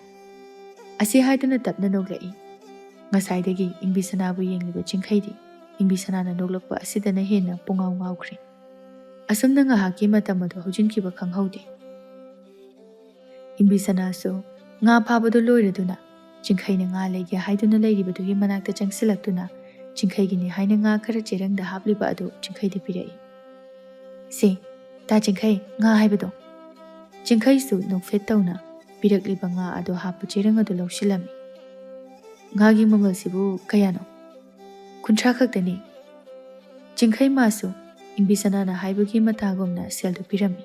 ꯑꯁꯤ ꯍꯥꯏꯗꯨꯅ ꯇꯞꯅ ꯅꯣꯛꯂꯛꯏ꯫ ꯉꯁꯥꯏꯗꯒꯤ ꯏꯪꯕꯤ ꯁꯅꯥꯕꯨ ꯌꯦꯡꯂꯤꯕ ꯆꯤꯡꯈꯩꯗꯤ ꯏꯪꯕꯤ ꯁꯅꯥꯅ ꯅꯣꯛꯂꯛꯄ ꯑꯁꯤꯗꯅ ꯍꯦꯟꯅ ꯄꯨꯡꯉꯥꯎ ꯉꯥꯎꯈ꯭ꯔꯦ꯫ ꯑꯁꯨꯝꯅ ꯉꯥꯏꯍꯥꯛꯀꯤ ꯃꯇꯝ ꯑꯗꯨ ꯍꯧꯖꯤꯟꯈꯤꯕ ꯈꯪꯍꯧꯗꯦ꯫ ꯏꯪꯕꯤ ꯁꯅꯥꯁꯨ ꯉꯥ ꯐꯥꯕꯗꯨ ꯂꯣꯏꯔꯗꯨꯅ ꯆꯤꯡꯈꯩꯅ ꯉꯥ ꯂꯩꯒꯦ ꯍꯥꯏꯗꯨꯅ ꯂꯩꯔꯤꯕꯗꯨꯒꯤ ꯃꯅꯥꯛꯇ ꯆꯪꯁꯤꯜꯂꯛꯇꯨꯅ ꯆꯤꯡꯈꯩꯒꯤꯅꯤ ꯍꯥꯏꯅ ꯉꯥ ꯈꯔ ꯆꯦꯔꯪꯗ ꯍꯥꯞꯂꯤꯕ ꯑꯗꯨ ꯆꯤꯡꯈꯩꯗ ꯄꯤꯔꯛꯏ꯫ "ꯁꯦ, ꯇꯥ ꯆꯤꯡꯈꯩ, ꯉꯥ ꯍꯥꯏꯕꯗꯣ꯫" ꯆꯤꯡꯈꯩꯁꯨ ꯅꯣꯛꯐꯦꯠ ꯇꯧꯅ ꯄꯤꯔꯛꯂꯤꯕ ꯉꯥ ꯑꯗꯨ ꯍꯥꯞꯄ ꯆꯦꯔꯪ ꯑꯗꯨ ꯂꯧꯁꯤꯜꯂꯝꯃꯤ꯫ "ꯉꯥꯒꯤ ꯃꯃꯜꯁꯤꯕꯨ ꯀꯌꯥꯅꯣ?" "ꯀꯨꯟꯊ꯭ꯔꯥ ꯈꯛꯇꯅꯤ꯫" ꯆꯤꯡꯈꯩ ꯃꯥꯁꯨ ꯏꯪꯕꯤ ꯁꯅꯥꯅ ꯍꯥꯏꯕꯒꯤ ꯃꯇꯥꯒꯨꯝꯅ ꯁꯦꯜꯗꯨ ꯄꯤꯔꯝꯃꯤ꯫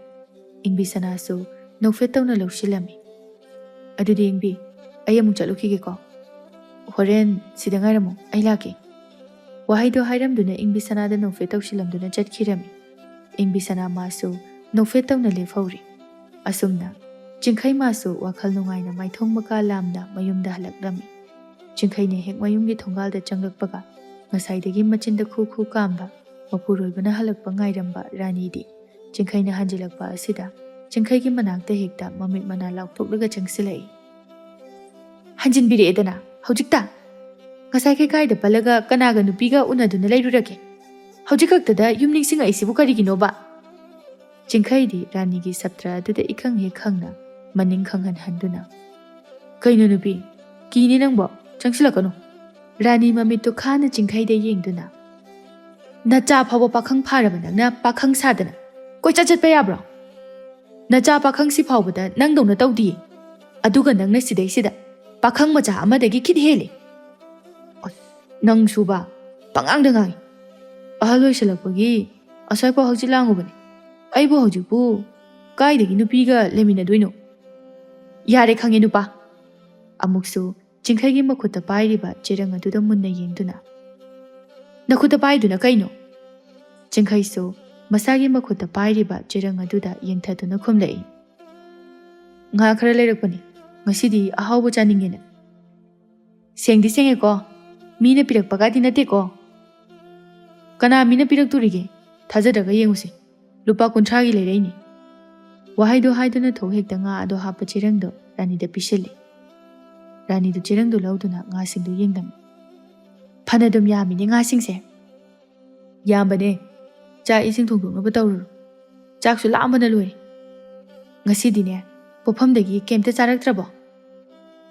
ꯏꯪꯕꯤ ꯁꯅꯥꯁꯨ ꯅꯣꯛꯐꯦꯠ ꯇꯧꯅ ꯂꯧꯁꯤꯜꯂꯝꯃꯤ꯫ "ꯑꯗꯨꯗꯤ ꯏꯪꯕꯤ, ꯑꯩ ꯑꯃꯨꯛ ꯆꯠꯂꯨꯈꯤꯒꯦꯀꯣ꯫ ꯍꯣꯔꯦꯟ ꯁꯤꯗ ꯉꯥꯏꯔꯝꯃꯨ, ꯑꯩ ꯂꯥꯛꯀꯦ꯫" ꯋꯥꯍꯩꯗꯣ ꯍꯥꯏꯔꯝꯗꯨꯅ ꯏꯪꯕꯤꯁꯅꯥꯗ ꯅꯣꯛꯐꯦꯠ ꯇꯧꯁꯤꯜꯂꯝꯗꯨꯅ ꯆꯠꯈꯤꯔꯝꯃꯤ꯫ ꯏꯪꯕꯤꯁꯅꯥ ꯃꯥꯁꯨ ꯅꯣꯛꯐꯦꯠ ꯇꯧꯅ ꯂꯦꯞꯍꯧꯔꯤ꯫ ꯑꯁꯨꯝꯅ ꯆꯤꯡꯈꯩ ꯃꯥꯁꯨ ꯋꯥꯈꯜ ꯅꯨꯡꯉꯥꯏꯅ ꯃꯥꯏꯊꯣꯡ ꯃꯀꯥ ꯂꯥꯝꯅ ꯃꯌꯨꯝꯗ ꯍꯜꯂꯛꯂꯝꯃꯤ꯫ ꯆꯤꯡꯈꯩꯅ ꯍꯦꯛ ꯃꯌꯨꯝꯒꯤ ꯊꯣꯡꯒꯥꯜꯗ ꯆꯪꯂꯛꯄꯒ ꯉꯁꯥꯏꯗꯒꯤ ꯃꯆꯤꯟꯗ ꯈꯨ ꯈꯨ ꯀꯥꯝꯕ ꯃꯄꯨꯔꯣꯏꯕꯅ ꯍꯜꯂꯛꯄ ꯉꯥꯏꯔꯝꯕ ꯔꯥꯅꯤꯗꯤ ꯆꯤꯡꯈꯩꯅ ꯍꯟꯖꯤꯜꯂꯛꯄ ꯑꯁꯤꯗ ꯆꯤꯡꯈꯩꯒꯤ ꯃꯅꯥꯛꯇ ꯍꯦꯛꯇ ꯃꯃꯤꯠ ꯃꯅꯥ ꯂꯥꯎꯊꯣꯛꯂꯒ ꯆꯪꯁꯤꯜꯂꯛꯏ꯫ "ꯍꯟꯖꯤꯟꯕꯤꯔꯛꯑꯦꯗꯅ ꯍꯧꯖꯤꯛꯇ? ꯉꯁꯥꯏꯈꯩ ꯀꯥꯏꯗ ꯄꯜꯂꯒ ꯀꯅꯥꯒ ꯅꯨꯄꯤꯒ ꯎꯅꯗꯨꯅ ꯂꯩꯔꯨꯔꯒꯦ? ꯍꯧꯖꯤꯛ ꯈꯛꯇꯗ ꯌꯨꯝ ꯅꯤꯡꯁꯤꯡꯉꯛꯏꯁꯤꯕꯨ ꯀꯔꯤꯒꯤꯅꯣꯕ?" ꯆꯤꯡꯈꯩꯗꯤ ꯔꯥꯅꯤꯒꯤ ꯁꯞꯇ꯭ꯔ ꯑꯗꯨꯗ ꯏꯈꯪ ꯍꯦꯛ ꯈꯪꯅ ꯃꯅꯤꯡ ꯈꯪꯍꯟꯍꯟꯗꯨꯅ, "ꯀꯩꯅꯣ ꯅꯨꯄꯤ, ꯀꯤꯅꯤ ꯅꯪꯕꯣ? ꯆꯪꯁꯤꯜꯂꯛꯀꯅꯨ꯫" ꯔꯥꯅꯤ ꯃꯃꯤꯠꯇꯨ ꯈꯥꯅ ꯆꯤꯡꯈꯩꯗ ꯌꯦꯡꯗꯨꯅ, "ꯅꯆꯥ ꯐꯥꯎꯕ ꯄꯥꯈꯪ ꯐꯥꯔꯕ ꯅꯪꯅ ꯄꯥꯈꯪ ꯁꯥꯗꯅ ꯀꯣꯏꯆꯠ ꯆꯠꯄ ꯌꯥꯕ꯭ꯔꯣ? ꯅꯆꯥ ꯄꯥꯈꯪꯁꯤ ꯐꯥꯎꯕꯗ ꯅꯪꯗꯧꯅ ꯇꯧꯗꯤꯌꯦ, ꯑꯗꯨꯒ ꯅꯪꯅ ꯁꯤꯗꯩꯁꯤꯗ ꯄꯥꯈꯪ ꯃꯆꯥ ꯑꯃꯗꯒꯤ ꯈꯤꯠ ꯍꯦꯜꯂꯦ꯫ ꯑꯁ, ꯅꯪꯁꯨꯕ, ꯄꯉꯥꯡꯗ ꯉꯥꯡꯉꯤ꯫ ꯑꯍꯜ ꯑꯣꯏꯁꯜꯂꯛꯄꯒꯤ ꯑꯁ꯭ꯋꯥꯏꯐꯥꯎ ꯍꯛꯆꯤꯠ ꯂꯥꯡꯉꯨꯕꯅꯦ꯫ ꯑꯩꯕꯨ ꯍꯧꯖꯤꯛꯄꯨ ꯀꯥꯏꯗꯒꯤ ꯅꯨꯄꯤꯒ ꯂꯩꯃꯤꯟꯅꯗꯣꯏꯅꯣ? ꯌꯥꯔꯦ, ꯈꯪꯉꯦ ꯅꯨꯄꯥ꯫" ꯑꯃꯨꯛꯁꯨ ꯆꯤꯡꯈꯩꯒꯤ ꯃꯈꯨꯠꯇ ꯄꯥꯏꯔꯤꯕ ꯆꯦꯔꯪ ꯑꯗꯨꯗ ꯃꯨꯟꯅ ꯌꯦꯡꯗꯨꯅ, "ꯅꯈꯨꯠꯇ ꯄꯥꯏꯗꯨꯅ ꯀꯩꯅꯣ?" ꯆꯤꯡꯈꯩꯁꯨ ꯃꯁꯥꯒꯤ ꯃꯈꯨꯠꯇ ꯄꯥꯏꯔꯤꯕ ꯆꯦꯔꯪ ꯑꯗꯨꯗ ꯌꯦꯡꯊꯗꯨꯅ ꯈꯨꯝꯂꯛꯏ, "ꯉꯥ ꯈꯔ ꯂꯩꯔꯛꯄꯅꯤ, ꯉꯁꯤꯗꯤ ꯑꯍꯥꯎꯕ ꯆꯥꯅꯤꯡꯉꯦꯅ꯫" "ꯁꯦꯡꯗꯤ ꯁꯦꯡꯉꯦꯀꯣ, ꯃꯤꯅ ꯄꯤꯔꯛꯄꯒꯗꯤ ꯅꯠꯇꯦꯀꯣ?" "ꯀꯅꯥ ꯃꯤꯅ ꯄꯤꯔꯛꯇꯣꯔꯤꯒꯦ? ꯊꯥꯖꯗ꯭ꯔꯒ ꯌꯦꯡꯉꯨꯁꯦ, ꯂꯨꯄꯥ ꯀꯨꯟꯊ꯭ꯔꯥꯒꯤ ꯂꯩꯔꯛꯏꯅꯤ꯫" ꯋꯥꯍꯩꯗꯣ ꯍꯥꯏꯗꯨꯅ ꯊꯣꯛ ꯍꯦꯛꯇ ꯉꯥ ꯑꯗꯣ ꯍꯥꯞꯄ ꯆꯦꯔꯪꯗꯣ ꯔꯥꯅꯤꯗ ꯄꯤꯁꯤꯜꯂꯤ꯫ ꯔꯥꯅꯤꯗꯨ ꯆꯦꯔꯪꯗꯨ ꯂꯧꯗꯨꯅ ꯉꯥꯁꯤꯡꯗꯨ ꯌꯦꯡꯂꯝꯃꯤ꯫ "ꯐꯅꯗꯨꯝ ꯌꯥꯝꯃꯤꯅꯦ ꯉꯥꯁꯤꯡꯁꯦ꯫" "ꯌꯥꯝꯕꯅꯦ꯫ ꯆꯥꯛ ꯏꯁꯤꯡ ꯊꯣꯡꯗꯣꯛꯅꯕ ꯇꯧꯔꯨꯔꯣ꯫ ꯆꯥꯛꯁꯨ ꯂꯥꯝꯕꯅ ꯂꯣꯏꯔꯦ꯫ ꯉꯁꯤꯗꯤꯅꯦ, ꯄꯣꯠꯐꯝꯗꯒꯤ ꯀꯩꯝꯇ ꯆꯥꯔꯛꯇ꯭ꯔꯕꯣ?"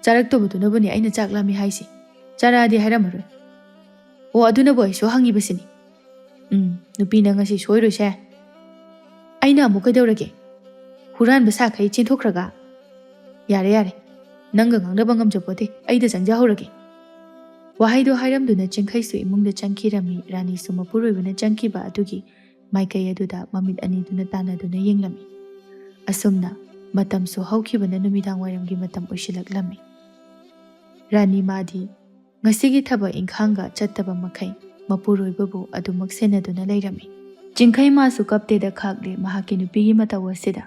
"ꯆꯥꯔꯛꯇꯕꯗꯨꯅꯕꯨꯅꯦ ꯑꯩꯅ ꯆꯥꯛ ꯂꯥꯝꯃꯤ ꯍꯥꯏꯁꯦ꯫ ꯆꯥꯔꯛꯑꯗꯤ ꯍꯥꯏꯔꯝꯃꯔꯣꯏ꯫ ꯑꯣ, ꯑꯗꯨꯅꯕꯨ ꯑꯩꯁꯨ ꯍꯪꯉꯤꯕꯁꯤꯅꯤ꯫" "ꯎꯝ, ꯅꯨꯄꯤ ꯅꯪ ꯉꯁꯤ ꯁꯣꯏꯔꯣꯏꯁꯦ꯫" "ꯑꯩꯅ ꯑꯃꯨꯛ ꯀꯩꯗꯧꯔꯒꯦ? ꯍꯨꯔꯥꯟꯕ ꯁꯥꯈꯩ ꯆꯦꯟꯊꯣꯛꯈ꯭ꯔꯒ?" "ꯌꯥꯔꯦ, ꯌꯥꯔꯦ꯫ ꯅꯪꯒ ꯉꯥꯡꯅꯕ ꯉꯝꯖꯄꯣꯠꯇꯦ꯫ ꯑꯩꯗ ꯆꯪꯖꯍꯧꯔꯒꯦ꯫" ꯋꯥꯍꯩꯗꯣ ꯍꯥꯏꯔꯝꯗꯨꯅ ꯆꯤꯡꯈꯩꯁꯨ ꯏꯃꯨꯡꯗ ꯆꯪꯈꯤꯔꯝꯃꯤ꯫ ꯔꯥꯅꯤꯁꯨ ꯃꯄꯨꯔꯣꯏꯕꯅ ꯆꯪꯈꯤꯕ ꯑꯗꯨꯒꯤ ꯃꯥꯏꯀꯩ ꯑꯗꯨꯗ ꯃꯃꯤꯠ ꯑꯅꯤꯗꯨꯅ ꯇꯥꯟꯅꯗꯨꯅ ꯌꯦꯡꯂꯝꯃꯤ꯫ ꯑꯁꯨꯝꯅ ꯃꯇꯝꯁꯨ ꯍꯧꯈꯤꯕꯅ ꯅꯨꯃꯤꯗꯥꯡ ꯋꯥꯏꯔꯝꯒꯤ ꯃꯇꯝ ꯑꯣꯏꯁꯤꯜꯂꯛꯂꯝꯃꯤ꯫ ꯔꯥꯅꯤ ꯃꯥꯗꯤ ꯉꯁꯤꯒꯤ ꯊꯕꯛ ꯏꯪꯈꯥꯡꯒ ꯆꯠꯇꯕ ꯃꯈꯩ ꯃꯄꯨꯔꯣꯏꯕꯕꯨ ꯑꯗꯨꯃꯛ ꯁꯦꯟꯅꯗꯨꯅ ꯂꯩꯔꯝꯃꯤ꯫ ꯆꯤꯡꯈꯩ ꯃꯥꯁꯨ ꯀꯞꯇꯦꯗ ꯈꯥꯛꯂꯦ ꯃꯍꯥꯛꯀꯤ ꯅꯨꯄꯤꯒꯤ ꯃꯇꯧ ꯑꯁꯤꯗ꯫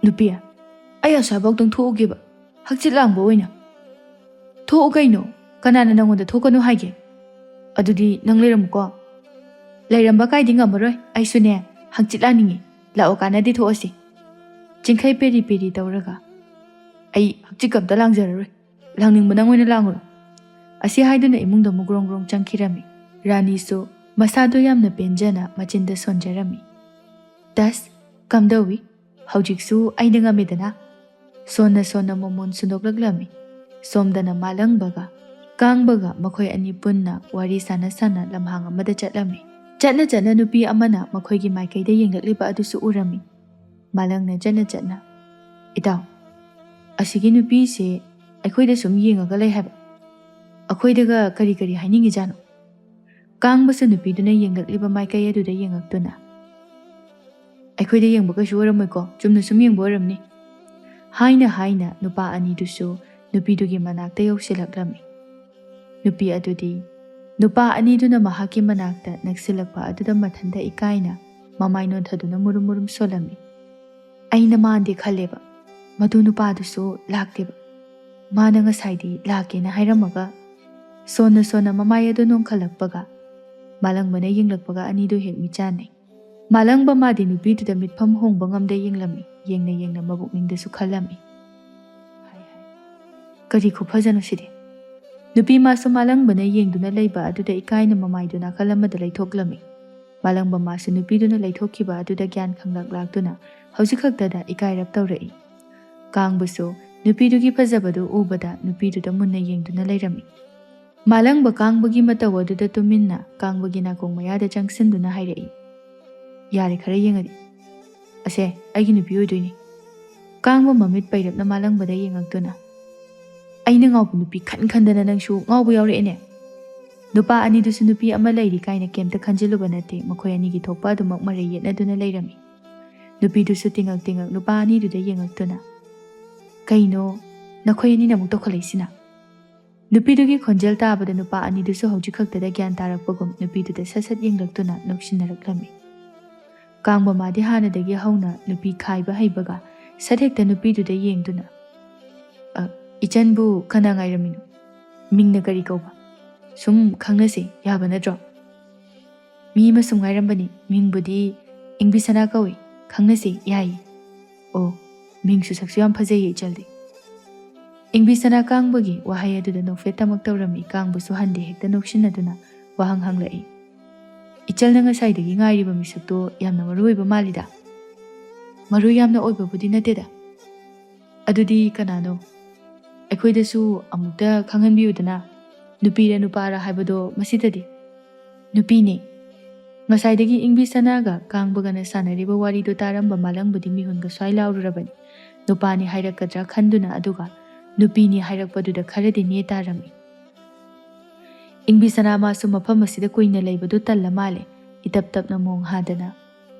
"ꯅꯨꯄꯤ, ꯑꯩ ꯑꯁ꯭ꯋꯥꯏꯐꯥꯎꯗꯪ ꯊꯣꯛꯎꯒꯦꯕ, ꯍꯛꯆꯤꯠ ꯂꯥꯡꯕ ꯑꯣꯏꯅ꯫" "ꯊꯣꯛꯎ ꯀꯩꯅꯣ, ꯀꯅꯥꯅ ꯅꯪꯉꯣꯟꯗ ꯊꯣꯛꯀꯅꯨ ꯍꯥꯏꯒꯦ? ꯑꯗꯨꯗꯤ ꯅꯪ ꯂꯩꯔꯝꯃꯨꯀꯣ꯫" "ꯂꯩꯔꯝꯕ ꯀꯥꯏꯗꯤ ꯉꯝꯃꯔꯣꯏ, ꯑꯩꯁꯨꯅꯦ ꯍꯛꯆꯤꯠ ꯂꯥꯡꯅꯤꯡꯉꯤ꯫ ꯂꯥꯛꯑꯣ, ꯀꯥꯟꯅꯗꯦ, ꯊꯣꯛꯑꯁꯤ꯫" ꯆꯤꯡꯈꯩ ꯄꯦꯔꯤ ꯄꯦꯔꯤ ꯇꯧꯔꯒ, "ꯑꯩ ꯍꯛꯆꯤꯠꯀ ꯑꯝꯇ ꯂꯥꯡꯖꯔꯔꯣꯏ, ꯂꯥꯡꯅꯤꯡꯕ ꯅꯪ ꯑꯣꯏꯅ ꯂꯥꯡꯉꯨꯔꯣ꯫" ꯑꯁꯤ ꯍꯥꯏꯗꯨꯅ ꯏꯃꯨꯡꯗ ꯑꯃꯨꯛ ꯒ꯭ꯔꯣꯡ ꯒ꯭ꯔꯣꯡ ꯆꯪꯈꯤꯔꯝꯃꯤ꯫ ꯔꯥꯅꯤꯁꯨ ꯃꯁꯥꯗꯣ ꯌꯥꯝꯅ ꯄꯦꯟꯖꯅ ꯃꯆꯤꯟꯗ ꯁꯣꯟꯖꯔꯝꯃꯤ꯫ "ꯇꯁ, ꯀꯝꯗꯧꯏ? ꯍꯧꯖꯤꯛꯁꯨ ꯑꯩꯅ ꯉꯝꯃꯦꯗꯅ?" ꯁꯣꯟꯅ ꯁꯣꯟꯅ ꯃꯣꯃꯣꯟ ꯁꯨꯟꯗꯣꯛꯂꯛꯂꯝꯃꯤ꯫ ꯁꯣꯝꯗꯅ ꯃꯥꯂꯪꯕꯒ ꯀꯥꯡꯕꯒ ꯃꯈꯣꯏ ꯑꯅꯤ ꯄꯨꯟꯅ ꯋꯥꯔꯤ ꯁꯥꯟꯅ ꯁꯥꯟꯅ ꯂꯝꯍꯥꯡ ꯑꯃꯗ ꯆꯠꯂꯝꯃꯤ꯫ ꯆꯠꯅ ꯆꯠꯅ ꯅꯨꯄꯤ ꯑꯃꯅ ꯃꯈꯣꯏꯒꯤ ꯃꯥꯏꯀꯩꯗ ꯌꯦꯡꯂꯛꯂꯤꯕ ꯑꯗꯨꯁꯨ ꯎꯔꯝꯃꯤ꯫ ꯃꯥꯂꯪꯅ ꯆꯠꯅ ꯆꯠꯅ, "ꯏꯇꯥꯎ, ꯑꯁꯤꯒꯤ ꯅꯨꯄꯤꯁꯦ ꯑꯩꯈꯣꯏꯗ ꯁꯨꯝ ꯌꯦꯡꯉꯒ ꯂꯩ ꯍꯥꯏꯕ꯫ ꯑꯩꯈꯣꯏꯗꯒ ꯀꯔꯤ ꯀꯔꯤ ꯍꯥꯏꯅꯤꯡꯉꯤꯖꯥꯠꯅꯣ?" ꯀꯥꯡꯕꯁꯨ ꯅꯨꯄꯤꯗꯨꯅ ꯌꯦꯡꯂꯛꯂꯤꯕ ꯃꯥꯏꯀꯩ ꯑꯗꯨꯗ ꯌꯦꯡꯉꯛꯇꯨꯅ, "ꯑꯩꯈꯣꯏꯗ ꯌꯦꯡꯕ ꯀꯩꯁꯨ ꯑꯣꯏꯔꯝꯃꯣꯏꯀꯣ, ꯆꯨꯝꯅ ꯁꯨꯝ ꯌꯦꯡꯕ ꯑꯣꯏꯔꯝꯅꯤ," ꯍꯥꯏꯅ ꯍꯥꯏꯅ ꯅꯨꯄꯥ ꯑꯅꯤꯗꯨꯁꯨ ꯅꯨꯄꯤꯗꯨꯒꯤ ꯃꯅꯥꯛꯇ ꯌꯧꯁꯤꯜꯂꯛꯂꯝꯃꯤ꯫ ꯅꯨꯄꯤ ꯑꯗꯨꯗꯤ ꯅꯨꯄꯥ ꯑꯅꯤꯗꯨꯅ ꯃꯍꯥꯛꯀꯤ ꯃꯅꯥꯛꯇ ꯅꯛꯁꯤꯜꯂꯛꯄ ꯑꯗꯨꯗ ꯃꯊꯟꯇ ꯏꯀꯥꯏꯅ ꯃꯃꯥꯏ ꯅꯣꯟꯊꯗꯨꯅ ꯃꯨꯔꯨꯝ ꯃꯨꯔꯨꯝ ꯁꯣꯜꯂꯝꯃꯤ꯫ ꯑꯩꯅ ꯃꯥꯟꯗꯦ ꯈꯜꯂꯦꯕ, ꯃꯗꯨ ꯅꯨꯄꯥꯗꯨꯁꯨ ꯂꯥꯛꯇꯦꯕ꯫ ꯃꯥꯅ ꯉꯁꯥꯏꯗꯤ ꯂꯥꯛꯀꯦꯅ ꯍꯥꯏꯔꯝꯃꯒ ꯁꯣꯟꯅ ꯁꯣꯟꯅ ꯃꯃꯥꯏ ꯑꯗꯨ ꯅꯣꯟꯈꯠꯂꯛꯄꯒ ꯃꯥꯂꯪꯕꯅ ꯌꯦꯡꯂꯛꯄꯒ ꯑꯅꯤꯗꯨ ꯍꯦꯛ ꯃꯤꯆꯥꯟꯅꯩ꯫ ꯃꯥꯂꯪꯕ ꯃꯥꯗꯤ ꯅꯨꯄꯤꯗꯨꯗ ꯃꯤꯠꯐꯝ ꯍꯣꯡꯕ ꯉꯝꯗ ꯌꯦꯡꯂꯝꯃꯤ꯫ ꯌꯦꯡꯅ ꯌꯦꯡꯅ ꯃꯕꯨꯛꯅꯤꯡꯗꯁꯨ ꯈꯜꯂꯝꯃꯤ, "ꯍꯥꯏ ꯍꯥꯏ, ꯀꯔꯤ ꯈꯨꯐꯖꯅꯣ ꯁꯤꯗꯤ?" ꯅꯨꯄꯤ ꯃꯥꯁꯨ ꯃꯥꯂꯪꯕꯅ ꯌꯦꯡꯗꯨꯅ ꯂꯩꯕ ꯑꯗꯨꯗ ꯏꯀꯥꯏꯅ ꯃꯃꯥꯏꯗꯨ ꯅꯥꯀꯜ ꯑꯃꯗ ꯂꯩꯊꯣꯛꯂꯝꯃꯤ꯫ ꯃꯥꯂꯪꯕ ꯃꯥꯁꯨ ꯅꯨꯄꯤꯗꯨꯅ ꯂꯩꯊꯣꯛꯈꯤꯕ ꯑꯗꯨꯗ ꯒ꯭ꯌꯥꯟ ꯈꯪꯂꯛ ꯂꯥꯛꯇꯨꯅ ꯍꯧꯖꯤꯛ ꯈꯛꯇꯗ ꯏꯀꯥꯏꯔꯞ ꯇꯧꯔꯛꯏ꯫ ꯀꯥꯡꯕꯁꯨ ꯅꯨꯄꯤꯗꯨꯒꯤ ꯐꯖꯕꯗꯨ ꯎꯕꯗ ꯅꯨꯄꯤꯗꯨꯗ ꯃꯨꯟꯅ ꯌꯦꯡꯗꯨꯅ ꯂꯩꯔꯝꯃꯤ꯫ ꯃꯥꯂꯪꯕ ꯀꯥꯡꯕꯒꯤ ꯃꯇꯧ ꯑꯗꯨꯗ ꯇꯨꯃꯤꯟꯅ ꯀꯥꯡꯕꯒꯤ ꯅꯥꯀꯣꯡ ꯃꯌꯥꯗ ꯆꯪꯁꯤꯟꯗꯨꯅ ꯍꯥꯏꯔꯛꯏ, "ꯌꯥꯔꯦ, ꯈꯔ ꯌꯦꯡꯉꯗꯤ꯫ ꯑꯁꯦ, ꯑꯩꯒꯤ ꯅꯨꯄꯤ ꯑꯣꯏꯗꯣꯏꯅꯤ꯫" ꯀꯥꯡꯕ ꯃꯃꯤꯠ ꯄꯩꯔꯞꯅ ꯃꯥꯂꯪꯕꯗ ꯌꯦꯡꯉꯛꯇꯨꯅ, "ꯑꯩꯅ ꯉꯥꯎꯕ ꯅꯨꯄꯤ ꯈꯟ ꯈꯟꯗꯅ ꯅꯪꯁꯨ ꯉꯥꯎꯕ ꯌꯥꯎꯔꯛꯑꯦꯅꯦ?" ꯅꯨꯄꯥ ꯑꯅꯤꯗꯨꯁꯨ ꯅꯨꯄꯤ ꯑꯃ ꯂꯩꯔꯤ ꯀꯥꯏꯅ ꯀꯩꯝꯇ ꯈꯟꯖꯤꯜꯂꯨꯕ ꯅꯠꯇꯦ, ꯃꯈꯣꯏ ꯑꯅꯤꯒꯤ ꯊꯣꯛꯄ ꯑꯗꯨꯃꯛ ꯃꯔꯩ ꯌꯦꯠꯅꯗꯨꯅ ꯂꯩꯔꯝꯃꯤ꯫ ꯅꯨꯄꯤꯗꯨꯁꯨ ꯇꯤꯉꯛ ꯇꯤꯉꯛ ꯅꯨꯄꯥ ꯑꯅꯤꯗꯨꯗ ꯌꯦꯡꯉꯛꯇꯨꯅ, "ꯀꯩꯅꯣ, ꯅꯈꯣꯏ ꯑꯅꯤꯅ ꯑꯃꯨꯛ ꯇꯧꯈꯠꯂꯛꯏꯁꯤꯅ?" ꯅꯨꯄꯤꯗꯨꯒꯤ ꯈꯣꯟꯖꯦꯜ ꯇꯥꯕꯗ ꯅꯨꯄꯥ ꯑꯅꯤꯗꯨꯁꯨ ꯍꯧꯖꯤꯛ ꯈꯛꯇꯗ ꯒ꯭ꯌꯥꯟ ꯇꯥꯔꯛꯄꯒꯨꯝ ꯅꯨꯄꯤꯗꯨꯗ ꯁꯠ ꯁꯠ ꯌꯦꯡꯂꯛꯇꯨꯅ ꯅꯣꯛꯁꯤꯟꯅꯔꯛꯂꯝꯃꯤ꯫ ꯀꯥꯡꯕ ꯃꯥꯗꯤ ꯍꯥꯟꯅꯗꯒꯤ ꯍꯧꯅ ꯅꯨꯄꯤ ꯈꯥꯏꯕ ꯍꯩꯕꯒ ꯁꯠ ꯍꯦꯛꯇ ꯅꯨꯄꯤꯗꯨꯗ ꯌꯦꯡꯗꯨꯅ, "ꯑ, ꯏꯆꯟꯕꯨ ꯀꯅꯥ ꯉꯥꯏꯔꯝꯃꯤꯅꯣ? ꯃꯤꯡꯅ ꯀꯔꯤ ꯀꯧꯕ? ꯁꯨꯝ ꯈꯪꯅꯁꯦ ꯌꯥꯕ ꯅꯠꯇ꯭ꯔꯣ?" "ꯃꯤ ꯑꯃ ꯁꯨꯝ ꯉꯥꯏꯔꯝꯕꯅꯤ, ꯃꯤꯡꯕꯨꯗꯤ ꯏꯪꯕꯤꯁꯅꯥ ꯀꯧꯏ, ꯈꯪꯅꯁꯦ ꯌꯥꯏꯌꯦ꯫" "ꯑꯣ, ꯃꯤꯡꯁꯨ ꯁꯛꯁꯨ ꯌꯥꯝ ꯐꯖꯩꯌꯦ ꯏꯆꯜꯗꯤ꯫" ꯏꯪꯕꯤꯁꯅꯥ ꯀꯥꯡꯕꯒꯤ ꯋꯥꯍꯩ ꯑꯗꯨꯗ ꯅꯣꯛꯐꯦꯠ ꯇꯃꯛ ꯇꯧꯔꯝꯃꯤ꯫ ꯀꯥꯡꯕꯁꯨ ꯍꯟꯗꯦ ꯍꯦꯛꯇ ꯅꯣꯛꯁꯤꯟꯅꯗꯨꯅ ꯋꯥꯍꯪ ꯍꯪꯂꯛꯏ꯫ "ꯏꯆꯜꯅ ꯉꯁꯥꯏꯗꯒꯤ ꯉꯥꯏꯔꯤꯕ ꯃꯤꯁꯛꯇꯣ ꯌꯥꯝꯅ ꯃꯔꯨ ꯑꯣꯏꯕ ꯃꯥꯜꯂꯤꯗ?" "ꯃꯔꯨ ꯌꯥꯝꯅ ꯑꯣꯏꯕꯕꯨꯗꯤ ꯅꯠꯇꯦꯗ꯫" "ꯑꯗꯨꯗꯤ ꯀꯅꯥꯅꯣ? ꯑꯩꯈꯣꯏꯗꯁꯨ ꯑꯃꯨꯛꯇ ꯈꯪꯍꯟꯕꯤꯌꯨꯗꯅ, ꯅꯨꯄꯤꯔ ꯅꯨꯄꯥꯔ ꯍꯥꯏꯕꯗꯣ ꯃꯁꯤꯗꯗꯤ꯫" "ꯅꯨꯄꯤꯅꯦ꯫" ꯉꯁꯥꯏꯗꯒꯤ ꯏꯪꯕꯤꯁꯅꯥꯒ ꯀꯥꯡꯕꯒꯅ ꯁꯥꯟꯅꯔꯤꯕ ꯋꯥꯔꯤꯗꯨ ꯇꯥꯔꯝꯕ ꯃꯥꯂꯪꯕꯗꯤ ꯃꯤꯍꯨꯟꯒ ꯁ꯭ꯋꯥꯏ ꯂꯥꯎꯔꯨꯔꯕꯅꯤ꯫ ꯅꯨꯄꯥꯅꯤ ꯍꯥꯏꯔꯛꯀꯗ꯭ꯔꯥ ꯈꯟꯗꯨꯅ, ꯑꯗꯨꯒ ꯅꯨꯄꯤꯅꯤ ꯍꯥꯏꯔꯛꯄꯗꯨꯗ ꯈꯔꯗꯤ ꯅꯦ ꯇꯥꯔꯝꯃꯤ꯫ ꯏꯪꯕꯤꯁꯅꯥ ꯃꯥꯁꯨ ꯃꯐꯝ ꯑꯁꯤꯗ ꯀꯨꯏꯅ ꯂꯩꯕꯗꯨ ꯇꯜꯂ ꯃꯥꯜꯂꯦ꯫ ꯏꯇꯞ ꯇꯞꯅ ꯃꯣꯡ ꯍꯥꯗꯅ,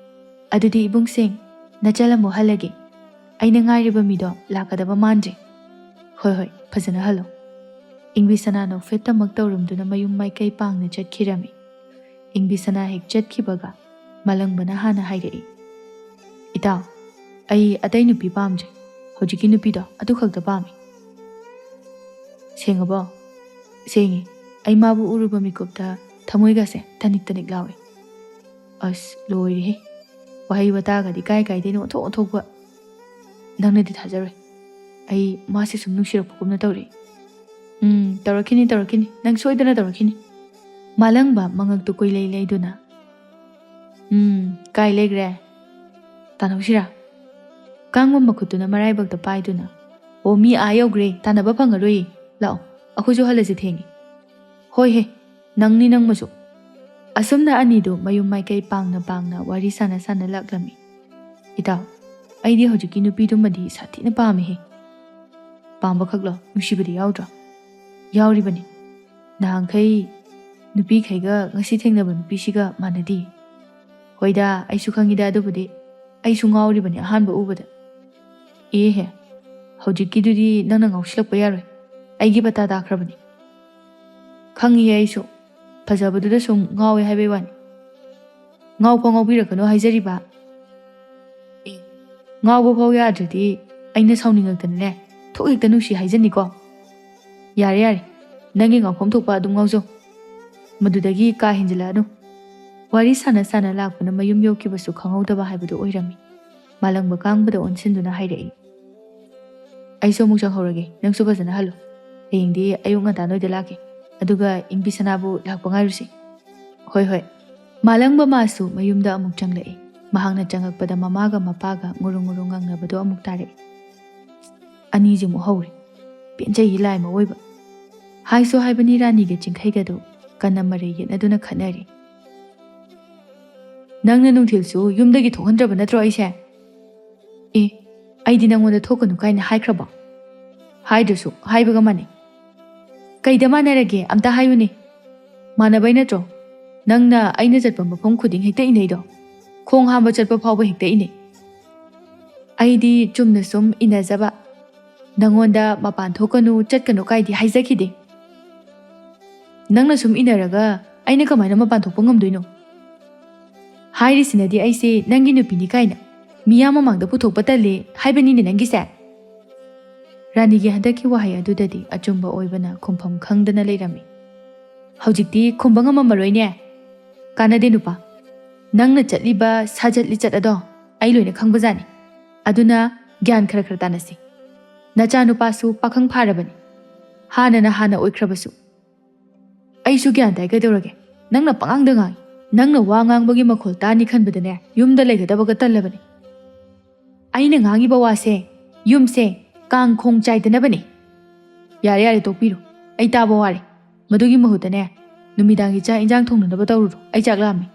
"ꯑꯗꯨꯗꯤ ꯏꯕꯨꯡꯁꯤꯡ, ꯅꯆꯜ ꯑꯃꯨꯛ ꯍꯜꯂꯒꯦ꯫ ꯑꯩꯅ ꯉꯥꯏꯔꯤꯕ ꯃꯤꯗꯣ ꯂꯥꯛꯀꯗꯕ ꯃꯥꯟꯗ꯭ꯔꯦ꯫" "ꯍꯣꯏ ꯍꯣꯏ, ꯐꯖꯅ ꯍꯜꯂꯣ꯫" ꯏꯪꯕꯤꯁꯅꯥ ꯅꯣꯛꯐꯦꯠ ꯇꯃꯛ ꯇꯧꯔꯝꯗꯨꯅ ꯃꯌꯨꯝ ꯃꯥꯏꯀꯩ ꯄꯥꯡꯅ ꯆꯠꯈꯤꯔꯝꯃꯤ꯫ ꯏꯪꯕꯤꯁꯅꯥ ꯍꯦꯛ ꯆꯠꯈꯤꯕꯒ ꯃꯥꯂꯪꯕꯅ ꯍꯥꯟꯅ ꯍꯥꯏꯔꯛꯏ, "ꯏꯇꯥꯎ, ꯑꯩ ꯑꯇꯩ ꯅꯨꯄꯤ ꯄꯥꯝꯗ꯭ꯔꯦ꯫ ꯍꯧꯖꯤꯛꯀꯤ ꯅꯨꯄꯤꯗꯣ ꯑꯗꯨ ꯈꯛꯇ ꯄꯥꯝꯃꯤ꯫" "ꯁꯦꯡꯉꯕꯣ?" "ꯁꯦꯡꯉꯤ꯫ ꯑꯩ ꯃꯥꯕꯨ ꯎꯔꯨꯕ ꯃꯤꯀꯨꯞꯇ ꯊꯃꯣꯏꯒꯁꯦ ꯇꯅꯤꯛ ꯇꯅꯤꯛ ꯂꯥꯎꯏ꯫" "ꯑꯁ, ꯂꯣꯏꯔꯦꯍꯦ꯫ ꯋꯥꯍꯩ ꯋꯥꯇꯥꯒꯗꯤ ꯀꯥꯏ ꯀꯥꯏꯗꯩꯅꯣ ꯑꯣꯟꯊꯣꯛ ꯑꯣꯟꯊꯣꯛꯄ꯫ ꯅꯪꯅꯗꯤ ꯊꯥꯖꯔꯣꯏ꯫ ꯑꯩ ꯃꯥꯁꯦ ꯁꯨꯝ ꯅꯨꯡꯁꯤꯔꯛꯄꯒꯨꯝꯅ ꯇꯧꯔꯛꯏ꯫" "ꯎꯝ, ꯇꯧꯔꯛꯈꯤꯅꯤ, ꯇꯧꯔꯛꯈꯤꯅꯤ꯫ ꯅꯪ ꯁꯣꯏꯗꯅ ꯇꯧꯔꯛꯈꯤꯅꯤ꯫" ꯃꯥꯂꯪꯕ ꯃꯉꯛꯇꯨ ꯀꯣꯏꯂꯩ ꯂꯩꯗꯨꯅ, "ꯎꯝ, ꯀꯥꯏ ꯂꯩꯈ꯭ꯔꯦ? ꯇꯥꯟꯅꯧꯁꯤꯔꯥ?" ꯀꯥꯡꯕ ꯃꯈꯨꯠꯇꯨꯅ ꯃꯔꯥꯏꯕꯛꯇ ꯄꯥꯏꯗꯨꯅ, "ꯑꯣ, ꯃꯤ ꯑꯥ ꯌꯧꯈ꯭ꯔꯦ, ꯇꯥꯟꯅꯕ ꯐꯪꯉꯔꯣꯏꯌꯦ꯫ ꯂꯥꯛꯑꯣ, ꯑꯩꯈꯣꯏꯁꯨ ꯍꯜꯂꯁꯤ, ꯊꯦꯡꯉꯦ꯫" "ꯍꯣꯏ ꯍꯦ, ꯅꯪꯅꯤ ꯅꯪꯃꯁꯨ꯫" ꯑꯁꯨꯝꯅ ꯑꯅꯤꯗꯨ ꯃꯌꯨꯝ ꯃꯥꯏꯀꯩ ꯄꯥꯡꯅ ꯄꯥꯡꯅ ꯋꯥꯔꯤ ꯁꯥꯟꯅ ꯁꯥꯟꯅ ꯂꯥꯛꯂꯝꯃꯤ꯫ "ꯏꯇꯥꯎ, ꯑꯩꯗꯤ ꯍꯧꯖꯤꯛꯀꯤ ꯅꯨꯄꯤꯗꯨꯃꯗꯤ ꯁꯥꯊꯤꯅ ꯄꯥꯝꯃꯤꯍꯦ꯫" "ꯄꯥꯝꯕꯈꯛꯂꯣ? ꯅꯨꯡꯁꯤꯕꯗꯤ ꯌꯥꯎꯗ꯭ꯔꯣ?" "ꯌꯥꯎꯔꯤꯕꯅꯤ꯫ ꯅꯍꯥꯟꯈꯩ ꯅꯨꯄꯤꯈꯩꯒ ꯉꯁꯤ ꯊꯦꯡꯅꯕ ꯅꯨꯄꯤꯁꯤꯒ ꯃꯥꯟꯅꯗꯦ꯫" "ꯍꯣꯏꯗ, ꯑꯩꯁꯨ ꯈꯪꯉꯤꯗ ꯑꯗꯨꯕꯨꯗꯤ꯫ ꯑꯩꯁꯨ ꯉꯥꯎꯔꯤꯕꯅꯤ ꯑꯍꯥꯟꯕ ꯎꯕꯗ꯫" "ꯑꯦꯍꯦ, ꯍꯧꯖꯤꯛꯀꯤꯗꯨꯗꯤ ꯅꯪꯅ ꯉꯥꯎꯁꯤꯜꯂꯛꯄ ꯌꯥꯔꯣꯏ꯫ ꯑꯩꯒꯤ ꯄꯇꯥ ꯇꯥꯈ꯭ꯔꯕꯅꯤ꯫ "ꯈꯪꯉꯤꯍꯦ ꯑꯩꯁꯨ, ꯐꯖꯕꯗꯨꯗ ꯁꯨꯝ ꯉꯥꯎꯋꯦ ꯍꯥꯏꯕꯩ ꯋꯥꯅꯤ꯫ ꯉꯥꯎ ꯐꯥꯎ ꯉꯥꯎꯕꯤꯔꯛꯀꯅꯣ ꯍꯥꯏꯖꯔꯤꯕ꯫ ꯑꯦ, ꯉꯥꯎꯕ ꯐꯥꯎ ꯌꯥꯗ꯭ꯔꯗꯤ ꯑꯩꯅ ꯁꯥꯎꯅꯤꯡꯉꯛꯇꯅꯅꯦ, ꯊꯣꯛ ꯍꯦꯛꯇ ꯅꯨꯡꯁꯤ ꯍꯥꯏꯖꯅꯤꯀꯣ꯫ ꯌꯥꯔꯦ ꯌꯥꯔꯦ, ꯅꯪꯒꯤ ꯉꯥꯎꯐꯝ ꯊꯣꯛꯄ ꯑꯗꯨꯝ ꯉꯥꯎꯖꯧ꯫ ꯃꯗꯨꯗꯒꯤ ꯀꯥ ꯍꯦꯟꯖꯤꯜꯂꯛꯑꯅꯨ꯫" ꯋꯥꯔꯤ ꯁꯥꯟꯅ ꯁꯥꯟꯅ ꯂꯥꯛꯄꯅ ꯃꯌꯨꯝ ꯌꯧꯈꯤꯕꯁꯨ ꯈꯪꯍꯧꯗꯕ ꯍꯥꯏꯕꯗꯨ ꯑꯣꯏꯔꯝꯃꯤ꯫ ꯃꯥꯂꯪꯕ ꯀꯥꯡꯕꯗ ꯑꯣꯟꯁꯤꯟꯗꯨꯅ ꯍꯥꯏꯔꯛꯏ, "ꯑꯩꯁꯨ ꯑꯃꯨꯛ ꯆꯪꯍꯧꯔꯒꯦ, ꯅꯪꯁꯨ ꯐꯖꯅ ꯍꯜꯂꯨ꯫ ꯍꯌꯦꯡꯗꯤ ꯑꯌꯨꯛ ꯉꯟꯇꯥ ꯅꯣꯏꯗ ꯂꯥꯛꯀꯦ, ꯑꯗꯨꯒ ꯏꯪꯕꯤ ꯁꯅꯥꯕꯨ ꯂꯥꯛꯄ ꯉꯥꯏꯔꯨꯁꯤ꯫" "ꯍꯣꯏ ꯍꯣꯏ꯫" ꯃꯥꯂꯪꯕ ꯃꯥꯁꯨ ꯃꯌꯨꯝꯗ ꯑꯃꯨꯛ ꯆꯪꯂꯛꯏ꯫ ꯃꯍꯥꯛꯅ ꯆꯪꯉꯛꯄꯗ ꯃꯃꯥꯒ ꯃꯄꯥꯒ ꯉꯨꯔꯨ ꯉꯨꯔꯨ ꯉꯪꯅꯕꯗꯣ ꯑꯃꯨꯛ ꯇꯥꯔꯛꯏ꯫ ꯑꯅꯤꯁꯤꯃꯨꯛ ꯍꯧꯔꯦ꯫ ꯄꯦꯟꯖꯩ ꯂꯥꯏꯃ ꯑꯣꯏꯕ꯫ ꯍꯥꯏꯁꯨ ꯍꯥꯏꯕꯅꯤ ꯔꯥꯅꯤꯒ ꯆꯤꯡꯈꯩꯒꯗꯨ ꯀꯟꯅ ꯃꯔꯩ ꯌꯦꯠꯅꯗꯨꯅ ꯈꯠꯅꯔꯤ꯫ "ꯅꯪꯅ ꯅꯨꯡꯊꯤꯜꯁꯨ ꯌꯨꯝꯗꯒꯤ ꯊꯣꯛꯍꯟꯗ꯭ꯔꯕ ꯅꯠꯇ꯭ꯔꯣ ꯑꯩꯁꯦ?" "ꯑꯦ, ꯑꯩꯗꯤ ꯅꯪꯉꯣꯟꯗ ꯊꯣꯛꯀꯅꯨ ꯀꯥꯏꯅ ꯍꯥꯏꯈ꯭ꯔꯕꯣ? ꯍꯥꯏꯗ꯭ꯔꯁꯨ ꯍꯥꯏꯕꯒ ꯃꯥꯟꯅꯩ꯫ ꯀꯩꯗ ꯃꯥꯟꯅꯔꯒꯦ? ꯑꯝꯇ ꯍꯥꯏꯌꯨꯅꯦ꯫ ꯃꯥꯟꯅꯕꯩ ꯅꯠꯇ꯭ꯔꯣ ꯅꯪꯅ ꯑꯩꯅ ꯆꯠꯄ ꯃꯐꯝ ꯈꯨꯗꯤꯡ ꯍꯦꯛꯇ ꯏꯟꯅꯩꯗꯣ? ꯈꯣꯡ ꯍꯥꯝꯕ ꯆꯠꯄ ꯐꯥꯎꯕ ꯍꯦꯛꯇ ꯏꯟꯅꯩ꯫ ꯑꯩꯗꯤ ꯆꯨꯝꯅ ꯁꯨꯝ ꯏꯟꯅꯖꯕ꯫ ꯅꯪꯉꯣꯟꯗ ꯃꯄꯥꯟ ꯊꯣꯛꯀꯅꯨ, ꯆꯠꯀꯅꯨ ꯀꯥꯏꯗꯤ ꯍꯥꯏꯖꯈꯤꯗꯦ꯫ ꯅꯪꯅ ꯁꯨꯝ ꯏꯟꯅꯔꯒ ꯑꯩꯅ ꯀꯃꯥꯏꯅ ꯃꯄꯥꯟ ꯊꯣꯛꯄ ꯉꯝꯗꯣꯏꯅꯣ? ꯍꯥꯏꯔꯤꯁꯤꯅꯗꯤ ꯑꯩꯁꯦ ꯅꯪꯒꯤ ꯅꯨꯄꯤꯅꯤ ꯀꯥꯏꯅ ꯃꯤꯌꯥꯝ ꯃꯃꯥꯡꯗ ꯄꯨꯊꯣꯛꯄ ꯇꯜꯂꯦ ꯍꯥꯏꯕꯅꯤꯅꯦ ꯅꯪꯒꯤꯁꯦ?" ꯔꯥꯅꯤꯒꯤ ꯍꯟꯗꯛꯀꯤ ꯋꯥꯍꯩ ꯑꯗꯨꯗꯗꯤ ꯑꯆꯨꯝꯕ ꯑꯣꯏꯕꯅ ꯈꯨꯝꯐꯝ ꯈꯪꯗꯅ ꯂꯩꯔꯝꯃꯤ꯫ "ꯍꯧꯖꯤꯛꯇꯤ ꯈꯨꯝꯕ ꯉꯝꯃꯝꯃꯔꯣꯏꯅꯦ꯫ ꯀꯥꯟꯅꯗꯦ ꯅꯨꯄꯥ, ꯅꯪꯅ ꯆꯠꯂꯤꯕ ꯁꯥꯖꯠ ꯂꯤꯆꯠ ꯑꯗꯣ ꯑꯩ ꯂꯣꯏꯅ ꯈꯪꯕꯖꯥꯠꯅꯤ꯫ ꯑꯗꯨꯅ ꯒ꯭ꯌꯥꯟ ꯈꯔ ꯈꯔ ꯇꯥꯅꯁꯤ꯫ ꯅꯆꯥꯅꯨꯄꯥꯁꯨ ꯄꯥꯈꯪ ꯐꯥꯔꯕꯅꯤ, ꯍꯥꯟꯅꯅ ꯍꯥꯟꯅ ꯑꯣꯏꯈ꯭ꯔꯕꯁꯨ꯫ ꯑꯩꯁꯨ ꯒ꯭ꯌꯥꯟ ꯇꯥꯏ, ꯀꯩꯗꯧꯔꯒꯦ? ꯅꯪꯅ ꯄꯉꯥꯡꯗ ꯉꯥꯡꯉꯤ꯫ ꯅꯪꯅ ꯋꯥ ꯉꯥꯡꯕꯒꯤ ꯃꯈꯣꯜ ꯇꯥꯅꯤ ꯈꯟꯕꯗꯅꯦ ꯌꯨꯝꯗ ꯂꯩꯒꯗꯕꯒ ꯇꯜꯂꯕꯅꯤ꯫ ꯑꯩꯅ ꯉꯥꯡꯉꯤꯕ ꯋꯥꯁꯦ ꯌꯨꯝꯁꯦ ꯀꯥꯡ ꯈꯣꯡ ꯆꯥꯏꯗꯅꯕꯅꯤ꯫ ꯌꯥꯔꯦ ꯌꯥꯔꯦ, ꯇꯣꯛꯄꯤꯔꯣ, ꯑꯩ ꯇꯥꯕ ꯋꯥꯔꯦ꯫ ꯃꯗꯨꯒꯤ ꯃꯍꯨꯠꯇꯅꯦ ꯅꯨꯃꯤꯗꯥꯡꯒꯤ ꯆꯥꯛ ꯏꯟꯖꯥꯡ ꯊꯣꯡꯅꯅꯕ ꯇꯧꯔꯨꯔꯣ, ꯑꯩ ꯆꯥꯛ ꯂꯥꯝꯃꯦ꯫"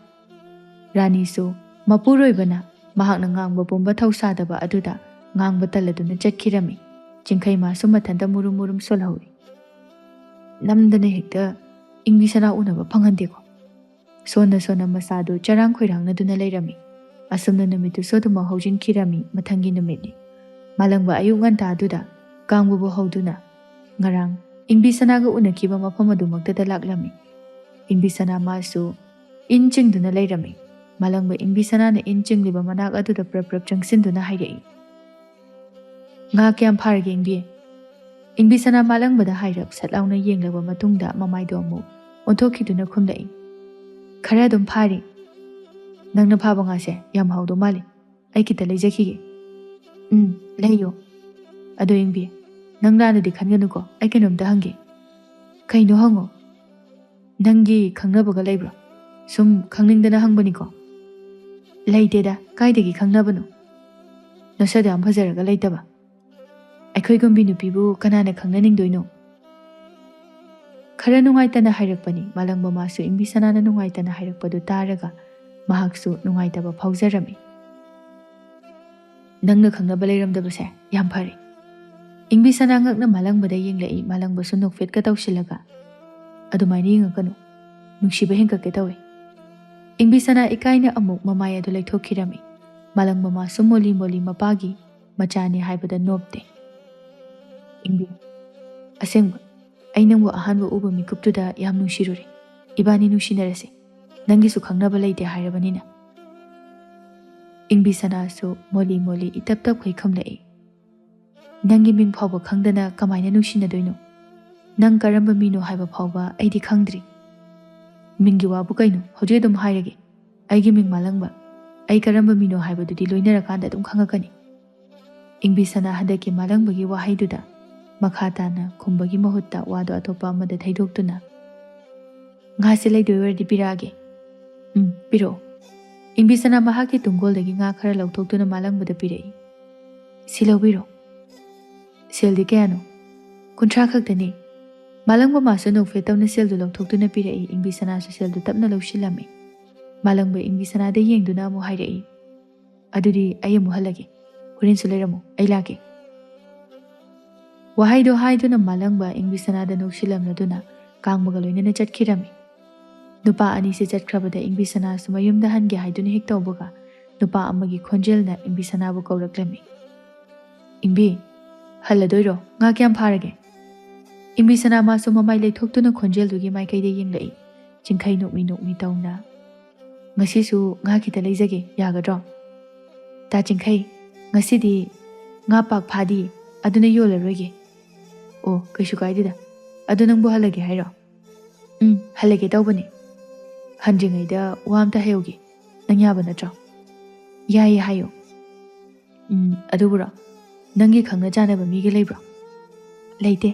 ꯔꯥꯅꯤꯁꯨ ꯃꯄꯨꯔꯣꯏꯕꯅ ꯃꯍꯥꯛꯅ ꯉꯥꯡꯕ ꯄꯨꯝꯕ ꯊꯧꯁꯥꯗꯕ ꯑꯗꯨꯗ ꯉꯥꯡꯕ ꯇꯜꯂꯗꯨꯅ ꯆꯠꯈꯤꯔꯝꯃꯤ꯫ ꯆꯤꯡꯈꯩ ꯃꯥꯁꯨ ꯃꯊꯟꯇ ꯃꯨꯔꯨꯝ ꯃꯨꯔꯨꯝ ꯁꯣꯜꯍꯧꯏ꯫ ꯅꯝꯗꯅ ꯍꯦꯛꯇ ꯏꯪꯕꯤ ꯁꯅꯥ ꯎꯅꯕ ꯐꯪꯍꯟꯗꯦꯀꯣ꯫ ꯁꯣꯟꯅ ꯁꯣꯟꯅ ꯃꯁꯥꯗꯨ ꯆꯔꯥꯡ ꯈꯣꯏꯔꯥꯡꯅꯗꯨꯅ ꯂꯩꯔꯝꯃꯤ꯫ ꯑꯁꯨꯝꯅ ꯅꯨꯃꯤꯠꯇꯨꯁꯨ ꯑꯗꯨꯃꯛ ꯍꯧꯖꯤꯟꯈꯤꯔꯝꯃꯤ꯫ ꯃꯊꯪꯒꯤ ꯅꯨꯃꯤꯠꯅꯤ꯫ ꯃꯥꯂꯪꯕ ꯑꯌꯨꯛ ꯉꯟꯇꯥꯗꯨꯗ ꯀꯥꯡꯕꯨꯕꯨ ꯍꯧꯗꯨꯅ ꯉꯔꯥꯡ ꯏꯪꯕꯤ ꯁꯅꯥꯒ ꯎꯅꯈꯤꯕ ꯃꯐꯝ ꯑꯗꯨꯃꯛꯇꯗ ꯂꯥꯛꯂꯝꯃꯤ꯫ ꯏꯪꯕꯤ ꯁꯅꯥ ꯃꯥꯁꯨ ꯏꯟ ꯆꯤꯡꯗꯨꯅ ꯂꯩꯔꯝꯃꯤ꯫ ꯃꯥꯂꯪꯕ ꯏꯪꯕꯤ ꯁꯅꯥꯅ ꯏꯟ ꯆꯤꯡꯂꯤꯕ ꯃꯅꯥꯛ ꯑꯗꯨꯗ ꯄ꯭ꯔꯞ ꯄ꯭ꯔꯞ ꯆꯪꯁꯤꯟꯗꯨꯅ ꯍꯥꯏꯔꯛꯏ, "ꯉꯥ ꯀꯌꯥꯝ ꯐꯥꯔꯒꯦ ꯏꯪꯕꯤ?" ꯏꯪꯕꯤ ꯁꯅꯥ ꯃꯥꯂꯪꯕꯗ ꯍꯥꯏꯔꯞ ꯁꯠ ꯂꯥꯎꯅ ꯌꯦꯡꯂꯕ ꯃꯇꯨꯡꯗ ꯃꯃꯥꯏꯗꯣ ꯑꯃꯨꯛ ꯑꯣꯟꯊꯣꯛꯈꯤꯗꯨꯅ ꯈꯨꯝꯂꯛꯏ, "ꯈꯔ ꯑꯗꯨꯝ ꯐꯥꯔꯤ꯫ ꯅꯪꯅ ꯐꯥꯕ ꯉꯥꯁꯦ ꯌꯥꯝ ꯍꯥꯎꯗꯧ ꯃꯥꯜꯂꯤ꯫ ꯑꯩ ꯈꯤꯇ ꯂꯩꯖꯈꯤꯒꯦ꯫" "ꯎꯝ, ꯂꯩꯌꯣ꯫ ꯑꯗꯣ ꯏꯪꯕꯤ, ꯅꯪ ꯂꯥꯟꯅꯗꯤ ꯈꯟꯒꯅꯨꯀꯣ, ꯑꯩ ꯀꯩꯅꯣꯝꯇ ꯍꯪꯒꯦ꯫" "ꯀꯩꯅꯣ ꯍꯪꯉꯣ꯫" "ꯅꯪꯒꯤ ꯈꯪꯅꯕꯒ ꯂꯩꯕ꯭ꯔꯣ? ꯁꯨꯝ ꯈꯪꯅꯤꯡꯗꯅ ꯍꯪꯕꯅꯤꯀꯣ꯫" "ꯂꯩꯇꯦꯗ, ꯀꯥꯏꯗꯒꯤ ꯈꯪꯅꯕꯅꯣ? ꯅꯁꯛ ꯌꯥꯝ ꯐꯖꯔꯒ ꯂꯩꯇꯕ꯫ ꯑꯩꯈꯣꯏꯒꯨꯝꯕꯤ ꯅꯨꯄꯤꯕꯨ ꯀꯅꯥꯅ ꯈꯪꯅꯅꯤꯡꯗꯣꯏꯅꯣ?" ꯈꯔ ꯅꯨꯡꯉꯥꯏꯇꯅ ꯍꯥꯏꯔꯛꯄꯅꯤ꯫ ꯃꯥꯂꯪꯕ ꯃꯥꯁꯨ ꯏꯪꯕꯤ ꯁꯅꯥꯅ ꯅꯨꯡꯉꯥꯏꯇꯅ ꯍꯥꯏꯔꯛꯄꯗꯨ ꯇꯥꯔꯒ ꯃꯍꯥꯛꯁꯨ ꯅꯨꯡꯉꯥꯏꯇꯕ ꯐꯥꯎꯖꯔꯝꯃꯤ꯫ "ꯅꯪꯅ ꯈꯪꯅꯕ ꯂꯩꯔꯝꯗꯕꯁꯦ ꯌꯥꯝ ꯐꯔꯦ꯫" ꯏꯪꯕꯤ ꯁꯅꯥ ꯉꯛꯅ ꯃꯥꯂꯪꯕꯗ ꯌꯦꯡꯂꯛꯏ꯫ ꯃꯥꯂꯪꯕꯁꯨ ꯅꯣꯛꯐꯦꯠꯀ ꯇꯧꯁꯤꯜꯂꯒ, "ꯑꯗꯨꯃꯥꯏꯅ ꯌꯦꯡꯉꯛꯀꯅꯨ, ꯅꯨꯡꯁꯤꯕ ꯍꯦꯟꯀꯠꯀꯦ ꯇꯧꯋꯦ꯫" ꯏꯪꯕꯤ ꯁꯅꯥ ꯏꯀꯥꯏꯅ ꯑꯃꯨꯛ ꯃꯃꯥꯏ ꯑꯗꯨ ꯂꯩꯊꯣꯛꯈꯤꯔꯝꯃꯤ꯫ ꯃꯥꯂꯪꯕ ꯃꯥꯁꯨ ꯃꯣꯂꯤ ꯃꯣꯂꯤ ꯃꯄꯥꯒꯤ ꯃꯆꯥꯅꯤ ꯍꯥꯏꯕꯗ ꯅꯣꯞꯇꯦ꯫ "ꯏꯪꯕꯤ, ꯑꯁꯦꯡꯕ, ꯑꯩ ꯅꯪꯕꯨ ꯑꯍꯥꯟꯕ ꯎꯕ ꯃꯤꯀꯨꯞꯇꯨꯗ ꯌꯥꯝ ꯅꯨꯡꯁꯤꯔꯨꯔꯦ꯫ ꯏꯕꯥꯅꯤ ꯅꯨꯡꯁꯤꯅꯔꯁꯦ꯫ ꯅꯪꯒꯤꯁꯨ ꯈꯪꯅꯕ ꯂꯩꯇꯦ ꯍꯥꯏꯔꯕꯅꯤꯅ꯫" ꯏꯪꯕꯤ ꯁꯅꯥꯁꯨ ꯃꯣꯂꯤ ꯃꯣꯂꯤ ꯏꯇꯞ ꯇꯞꯈꯩ ꯈꯨꯝꯂꯛꯏ, "ꯅꯪꯒꯤ ꯃꯤꯡ ꯐꯥꯎꯕ ꯈꯪꯗꯅ ꯀꯃꯥꯏꯅ ꯅꯨꯡꯁꯤꯅꯗꯣꯏꯅꯣ? ꯅꯪ ꯀꯔꯝꯕ ꯃꯤꯅꯣ ꯍꯥꯏꯕ ꯐꯥꯎꯕ ꯑꯩꯗꯤ ꯈꯪꯗ꯭ꯔꯤ꯫" "ꯃꯤꯡꯒꯤ ꯋꯥꯕꯨ ꯀꯩꯅꯣ? ꯍꯧꯖꯤꯛ ꯑꯗꯨꯝ ꯍꯥꯏꯔꯒꯦ꯫ ꯑꯩꯒꯤ ꯃꯤꯡ ꯃꯥꯂꯪꯕ꯫ ꯑꯩ ꯀꯔꯝꯕ ꯃꯤꯅꯣ ꯍꯥꯏꯕꯗꯨꯗꯤ ꯂꯣꯏꯅꯔꯀꯥꯟꯗ ꯑꯗꯨꯝ ꯈꯪꯉꯛꯀꯅꯤ꯫" ꯏꯪꯕꯤ ꯁꯅꯥ ꯍꯟꯗꯛꯀꯤ ꯃꯥꯂꯪꯕꯒꯤ ꯋꯥꯍꯩꯗꯨꯗ ꯃꯈꯥ ꯇꯥꯅ ꯈꯨꯝꯕꯒꯤ ꯃꯍꯨꯠꯇ ꯋꯥꯗꯣ ꯑꯇꯣꯞꯄ ꯑꯃꯗ ꯊꯩꯗꯣꯛꯇꯨꯅ, "ꯉꯥꯁꯦ ꯂꯩꯗꯣꯏ ꯑꯣꯏꯔꯗꯤ ꯄꯤꯔꯛꯑꯒꯦ꯫" "ꯎꯝ, ꯄꯤꯔꯛꯑꯣ꯫" ꯏꯪꯕꯤ ꯁꯅꯥ ꯃꯍꯥꯛꯀꯤ ꯇꯨꯡꯒꯣꯜꯗꯒꯤ ꯉꯥ ꯈꯔ ꯂꯧꯊꯣꯛꯇꯨꯅ ꯃꯥꯂꯪꯕꯗ ꯄꯤꯔꯛꯏ꯫ "ꯁꯤ ꯂꯧꯕꯤꯔꯣ꯫" "ꯁꯦꯜꯗꯤ ꯀꯌꯥꯅꯣ?" "ꯀꯨꯟꯊ꯭ꯔꯥ ꯈꯛꯇꯅꯤ꯫" ꯃꯥꯂꯪꯕ ꯃꯥꯁꯨ ꯅꯣꯛꯐꯦꯠ ꯇꯧꯅ ꯁꯦꯜꯗꯨ ꯂꯧꯊꯣꯛꯇꯨꯅ ꯄꯤꯔꯛꯏ꯫ ꯏꯪꯕꯤ ꯁꯅꯥꯁꯨ ꯁꯦꯜꯗꯨ ꯇꯞꯅ ꯂꯧꯁꯤꯜꯂꯝꯃꯤ꯫ ꯃꯥꯂꯪꯕ ꯏꯪꯕꯤ ꯁꯅꯥꯗ ꯌꯦꯡꯗꯨꯅ ꯑꯃꯨꯛ ꯍꯥꯏꯔꯛꯏ, "ꯑꯗꯨꯗꯤ ꯑꯩ ꯑꯃꯨꯛ ꯍꯜꯂꯒꯦ꯫ ꯍꯣꯔꯦꯟꯁꯨ ꯂꯩꯔꯝꯃꯨ, ꯑꯩ ꯂꯥꯛꯀꯦ꯫" ꯋꯥꯍꯩꯗꯣ ꯍꯥꯏꯗꯨꯅ ꯃꯥꯂꯪꯕ ꯏꯪꯕꯤ ꯁꯅꯥꯗ ꯅꯣꯛꯁꯤꯜꯂꯝꯂꯗꯨꯅ ꯀꯥꯡꯕꯒ ꯂꯣꯏꯅꯅ ꯆꯠꯈꯤꯔꯝꯃꯤ꯫ ꯅꯨꯄꯥ ꯑꯅꯤꯁꯦ ꯆꯠꯈ꯭ꯔꯕꯗ ꯏꯪꯕꯤ ꯁꯅꯥꯁꯨ ꯃꯌꯨꯝꯗ ꯍꯟꯒꯦ ꯍꯥꯏꯗꯨꯅ ꯍꯦꯛ ꯇꯧꯕꯒ ꯅꯨꯄꯥ ꯑꯃꯒꯤ ꯈꯣꯟꯖꯦꯜꯅ ꯏꯪꯕꯤ ꯁꯅꯥꯕꯨ ꯀꯧꯔꯛꯂꯝꯃꯤ꯫ "ꯏꯪꯕꯤ, ꯍꯜꯂꯗꯣꯏꯔꯣ? ꯉꯥ ꯀꯌꯥꯝ ꯐꯥꯔꯒꯦ?" ꯏꯝꯕꯤꯁꯅꯥ ꯃꯥꯁꯨ ꯃꯃꯥꯏ ꯂꯩꯊꯣꯛꯇꯨꯅ ꯈꯣꯟꯖꯦꯜꯗꯨꯒꯤ ꯃꯥꯏꯀꯩꯗ ꯌꯦꯡꯂꯛꯏ꯫ ꯆꯤꯡꯈꯩ ꯅꯣꯛꯃꯤ ꯅꯣꯛꯃꯤ ꯇꯧꯅ, "ꯉꯁꯤꯁꯨ ꯉꯥ ꯈꯤꯇ ꯂꯩꯖꯒꯦ, ꯌꯥꯒꯗ꯭ꯔꯣ?" "ꯇꯥ ꯆꯤꯡꯈꯩ, ꯉꯁꯤꯗꯤ ꯉꯥ ꯄꯥꯛ ꯐꯥꯗꯤꯌꯦ, ꯑꯗꯨꯅ ꯌꯣꯜꯂꯔꯣꯏꯒꯦ꯫" "ꯑꯣ, ꯀꯩꯁꯨ ꯀꯥꯏꯗꯦꯗ꯫ ꯑꯗꯨ ꯅꯪꯕꯨ ꯍꯜꯂꯒꯦ ꯍꯥꯏꯔꯣ?" "ꯎꯝ, ꯍꯜꯂꯒꯦ ꯇꯧꯕꯅꯦ꯫ ꯍꯟꯗ꯭ꯔꯤꯉꯩꯗ ꯋꯥ ꯑꯝꯇ ꯍꯥꯏꯍꯧꯒꯦ꯫ ꯅꯪ ꯌꯥꯕ ꯅꯠꯇ꯭ꯔꯣ?" "ꯌꯥꯏꯌꯦ, ꯍꯥꯏꯌꯣ꯫" "ꯎꯝ, ꯑꯗꯨꯕꯨꯔꯣ? ꯅꯪꯒꯤ ꯈꯪꯅ ꯆꯥꯟꯅꯕ ꯃꯤꯒ ꯂꯩꯕ꯭ꯔꯣ?" "ꯂꯩꯇꯦ꯫"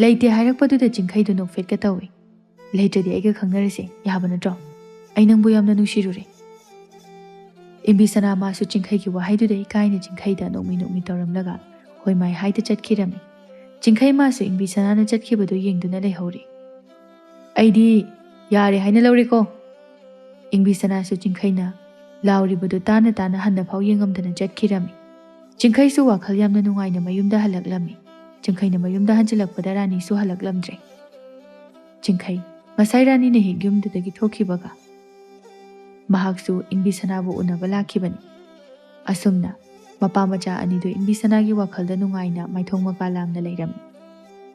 "ꯂꯩꯇꯦ" ꯍꯥꯏꯔꯛꯄꯗꯨꯗ ꯆꯤꯡꯈꯩꯗꯨ ꯅꯣꯛꯐꯦꯠꯀ ꯇꯧꯏ꯫ "ꯂꯩꯇ꯭ꯔꯗꯤ ꯑꯩꯒ ꯈꯪꯅꯔꯁꯦ, ꯌꯥꯕ ꯅꯠꯇ꯭ꯔꯣ? ꯑꯩ ꯅꯪꯕꯨ ꯌꯥꯝꯅ ꯅꯨꯡꯁꯤꯔꯨꯔꯦ꯫" ꯏꯝꯕꯤꯁꯅꯥ ꯃꯥꯁꯨ ꯆꯤꯡꯈꯩꯒꯤ ꯋꯥꯍꯩꯗꯨꯗ ꯏꯀꯥꯏꯅ ꯆꯤꯡꯈꯩꯗ ꯅꯣꯛꯃꯤ ꯅꯣꯛꯃꯤ ꯇꯧꯔꯝꯂꯒ ꯍꯣꯏ ꯃꯥꯏ ꯍꯥꯏꯗ ꯆꯠꯈꯤꯔꯝꯃꯤ꯫ ꯆꯤꯡꯈꯩ ꯃꯥꯁꯨ ꯏꯝꯕꯤꯁꯅꯥꯅ ꯆꯠꯈꯤꯕꯗꯨ ꯌꯦꯡꯗꯨꯅ ꯂꯩꯍꯧꯔꯤ꯫ "ꯑꯩꯗꯤ ꯌꯥꯔꯦ ꯍꯥꯏꯅ ꯂꯧꯔꯦꯀꯣ꯫" ꯏꯝꯕꯤꯁꯅꯥꯁꯨ ꯆꯤꯡꯈꯩꯅ ꯂꯥꯎꯔꯤꯕꯗꯨ ꯇꯥꯅ ꯇꯥꯅ ꯍꯟꯅꯐꯥꯎ ꯌꯦꯡꯉꯝꯗꯅ ꯆꯠꯈꯤꯔꯝꯃꯤ꯫ ꯆꯤꯡꯈꯩꯁꯨ ꯋꯥꯈꯜ ꯌꯥꯝꯅ ꯅꯨꯡꯉꯥꯏꯅ ꯃꯌꯨꯝꯗ ꯍꯜꯂꯛꯂꯝꯃꯤ꯫ ꯆꯤꯡꯈꯩꯅ ꯃꯌꯨꯝꯗ ꯍꯟꯖꯤꯜꯂꯛꯄꯗ ꯔꯥꯅꯤꯁꯨ ꯍꯜꯂꯛꯂꯝꯗ꯭ꯔꯦ꯫ ꯆꯤꯡꯈꯩ, ꯉꯁꯥꯏ ꯔꯥꯅꯤꯅ ꯍꯦꯛ ꯌꯨꯝꯗꯨꯗꯒꯤ ꯊꯣꯛꯈꯤꯕꯒ ꯃꯍꯥꯛꯁꯨ ꯏꯝꯕꯤꯁꯅꯥꯕꯨ ꯎꯅꯕ ꯂꯥꯛꯈꯤꯕꯅꯤ꯫ ꯑꯁꯨꯝꯅ ꯃꯄꯥ ꯃꯆꯥ ꯑꯅꯤꯗꯨ ꯏꯝꯕꯤꯁꯅꯥꯒꯤ ꯋꯥꯈꯜꯗ ꯅꯨꯡꯉꯥꯏꯅ ꯃꯥꯏꯊꯣꯡ ꯃꯀꯥ ꯂꯥꯝꯅ ꯂꯩꯔꯝꯃꯤ꯫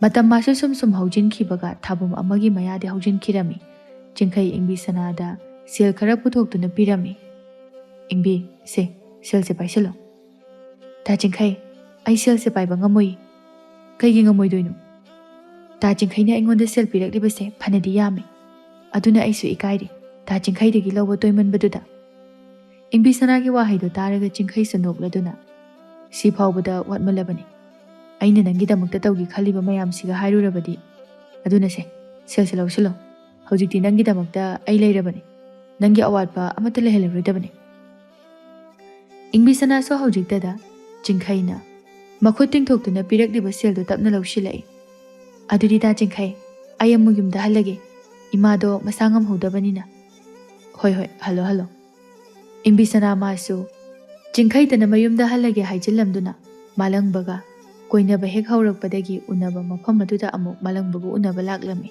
ꯃꯇꯝ ꯃꯥꯁꯨ ꯁꯨꯝ ꯁꯨꯝ ꯍꯧꯖꯤꯟꯈꯤꯕꯒ ꯊꯥꯕꯨꯝ ꯑꯃꯒꯤ ꯃꯌꯥꯗꯤ ꯍꯧꯖꯤꯟꯈꯤꯔꯝꯃꯤ꯫ ꯆꯤꯡꯈꯩ ꯏꯝꯕꯤꯁꯅꯥꯗ ꯁꯦꯜ ꯈꯔ ꯄꯨꯊꯣꯛꯇꯨꯅ ꯄꯤꯔꯝꯃꯤ꯫ "ꯏꯝꯕꯤ, ꯁꯦ, ꯁꯦꯜꯁꯦ ꯄꯥꯏꯁꯤꯜꯂꯣ꯫" "ꯇꯥ ꯆꯤꯡꯈꯩ, ꯑꯩ ꯁꯦꯜꯁꯦ ꯄꯥꯏꯕ ꯉꯝꯃꯣꯏ꯫" "ꯀꯩꯒꯤ ꯉꯝꯃꯣꯏꯗꯣꯏꯅꯣ?" "ꯇꯥ ꯆꯤꯡꯈꯩꯅ ꯑꯩꯉꯣꯟꯗ ꯁꯦꯜ ꯄꯤꯔꯛꯂꯤꯕꯁꯦ ꯐꯅꯗꯤ ꯌꯥꯝꯃꯤ꯫ ꯑꯗꯨꯅ ꯑꯩꯁꯨ ꯏꯀꯥꯏꯔꯤ, ꯇꯥ ꯆꯤꯡꯈꯩꯗꯒꯤ ꯂꯧꯕ ꯇꯣꯏꯃꯟꯕꯗꯨꯗ꯫" ꯏꯝꯕꯤꯁꯅꯥꯒꯤ ꯋꯥꯍꯩꯗꯣ ꯇꯥꯔꯒ ꯆꯤꯡꯈꯩꯁꯨ ꯅꯣꯛꯂꯗꯨꯅ, "ꯁꯤ ꯐꯥꯎꯕꯗ ꯋꯥꯠꯃꯜꯂꯕꯅꯤ꯫ ꯑꯩꯅ ꯅꯪꯒꯤꯗꯃꯛꯇ ꯇꯧꯒꯦ ꯈꯜꯂꯤꯕ ꯃꯌꯥꯝꯁꯤꯒ ꯍꯥꯏꯔꯨꯔꯕꯗꯤ꯫ ꯑꯗꯨꯅꯁꯦ, ꯁꯦꯜꯁꯦ ꯂꯧꯁꯤꯜꯂꯣ꯫ ꯍꯧꯖꯤꯛꯇꯤ ꯅꯪꯒꯤꯗꯃꯛꯇ ꯑꯩ ꯂꯩꯔꯕꯅꯤ꯫ ꯅꯪꯒꯤ ꯑꯋꯥꯠꯄ ꯑꯃꯠꯇ ꯂꯩꯍꯜꯂꯔꯣꯏꯗꯕꯅꯤ꯫" ꯏꯝꯕꯤꯁꯅꯥꯁꯨ ꯍꯧꯖꯤꯛꯇꯗ ꯆꯤꯡꯈꯩꯅ ꯃꯈꯨꯠ ꯇꯤꯡꯊꯣꯛꯇꯨꯅ ꯄꯤꯔꯛꯂꯤꯕ ꯁꯦꯜꯗꯨ ꯇꯞꯅ ꯂꯧꯁꯤꯜꯂꯛꯏ꯫ "ꯑꯗꯨꯗꯤ ꯇꯥ ꯆꯤꯡꯈꯩ, ꯑꯩ ꯑꯃꯨꯛ ꯌꯨꯝꯗ ꯍꯜꯂꯒꯦ꯫ ꯏꯃꯥꯗꯣ ꯃꯁꯥ ꯉꯝꯍꯧꯗꯕꯅꯤꯅ꯫" "ꯍꯣꯏ, ꯍꯣꯏ, ꯍꯜꯂꯣ, ꯍꯜꯂꯣ꯫" ꯏꯝꯕꯤꯁꯅꯥ ꯃꯥꯁꯨ ꯆꯤꯡꯈꯩꯇꯅ ꯃꯌꯨꯝꯗ ꯍꯜꯂꯒꯦ ꯍꯥꯏꯖꯤꯜꯂꯝꯗꯨꯅ ꯃꯥꯂꯪꯕꯒ ꯀꯣꯏꯅꯕ ꯍꯦꯛ ꯍꯧꯔꯛꯄꯗꯒꯤ ꯎꯅꯕ ꯃꯐꯝ ꯑꯗꯨꯗ ꯑꯃꯨꯛ ꯃꯥꯂꯪꯕꯕꯨ ꯎꯅꯕ ꯂꯥꯛꯂꯝꯃꯤ꯫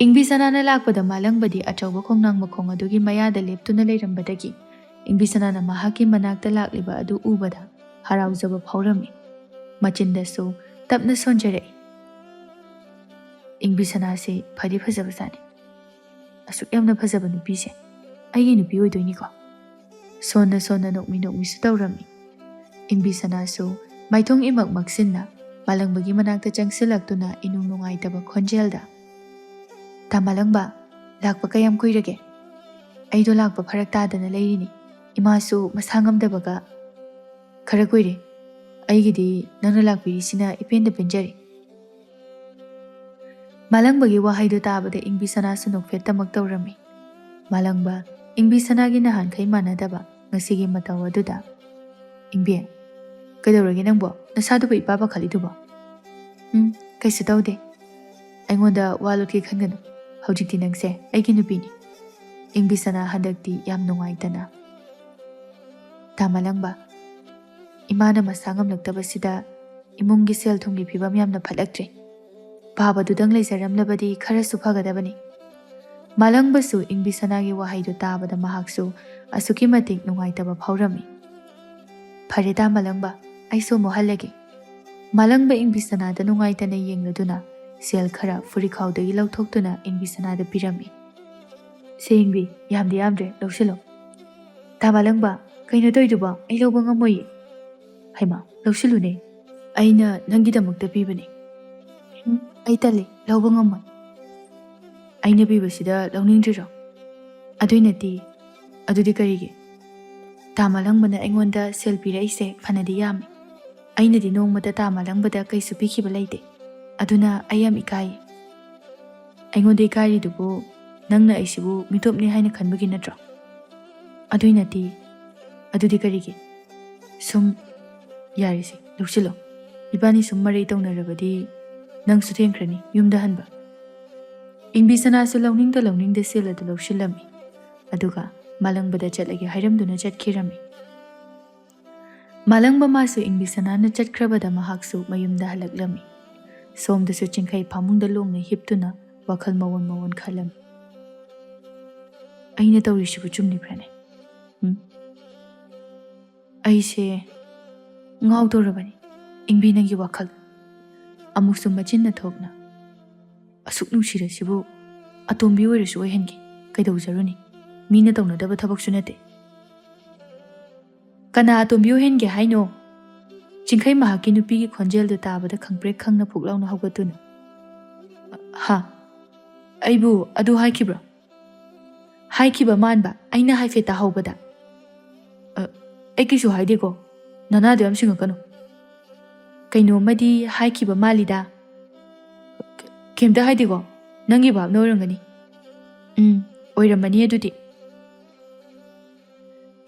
ꯏꯝꯕꯤꯁꯅꯥꯅ ꯂꯥꯛꯄꯗ ꯃꯥꯂꯪꯕꯗꯤ ꯑꯆꯧꯕ ꯈꯣꯡꯅꯥꯡ ꯃꯈꯣꯡ ꯑꯗꯨꯒꯤ ꯃꯌꯥꯗ ꯂꯦꯞꯇꯨꯅ ꯂꯩꯔꯝꯕꯗꯒꯤ ꯏꯝꯕꯤꯁꯅꯥꯅ ꯃꯍꯥꯛꯀꯤ ꯃꯅꯥꯛꯇ ꯂꯥꯛꯂꯤꯕ ꯑꯗꯨ ꯎꯕꯗ ꯍꯔꯥꯎꯖꯕ ꯐꯥꯎꯔꯝꯃꯤ꯫ ꯃꯆꯤꯟꯗꯁꯨ ꯇꯞꯅ ꯁꯣꯟꯖꯔꯛꯏ꯫ ꯏꯪꯕꯤ ꯁꯅꯥꯁꯦ ꯐꯗꯤ ꯐꯖꯕꯖꯥꯠꯅꯤ꯫ ꯑꯁꯨꯛ ꯌꯥꯝꯅ ꯐꯖꯕ ꯅꯨꯄꯤꯁꯦ ꯑꯩꯒꯤ ꯅꯨꯄꯤ ꯑꯣꯏꯗꯣꯏꯅꯤꯀꯣ꯫ ꯁꯣꯟꯅ ꯁꯣꯟꯅ ꯅꯣꯛꯃꯤ ꯅꯣꯛꯃꯤꯁꯨ ꯇꯧꯔꯝꯃꯤ꯫ ꯏꯪꯕꯤ ꯁꯅꯥꯁꯨ ꯃꯥꯏꯊꯣꯡ ꯏꯃꯛ ꯃꯛꯁꯤꯟꯅ ꯃꯥꯂꯪꯕꯒꯤ ꯃꯅꯥꯛꯇ ꯆꯪꯁꯤꯜꯂꯛꯇꯨꯅ ꯏꯅꯨꯡ ꯅꯨꯡꯉꯥꯏꯇꯕ ꯈꯣꯟꯖꯦꯜꯗ, "ꯇꯥ ꯃꯥꯂꯪꯕ, ꯂꯥꯛꯄ ꯀꯌꯥꯝ ꯀꯨꯏꯔꯒꯦ? ꯑꯩꯗꯣ ꯂꯥꯛꯄ ꯐꯔꯛ ꯇꯥꯗꯅ ꯂꯩꯔꯤꯅꯤ꯫ ꯏꯃꯥꯁꯨ ꯃꯁꯥ ꯉꯝꯗꯕꯒ ꯈꯔ ꯀꯨꯏꯔꯦ꯫ ꯑꯩꯒꯤꯗꯤ ꯅꯪꯅ ꯂꯥꯛꯄꯤꯔꯤꯁꯤꯅ ꯏꯄꯦꯟꯗ ꯄꯦꯟꯖꯔꯦ꯫" ꯃꯥꯂꯪꯕꯒꯤ ꯋꯥꯍꯩꯗꯨ ꯇꯥꯕꯗ ꯏꯪꯕꯤ ꯁꯅꯥꯁꯨ ꯅꯣꯛꯐꯦꯠꯇꯃꯛ ꯇꯧꯔꯝꯃꯤ꯫ ꯃꯥꯂꯪꯕ, ꯏꯪꯕꯤ ꯁꯅꯥꯒꯤ ꯅꯍꯥꯟꯈꯩ ꯃꯥꯟꯅꯗꯕ ꯉꯁꯤꯒꯤ ꯃꯇꯧ ꯑꯗꯨꯗ, "ꯏꯪꯕꯤ, ꯀꯩꯗꯧꯔꯒꯦ ꯅꯪꯕꯣ? ꯅꯁꯥꯗꯨꯕꯨ ꯏꯄꯥ ꯄꯥꯈꯠꯂꯤꯗꯨꯕꯣ?" "ꯎꯝ, ꯀꯩꯁꯨ ꯇꯧꯗꯦ꯫ ꯑꯩꯉꯣꯟꯗ ꯋꯥ ꯂꯣꯠꯀꯦ ꯈꯟꯒꯅꯨ꯫ ꯍꯧꯖꯤꯛꯇꯤ ꯅꯪꯁꯦ ꯑꯩꯒꯤ ꯅꯨꯄꯤꯅꯤ꯫" ꯏꯪꯕꯤ ꯁꯅꯥ ꯍꯟꯗꯛꯇꯤ ꯌꯥꯝ ꯅꯨꯡꯉꯥꯏꯇꯅ, "ꯇꯥ ꯃꯥꯂꯪꯕ, ꯏꯃꯥꯅ ꯃꯁꯥ ꯉꯝꯂꯛꯇꯕꯁꯤꯗ ꯏꯃꯨꯡꯒꯤ ꯁꯦꯜ ꯊꯨꯝꯒꯤ ꯐꯤꯕꯝ ꯌꯥꯝꯅ ꯐꯠꯂꯛꯇ꯭ꯔꯦ꯫ ꯄꯥꯕꯗꯨꯗꯪ ꯂꯩꯖꯔꯝꯂꯕꯗꯤ ꯈꯔꯁꯨ ꯐꯒꯗꯕꯅꯤ꯫" ꯃꯥꯂꯪꯕꯁꯨ ꯏꯪꯕꯤ ꯁꯅꯥꯒꯤ ꯋꯥꯍꯩꯗꯨ ꯇꯥꯕꯗ ꯃꯍꯥꯛꯁꯨ ꯑꯁꯨꯛꯀꯤ ꯃꯇꯤꯛ ꯅꯨꯡꯉꯥꯏꯇꯕ ꯐꯥꯎꯔꯝꯃꯤ꯫ "ꯐꯔꯦ ꯇꯥ ꯃꯥꯂꯪꯕ, ꯑꯩꯁꯨ ꯑꯃꯨꯛ ꯍꯜꯂꯒꯦ꯫" ꯃꯥꯂꯪꯕ ꯏꯪꯕꯤ ꯁꯅꯥꯗ ꯅꯨꯡꯉꯥꯏꯇꯅ ꯌꯦꯡꯂꯗꯨꯅ ꯁꯦꯜ ꯈꯔ ꯐꯨꯔꯤꯈꯥꯎꯗꯒꯤ ꯂꯧꯊꯣꯛꯇꯨꯅ ꯏꯪꯕꯤ ꯁꯅꯥꯗ ꯄꯤꯔꯝꯃꯤ꯫ "ꯁꯦ ꯏꯪꯕꯤ, ꯌꯥꯝꯗꯤ ꯌꯥꯝꯗ꯭ꯔꯦ, ꯂꯧꯁꯤꯜꯂꯣ꯫" "ꯇꯥ ꯃꯥꯂꯪꯕ, ꯀꯩꯅꯣ ꯇꯧꯔꯤꯗꯨꯕꯣ? ꯑꯩ ꯂꯧꯕ ꯉꯝꯃꯣꯏꯌꯦ꯫" "ꯍꯩꯃꯥ, ꯂꯧꯁꯤꯜꯂꯨꯅꯦ꯫ ꯑꯩꯅ ꯅꯪꯒꯤꯗꯃꯛꯇ ꯄꯤꯕꯅꯦ꯫" "ꯎꯝ, ꯑꯩ ꯇꯜꯂꯦ, ꯂꯧꯕ ꯉꯝꯃꯣꯏ꯫" "ꯑꯩꯅ ꯄꯤꯕꯁꯤꯗ ꯂꯧꯅꯤꯡꯗ꯭ꯔꯤꯔꯣ?" "ꯑꯗꯨꯏ ꯅꯠꯇꯦ꯫" "ꯑꯗꯨꯗꯤ ꯀꯔꯤꯒꯤ?" "ꯇꯥ ꯃꯥꯂꯪꯕꯅ ꯑꯩꯉꯣꯟꯗ ꯁꯦꯜ ꯄꯤꯔꯛꯏꯁꯦ ꯐꯅꯗꯤ ꯌꯥꯝꯃꯤ꯫ ꯑꯩꯅꯗꯤ ꯅꯣꯡꯃꯇ ꯇꯥ ꯃꯥꯂꯪꯕꯗ ꯀꯩꯁꯨ ꯄꯤꯈꯤꯕ ꯂꯩꯇꯦ꯫ ꯑꯗꯨꯅ ꯑꯩ ꯌꯥꯝ ꯏꯀꯥꯏ꯫" "ꯑꯩꯉꯣꯟꯗ ꯏꯀꯥꯏꯔꯤꯗꯨꯕꯨ ꯅꯪꯅ ꯑꯩꯁꯤꯕꯨ ꯃꯤꯇꯣꯞꯅꯤ ꯍꯥꯏꯅ ꯈꯟꯕꯒꯤ ꯅꯠꯇ꯭ꯔꯣ?" "ꯑꯗꯨꯏ ꯅꯠꯇꯦ꯫" "ꯑꯗꯨꯗꯤ ꯀꯔꯤꯒꯤ?" "ꯁꯨꯝ, ꯌꯥꯔꯦꯁꯦ, ꯂꯧꯁꯤꯜꯂꯣ꯫ ꯏꯕꯥꯅꯤ ꯁꯨꯝ ꯃꯔꯩ ꯇꯧꯅꯔꯕꯗꯤ ꯅꯪꯁꯨ ꯊꯦꯡꯈ꯭ꯔꯅꯤ ꯌꯨꯝꯗ ꯍꯟꯕ꯫" ꯏꯪꯕꯤ ꯁꯅꯥꯁꯨ ꯂꯧꯅꯤꯡꯗ ꯂꯧꯅꯤꯡꯗ ꯁꯦꯜ ꯑꯗꯨ ꯂꯧꯁꯤꯜꯂꯝꯃꯤ꯫ ꯑꯗꯨꯒ ꯃꯥꯂꯪꯕꯗ ꯆꯠꯂꯒꯦ ꯍꯥꯏꯔꯝꯗꯨꯅ ꯆꯠꯈꯤꯔꯝꯃꯤ꯫ ꯃꯥꯂꯪꯕ ꯃꯥꯁꯨ ꯏꯪꯕꯤ ꯁꯅꯥꯅ ꯆꯠꯈ꯭ꯔꯕꯗ ꯃꯍꯥꯛꯁꯨ ꯃꯌꯨꯝꯗ ꯍꯜꯂꯛꯂꯝꯃꯤ꯫ ꯁꯣꯝꯗꯁꯨ ꯆꯤꯡꯈꯩ ꯐꯥꯃꯨꯡꯗ ꯂꯣꯡꯅ ꯍꯤꯞꯇꯨꯅ ꯋꯥꯈꯜ ꯃꯑꯣꯟ ꯃꯑꯣꯟ ꯈꯜꯂꯝꯃꯤ꯫ "ꯑꯩꯅ ꯇꯧꯔꯤꯁꯤꯕꯨ ꯆꯨꯝꯂꯤꯕ꯭ꯔꯥꯅꯦ? ꯎꯝ? ꯑꯩꯁꯦ ꯉꯥꯎꯗꯧꯔꯕꯅꯤ ꯏꯪꯕꯤ ꯅꯪꯒꯤ ꯋꯥꯈꯜ꯫" ꯑꯃꯨꯛꯁꯨ ꯃꯆꯤꯟꯅ ꯊꯣꯛꯅ, ꯑꯁꯨꯛ ꯅꯨꯡꯁꯤꯔꯁꯤꯕꯨ ꯑꯇꯣꯝꯕꯤ ꯑꯣꯏꯔꯁꯨ ꯑꯣꯏꯍꯟꯒꯦ꯫ ꯀꯩꯗꯧꯖꯔꯨꯅꯤ? ꯃꯤꯅ ꯇꯧꯅꯗꯕ ꯊꯕꯛꯁꯨ ꯅꯠꯇꯦ꯫ ꯀꯅꯥ ꯑꯇꯣꯝꯕꯤ ꯑꯣꯏꯍꯟꯒꯦ ꯍꯥꯏꯅꯣ? ꯆꯤꯡꯈꯩ ꯃꯍꯥꯛꯀꯤ ꯅꯨꯄꯤꯒꯤ ꯈꯣꯟꯖꯦꯜꯗꯨ ꯇꯥꯕꯗ ꯈꯪꯄ꯭ꯔꯦꯛ ꯈꯪꯅ ꯐꯨꯛ ꯂꯥꯎꯅ ꯍꯧꯒꯠꯇꯨꯅ, "ꯍꯥ? ꯑꯩꯕꯨ ꯑꯗꯨ ꯍꯥꯏꯈꯤꯕ꯭ꯔꯣ?" "ꯍꯥꯏꯈꯤꯕ ꯃꯥꯟꯕ, ꯑꯩꯅ ꯍꯥꯏꯐꯦꯠ ꯇꯥꯍꯧꯕꯗ꯫" "ꯑ, ꯑꯩ ꯀꯩꯁꯨ ꯍꯥꯏꯗꯦꯀꯣ, ꯅꯅꯥꯗꯣ ꯌꯥꯝ ꯁꯤꯡꯉꯛꯀꯅꯨ꯫ ꯀꯩꯅꯣꯝꯃꯗꯤ ꯍꯥꯏꯈꯤꯕ ꯃꯥꯜꯂꯤꯗ꯫" "ꯀꯩꯝꯇ ꯍꯥꯏꯗꯦꯀꯣ, ꯅꯪꯒꯤ ꯚꯥꯞꯅ ꯑꯣꯏꯔꯝꯒꯅꯤ꯫" "ꯎꯝ, ꯑꯣꯏꯔꯝꯃꯅꯤ ꯑꯗꯨꯗꯤ꯫"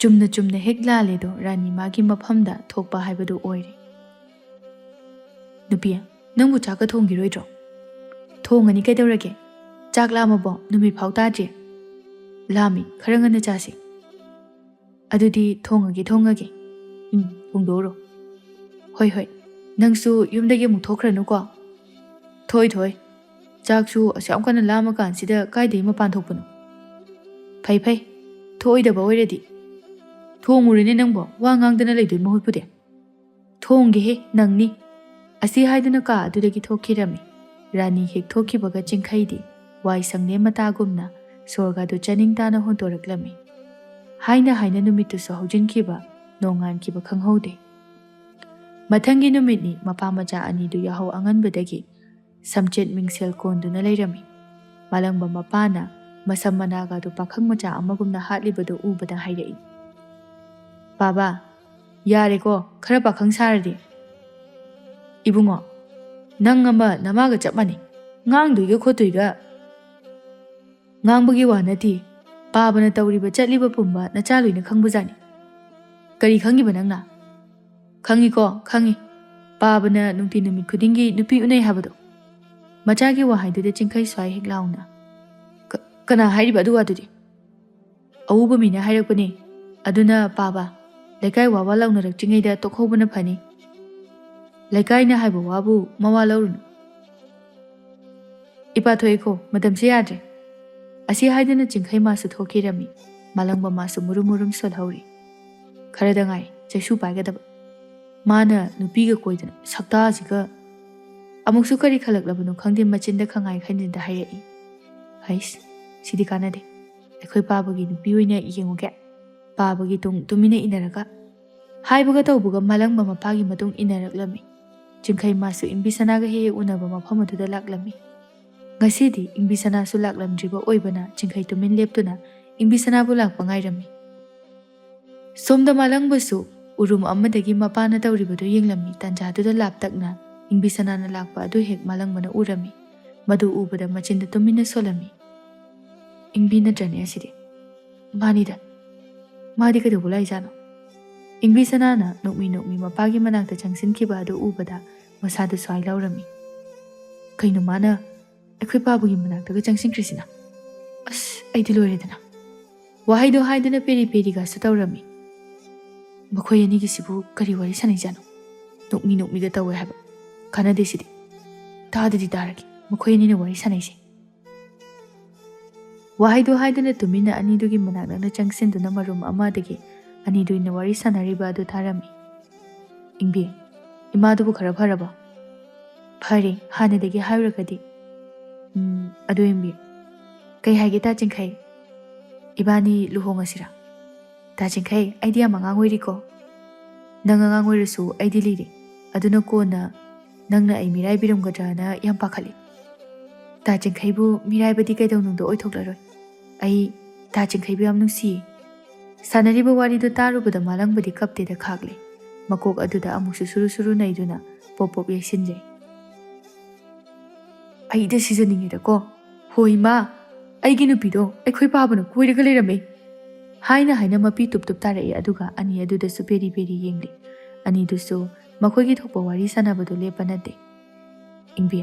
ꯆꯨꯝꯅ ꯆꯨꯝꯅ ꯍꯦꯛ ꯂꯥꯜꯂꯦꯗꯣ ꯔꯥꯅꯤ ꯃꯥꯒꯤ ꯃꯐꯝꯗ ꯊꯣꯛꯄ ꯍꯥꯏꯕꯗꯨ ꯑꯣꯏꯔꯦ꯫ "ꯅꯨꯄꯤ, ꯅꯪꯕꯨ ꯆꯥꯛꯀ ꯊꯣꯡꯈꯤꯔꯣꯏꯗ꯭ꯔꯣ?" "ꯊꯣꯡꯉꯅꯤ ꯀꯩꯗꯧꯔꯒꯦ? ꯆꯥꯛ ꯂꯥꯝꯃꯕꯣ? ꯅꯨꯃꯤꯠ ꯐꯥꯎ ꯇꯥꯗ꯭ꯔꯤ꯫" "ꯂꯥꯝꯃꯤ, ꯈꯔ ꯉꯟꯅ ꯆꯥꯁꯤ꯫" "ꯑꯗꯨꯗꯤ ꯊꯣꯡꯉꯒꯦ, ꯊꯣꯡꯉꯒꯦ꯫" "ꯎꯝ, ꯊꯣꯡꯗꯣꯛꯎꯔꯣ꯫" "ꯍꯣꯏ, ꯍꯣꯏ, ꯅꯪꯁꯨ ꯌꯨꯝꯗꯒꯤ ꯑꯃꯨꯛ ꯊꯣꯛꯈ꯭ꯔꯅꯨꯀꯣ꯫" "ꯊꯣꯏ, ꯊꯣꯏ, ꯆꯥꯛꯁꯨ ꯑꯁꯨꯛ ꯌꯥꯝ ꯀꯟꯅ ꯂꯥꯝꯃꯀꯥꯟꯁꯤꯗ ꯀꯥꯏꯗꯒꯤ ꯃꯄꯥꯟ ꯊꯣꯛꯄꯅꯣ?" "ꯐꯩ, ꯐꯩ, ꯊꯣꯛꯑꯣꯏꯗꯕ ꯑꯣꯏꯔꯗꯤ꯫ ꯊꯣꯡꯉꯨꯔꯦꯅꯦ ꯅꯪꯕꯣ, ꯋꯥ ꯉꯥꯡꯗꯅ ꯂꯩꯗꯣꯏ ꯃꯍꯨꯠꯄꯨꯗꯤ꯫" "ꯊꯣꯡꯒꯦꯍꯦ, ꯅꯪꯅꯤ꯫" ꯑꯁꯤ ꯍꯥꯏꯗꯨꯅ ꯀꯥ ꯑꯗꯨꯗꯒꯤ ꯊꯣꯛꯈꯤꯔꯝꯃꯤ꯫ ꯔꯥꯅꯤ ꯍꯦꯛ ꯊꯣꯛꯈꯤꯕꯒ ꯆꯤꯡꯈꯩꯗꯤ ꯋꯥꯏ ꯁꯪꯂꯦ ꯃꯇꯥꯒꯨꯝꯅ ꯁꯣꯔꯒꯗꯨ ꯆꯥꯅꯤꯡ ꯇꯥꯅ ꯍꯣꯟꯗꯣꯔꯛꯂꯝꯃꯤ꯫ ꯍꯥꯏꯅ ꯍꯥꯏꯅ ꯅꯨꯃꯤꯠꯇꯨꯁꯨ ꯍꯧꯖꯤꯟꯈꯤꯕ, ꯅꯣꯡꯉꯥꯟꯈꯤꯕ ꯈꯪꯍꯧꯗꯦ꯫ ꯃꯊꯪꯒꯤ ꯅꯨꯃꯤꯠꯅꯤ ꯃꯄꯥ ꯃꯆꯥ ꯑꯅꯤꯗꯨ ꯌꯥꯍꯧ ꯑꯉꯟꯕꯗꯒꯤ ꯁꯝꯆꯦꯠ ꯃꯤꯡꯁꯦꯜ ꯀꯣꯟꯗꯨꯅ ꯂꯩꯔꯝꯃꯤ꯫ ꯃꯥꯂꯪꯕ ꯃꯄꯥꯅ ꯃꯁꯝ ꯃꯅꯥꯒꯗꯨ ꯄꯥꯈꯪ ꯃꯆꯥ ꯑꯃꯒꯨꯝꯅ ꯍꯥꯠꯂꯤꯕꯗꯨ ꯎꯕꯗ ꯍꯥꯏꯔꯛꯏ, "ꯕꯥꯕꯥ, ꯌꯥꯔꯦꯀꯣ, ꯈꯔ ꯄꯥꯈꯪ ꯁꯥꯔꯗꯤ꯫" "ꯏꯕꯨꯡꯉꯣ, ꯅꯪ ꯑꯃ ꯅꯃꯥꯒ ꯆꯞ ꯃꯥꯟꯅꯩ꯫ ꯉꯥꯡꯗꯣꯏꯒ ꯈꯣꯠꯇꯣꯏꯒ ꯉꯥꯡꯕꯒꯤ ꯋꯥ ꯅꯠꯇꯦ꯫ ꯄꯥꯕꯅ ꯇꯧꯔꯤꯕ ꯆꯠꯂꯤꯕ ꯄꯨꯝꯕ ꯅꯆꯥ ꯂꯣꯏꯅ ꯈꯪꯕꯖꯥꯠꯅꯤ꯫" "ꯀꯔꯤ ꯈꯪꯉꯤꯕ ꯅꯪꯅ?" "ꯈꯪꯉꯤꯀꯣ, ꯈꯪꯉꯤ꯫ ꯄꯥꯕꯅ ꯅꯨꯡꯇꯤ ꯅꯨꯃꯤꯠ ꯈꯨꯗꯤꯡꯒꯤ ꯅꯨꯄꯤ ꯎꯅꯩ ꯍꯥꯏꯕꯗꯣ꯫" ꯃꯆꯥꯒꯤ ꯋꯥꯍꯩꯗꯨꯗ ꯆꯤꯡꯈꯩ ꯁ꯭ꯋꯥꯏ ꯍꯦꯛ ꯂꯥꯎꯅ, "ꯀ-, ꯀꯅꯥ ꯍꯥꯏꯔꯤꯕ ꯑꯗꯨ ꯋꯥꯗꯨꯗꯤ?" "ꯑꯎꯕ ꯃꯤꯅ ꯍꯥꯏꯔꯛꯄꯅꯦ꯫ ꯑꯗꯨꯅ ꯄꯥꯕ, ꯂꯩꯀꯥꯏ ꯋꯥ ꯋꯥ ꯂꯥꯎꯅꯔꯛꯇ꯭ꯔꯤꯉꯩꯗ ꯇꯣꯛꯍꯧꯕꯅ ꯐꯅꯤ꯫ ꯂꯩꯀꯥꯏꯅ ꯍꯥꯏꯕ ꯋꯥꯕꯨ ꯃꯋꯥ ꯂꯧꯔꯨꯅꯨ꯫ ꯏꯄꯥ ꯊꯣꯛꯑꯦꯀꯣ, ꯃꯇꯝꯁꯦ ꯌꯥꯗ꯭ꯔꯦ꯫" ꯑꯁꯤ ꯍꯥꯏꯗꯨꯅ ꯆꯤꯡꯈꯩ ꯃꯥꯁꯨ ꯊꯣꯛꯈꯤꯔꯝꯃꯤ꯫ ꯃꯥꯂꯪꯕ ꯃꯥꯁꯨ ꯃꯨꯔꯨꯝ ꯃꯨꯔꯨꯝ ꯁꯣꯜꯍꯧꯔꯤ꯫ ꯈꯔꯗ ꯉꯥꯏ ꯆꯩꯁꯨ ꯄꯥꯏꯒꯗꯕ꯫ ꯃꯥꯅ ꯅꯨꯄꯤꯒ ꯀꯣꯏꯗꯅ ꯁꯛꯇꯥꯁꯤꯒ꯫ ꯑꯃꯨꯛꯁꯨ ꯀꯔꯤ ꯈꯜꯂꯛꯂꯕꯅꯣ ꯈꯪꯗꯦ, ꯃꯆꯤꯟꯗ ꯈꯪꯉꯥꯏ ꯈꯟꯖꯤꯟꯗ ꯍꯥꯏꯔꯛꯏ꯫ "ꯍꯩꯁ, ꯁꯤꯗꯤ ꯀꯥꯟꯅꯗꯦ꯫ ꯑꯩꯈꯣꯏ ꯄꯥꯕꯒꯤ ꯅꯨꯄꯤ ꯑꯣꯏꯅ ꯌꯦꯡꯉꯨꯒꯦ꯫" ꯄꯥꯕꯒꯤ ꯇꯨꯡ ꯇꯨꯃꯤꯟꯅ ꯏꯟꯅꯔꯒ ꯍꯥꯏꯕꯒ ꯇꯧꯕꯒ ꯃꯥꯂꯪꯕ ꯃꯄꯥꯒꯤ ꯃꯇꯨꯡ ꯏꯟꯅꯔꯛꯂꯝꯃꯤ꯫ ꯆꯤꯡꯈꯩ ꯃꯥꯁꯨ ꯏꯝꯕꯤꯁꯅꯥꯒ ꯍꯦꯛ ꯍꯦꯛ ꯎꯅꯕ ꯃꯐꯝ ꯑꯗꯨꯗ ꯂꯥꯛꯂꯝꯃꯤ꯫ ꯉꯁꯤꯗꯤ ꯏꯝꯕꯤꯁꯅꯥꯁꯨ ꯂꯥꯛꯂꯝꯗ꯭ꯔꯤꯕ ꯑꯣꯏꯕꯅ ꯆꯤꯡꯈꯩ ꯇꯨꯃꯤꯟ ꯂꯦꯞꯇꯨꯅ ꯏꯝꯕꯤꯁꯅꯥꯕꯨ ꯂꯥꯛꯄ ꯉꯥꯏꯔꯝꯃꯤ꯫ ꯁꯣꯝꯗ ꯃꯥꯂꯪꯕꯁꯨ ꯎꯔꯨꯝ ꯑꯃꯗꯒꯤ ꯃꯄꯥꯅ ꯇꯧꯔꯤꯕꯗꯨ ꯌꯦꯡꯂꯝꯃꯤ꯫ ꯇꯟꯖꯥꯗꯨꯗ ꯂꯥꯞꯇꯛꯅ ꯏꯝꯕꯤꯁꯅꯥꯅ ꯂꯥꯛꯄ ꯑꯗꯨ ꯍꯦꯛ ꯃꯥꯂꯪꯕꯅ ꯎꯔꯝꯃꯤ꯫ ꯃꯗꯨ ꯎꯕꯗ ꯃꯆꯤꯟꯗ ꯇꯨꯃꯤꯟꯅ ꯁꯣꯜꯂꯝꯃꯤ꯫ "ꯏꯝꯕꯤ ꯅꯠꯇ꯭ꯔꯅꯦ ꯑꯁꯤꯗꯤ?" "ꯃꯥꯅꯤꯗ꯫ ꯃꯥꯗꯤ ꯀꯩꯗꯧꯕ ꯂꯥꯛꯏꯖꯥꯠꯅꯣ?" ꯏꯝꯕꯤꯁꯅꯥꯅ ꯅꯣꯛꯃꯤ ꯅꯣꯛꯃꯤ ꯃꯄꯥꯒꯤ ꯃꯅꯥꯛꯇ ꯆꯪꯁꯤꯟꯈꯤꯕ ꯑꯗꯨ ꯎꯕꯗ ꯃꯁꯥꯗꯨ ꯁ꯭ꯋꯥꯏ ꯂꯥꯎꯔꯝꯃꯤ꯫ "ꯀꯩꯅꯣ ꯃꯥꯅ ꯑꯩꯈꯣꯏ ꯄꯥꯕꯒꯤ ꯃꯅꯥꯛꯇꯒ ꯆꯪꯁꯤꯟꯈ꯭ꯔꯤꯁꯤꯅ? ꯑꯁ, ꯑꯩꯗꯤ ꯂꯣꯏꯔꯦꯗꯅ!" ꯋꯥꯍꯩꯗꯣ ꯍꯥꯏꯗꯨꯅ ꯄꯦꯔꯤ ꯄꯦꯔꯤꯒꯁꯨ ꯇꯧꯔꯝꯃꯤ꯫ "ꯃꯈꯣꯏ ꯑꯅꯤꯒꯤꯁꯤꯕꯨ ꯀꯔꯤ ꯋꯥꯔꯤ ꯁꯥꯟꯅꯩꯖꯥꯠꯅꯣ? ꯅꯣꯛꯃꯤ ꯅꯣꯛꯃꯤꯒ ꯇꯧꯋꯦ ꯍꯥꯏꯕ꯫ ꯀꯥꯟꯅꯗꯦ ꯁꯤꯗꯤ꯫ ꯇꯥꯗꯗꯤ ꯇꯥꯔꯒꯦ, ꯃꯈꯣꯏ ꯑꯅꯤꯅ ꯋꯥꯔꯤ ꯁꯥꯟꯅꯩꯁꯦ꯫" ꯋꯥꯍꯩꯗꯨ ꯍꯥꯏꯗꯨꯅ ꯇꯨꯃꯤꯟꯅ ꯑꯅꯤꯗꯨꯒꯤ ꯃꯅꯥꯛ ꯅꯛꯅ ꯆꯪꯁꯤꯟꯗꯨꯅ ꯃꯔꯨꯝ ꯑꯃꯗꯒꯤ ꯑꯅꯤꯗꯨꯅ ꯋꯥꯔꯤ ꯁꯥꯟꯅꯔꯤꯕ ꯑꯗꯨ ꯇꯥꯔꯝꯃꯤ꯫ "ꯏꯝꯕꯤ, ꯏꯃꯥꯗꯨꯕꯨ ꯈꯔ ꯐꯔꯕꯣ?" "ꯐꯔꯦ, ꯍꯥꯟꯅꯗꯒꯤ ꯍꯥꯏꯔꯨꯔꯒꯗꯤ꯫" "ꯎꯝ, ꯑꯗꯨ ꯏꯝꯕꯤ, ꯀꯩ ꯍꯥꯏꯒꯦ ꯇꯥ ꯆꯤꯡꯈꯩ? ꯏꯕꯥꯅꯤ ꯂꯨꯍꯣꯡꯉꯁꯤꯔꯥ?" "ꯇꯥ ꯆꯤꯡꯈꯩ, ꯑꯩꯗꯤ ꯌꯥꯝ ꯑꯉꯥꯡ ꯑꯣꯏꯔꯤꯀꯣ꯫" "ꯅꯪ ꯑꯉꯥꯡ ꯑꯣꯏꯔꯁꯨ ꯑꯩꯗꯤ ꯂꯤꯔꯦ꯫ ꯑꯗꯨꯅ ꯀꯣꯟꯅ ꯅꯪꯅ ꯑꯩ ꯃꯤꯔꯥꯏꯕꯤꯔꯝꯒꯗ꯭ꯔꯅ ꯌꯥꯝ ꯄꯥꯈꯠꯂꯤ꯫" "ꯇꯥ ꯆꯤꯡꯈꯩꯕꯨ ꯃꯤꯔꯥꯏꯕꯗꯤ ꯀꯩꯗꯧꯅꯨꯡꯗ ꯑꯣꯏꯊꯣꯛꯂꯔꯣꯏ꯫ ꯑꯩ ꯇꯥ ꯆꯤꯡꯈꯩꯕꯨ ꯌꯥꯝ ꯅꯨꯡꯁꯤꯌꯦ꯫" ꯁꯥꯟꯅꯔꯤꯕ ꯋꯥꯔꯤꯗꯨ ꯇꯥꯔꯨꯕꯗ ꯃꯥꯂꯪꯕꯗꯤ ꯀꯞꯇꯦꯗ ꯈꯥꯛꯂꯦ꯫ ꯃꯀꯣꯛ ꯑꯗꯨꯗ ꯑꯃꯨꯛꯁꯨ ꯁꯨꯔꯨ ꯁꯨꯔꯨ ꯅꯩꯗꯨꯅ ꯄꯣꯞ ꯄꯣꯞ ꯌꯩꯁꯤꯟꯖꯩ꯫ "ꯑꯩꯗ ꯁꯤꯖꯅꯤꯡꯉꯦꯗꯀꯣ꯫ ꯍꯣꯏ ꯏꯃꯥ, ꯑꯩꯒꯤ ꯅꯨꯄꯤꯗꯣ ꯑꯩꯈꯣꯏ ꯄꯥꯕꯅ ꯀꯣꯏꯔꯒ ꯂꯩꯔꯝꯃꯦ꯫" ꯍꯥꯏꯅ ꯍꯥꯏꯅ ꯃꯄꯤ ꯇꯨꯞ ꯇꯨꯞ ꯇꯥꯔꯛꯏ, ꯑꯗꯨꯒ ꯑꯅꯤ ꯑꯗꯨꯗꯁꯨ ꯄꯦꯔꯤ ꯄꯦꯔꯤ ꯌꯦꯡꯂꯤ꯫ ꯑꯅꯤꯗꯨꯁꯨ ꯃꯈꯣꯏꯒꯤ ꯊꯣꯛꯄ ꯋꯥꯔꯤ ꯁꯥꯟꯅꯕꯗꯨ ꯂꯦꯞꯄ ꯅꯠꯇꯦ꯫ "ꯏꯝꯕꯤ,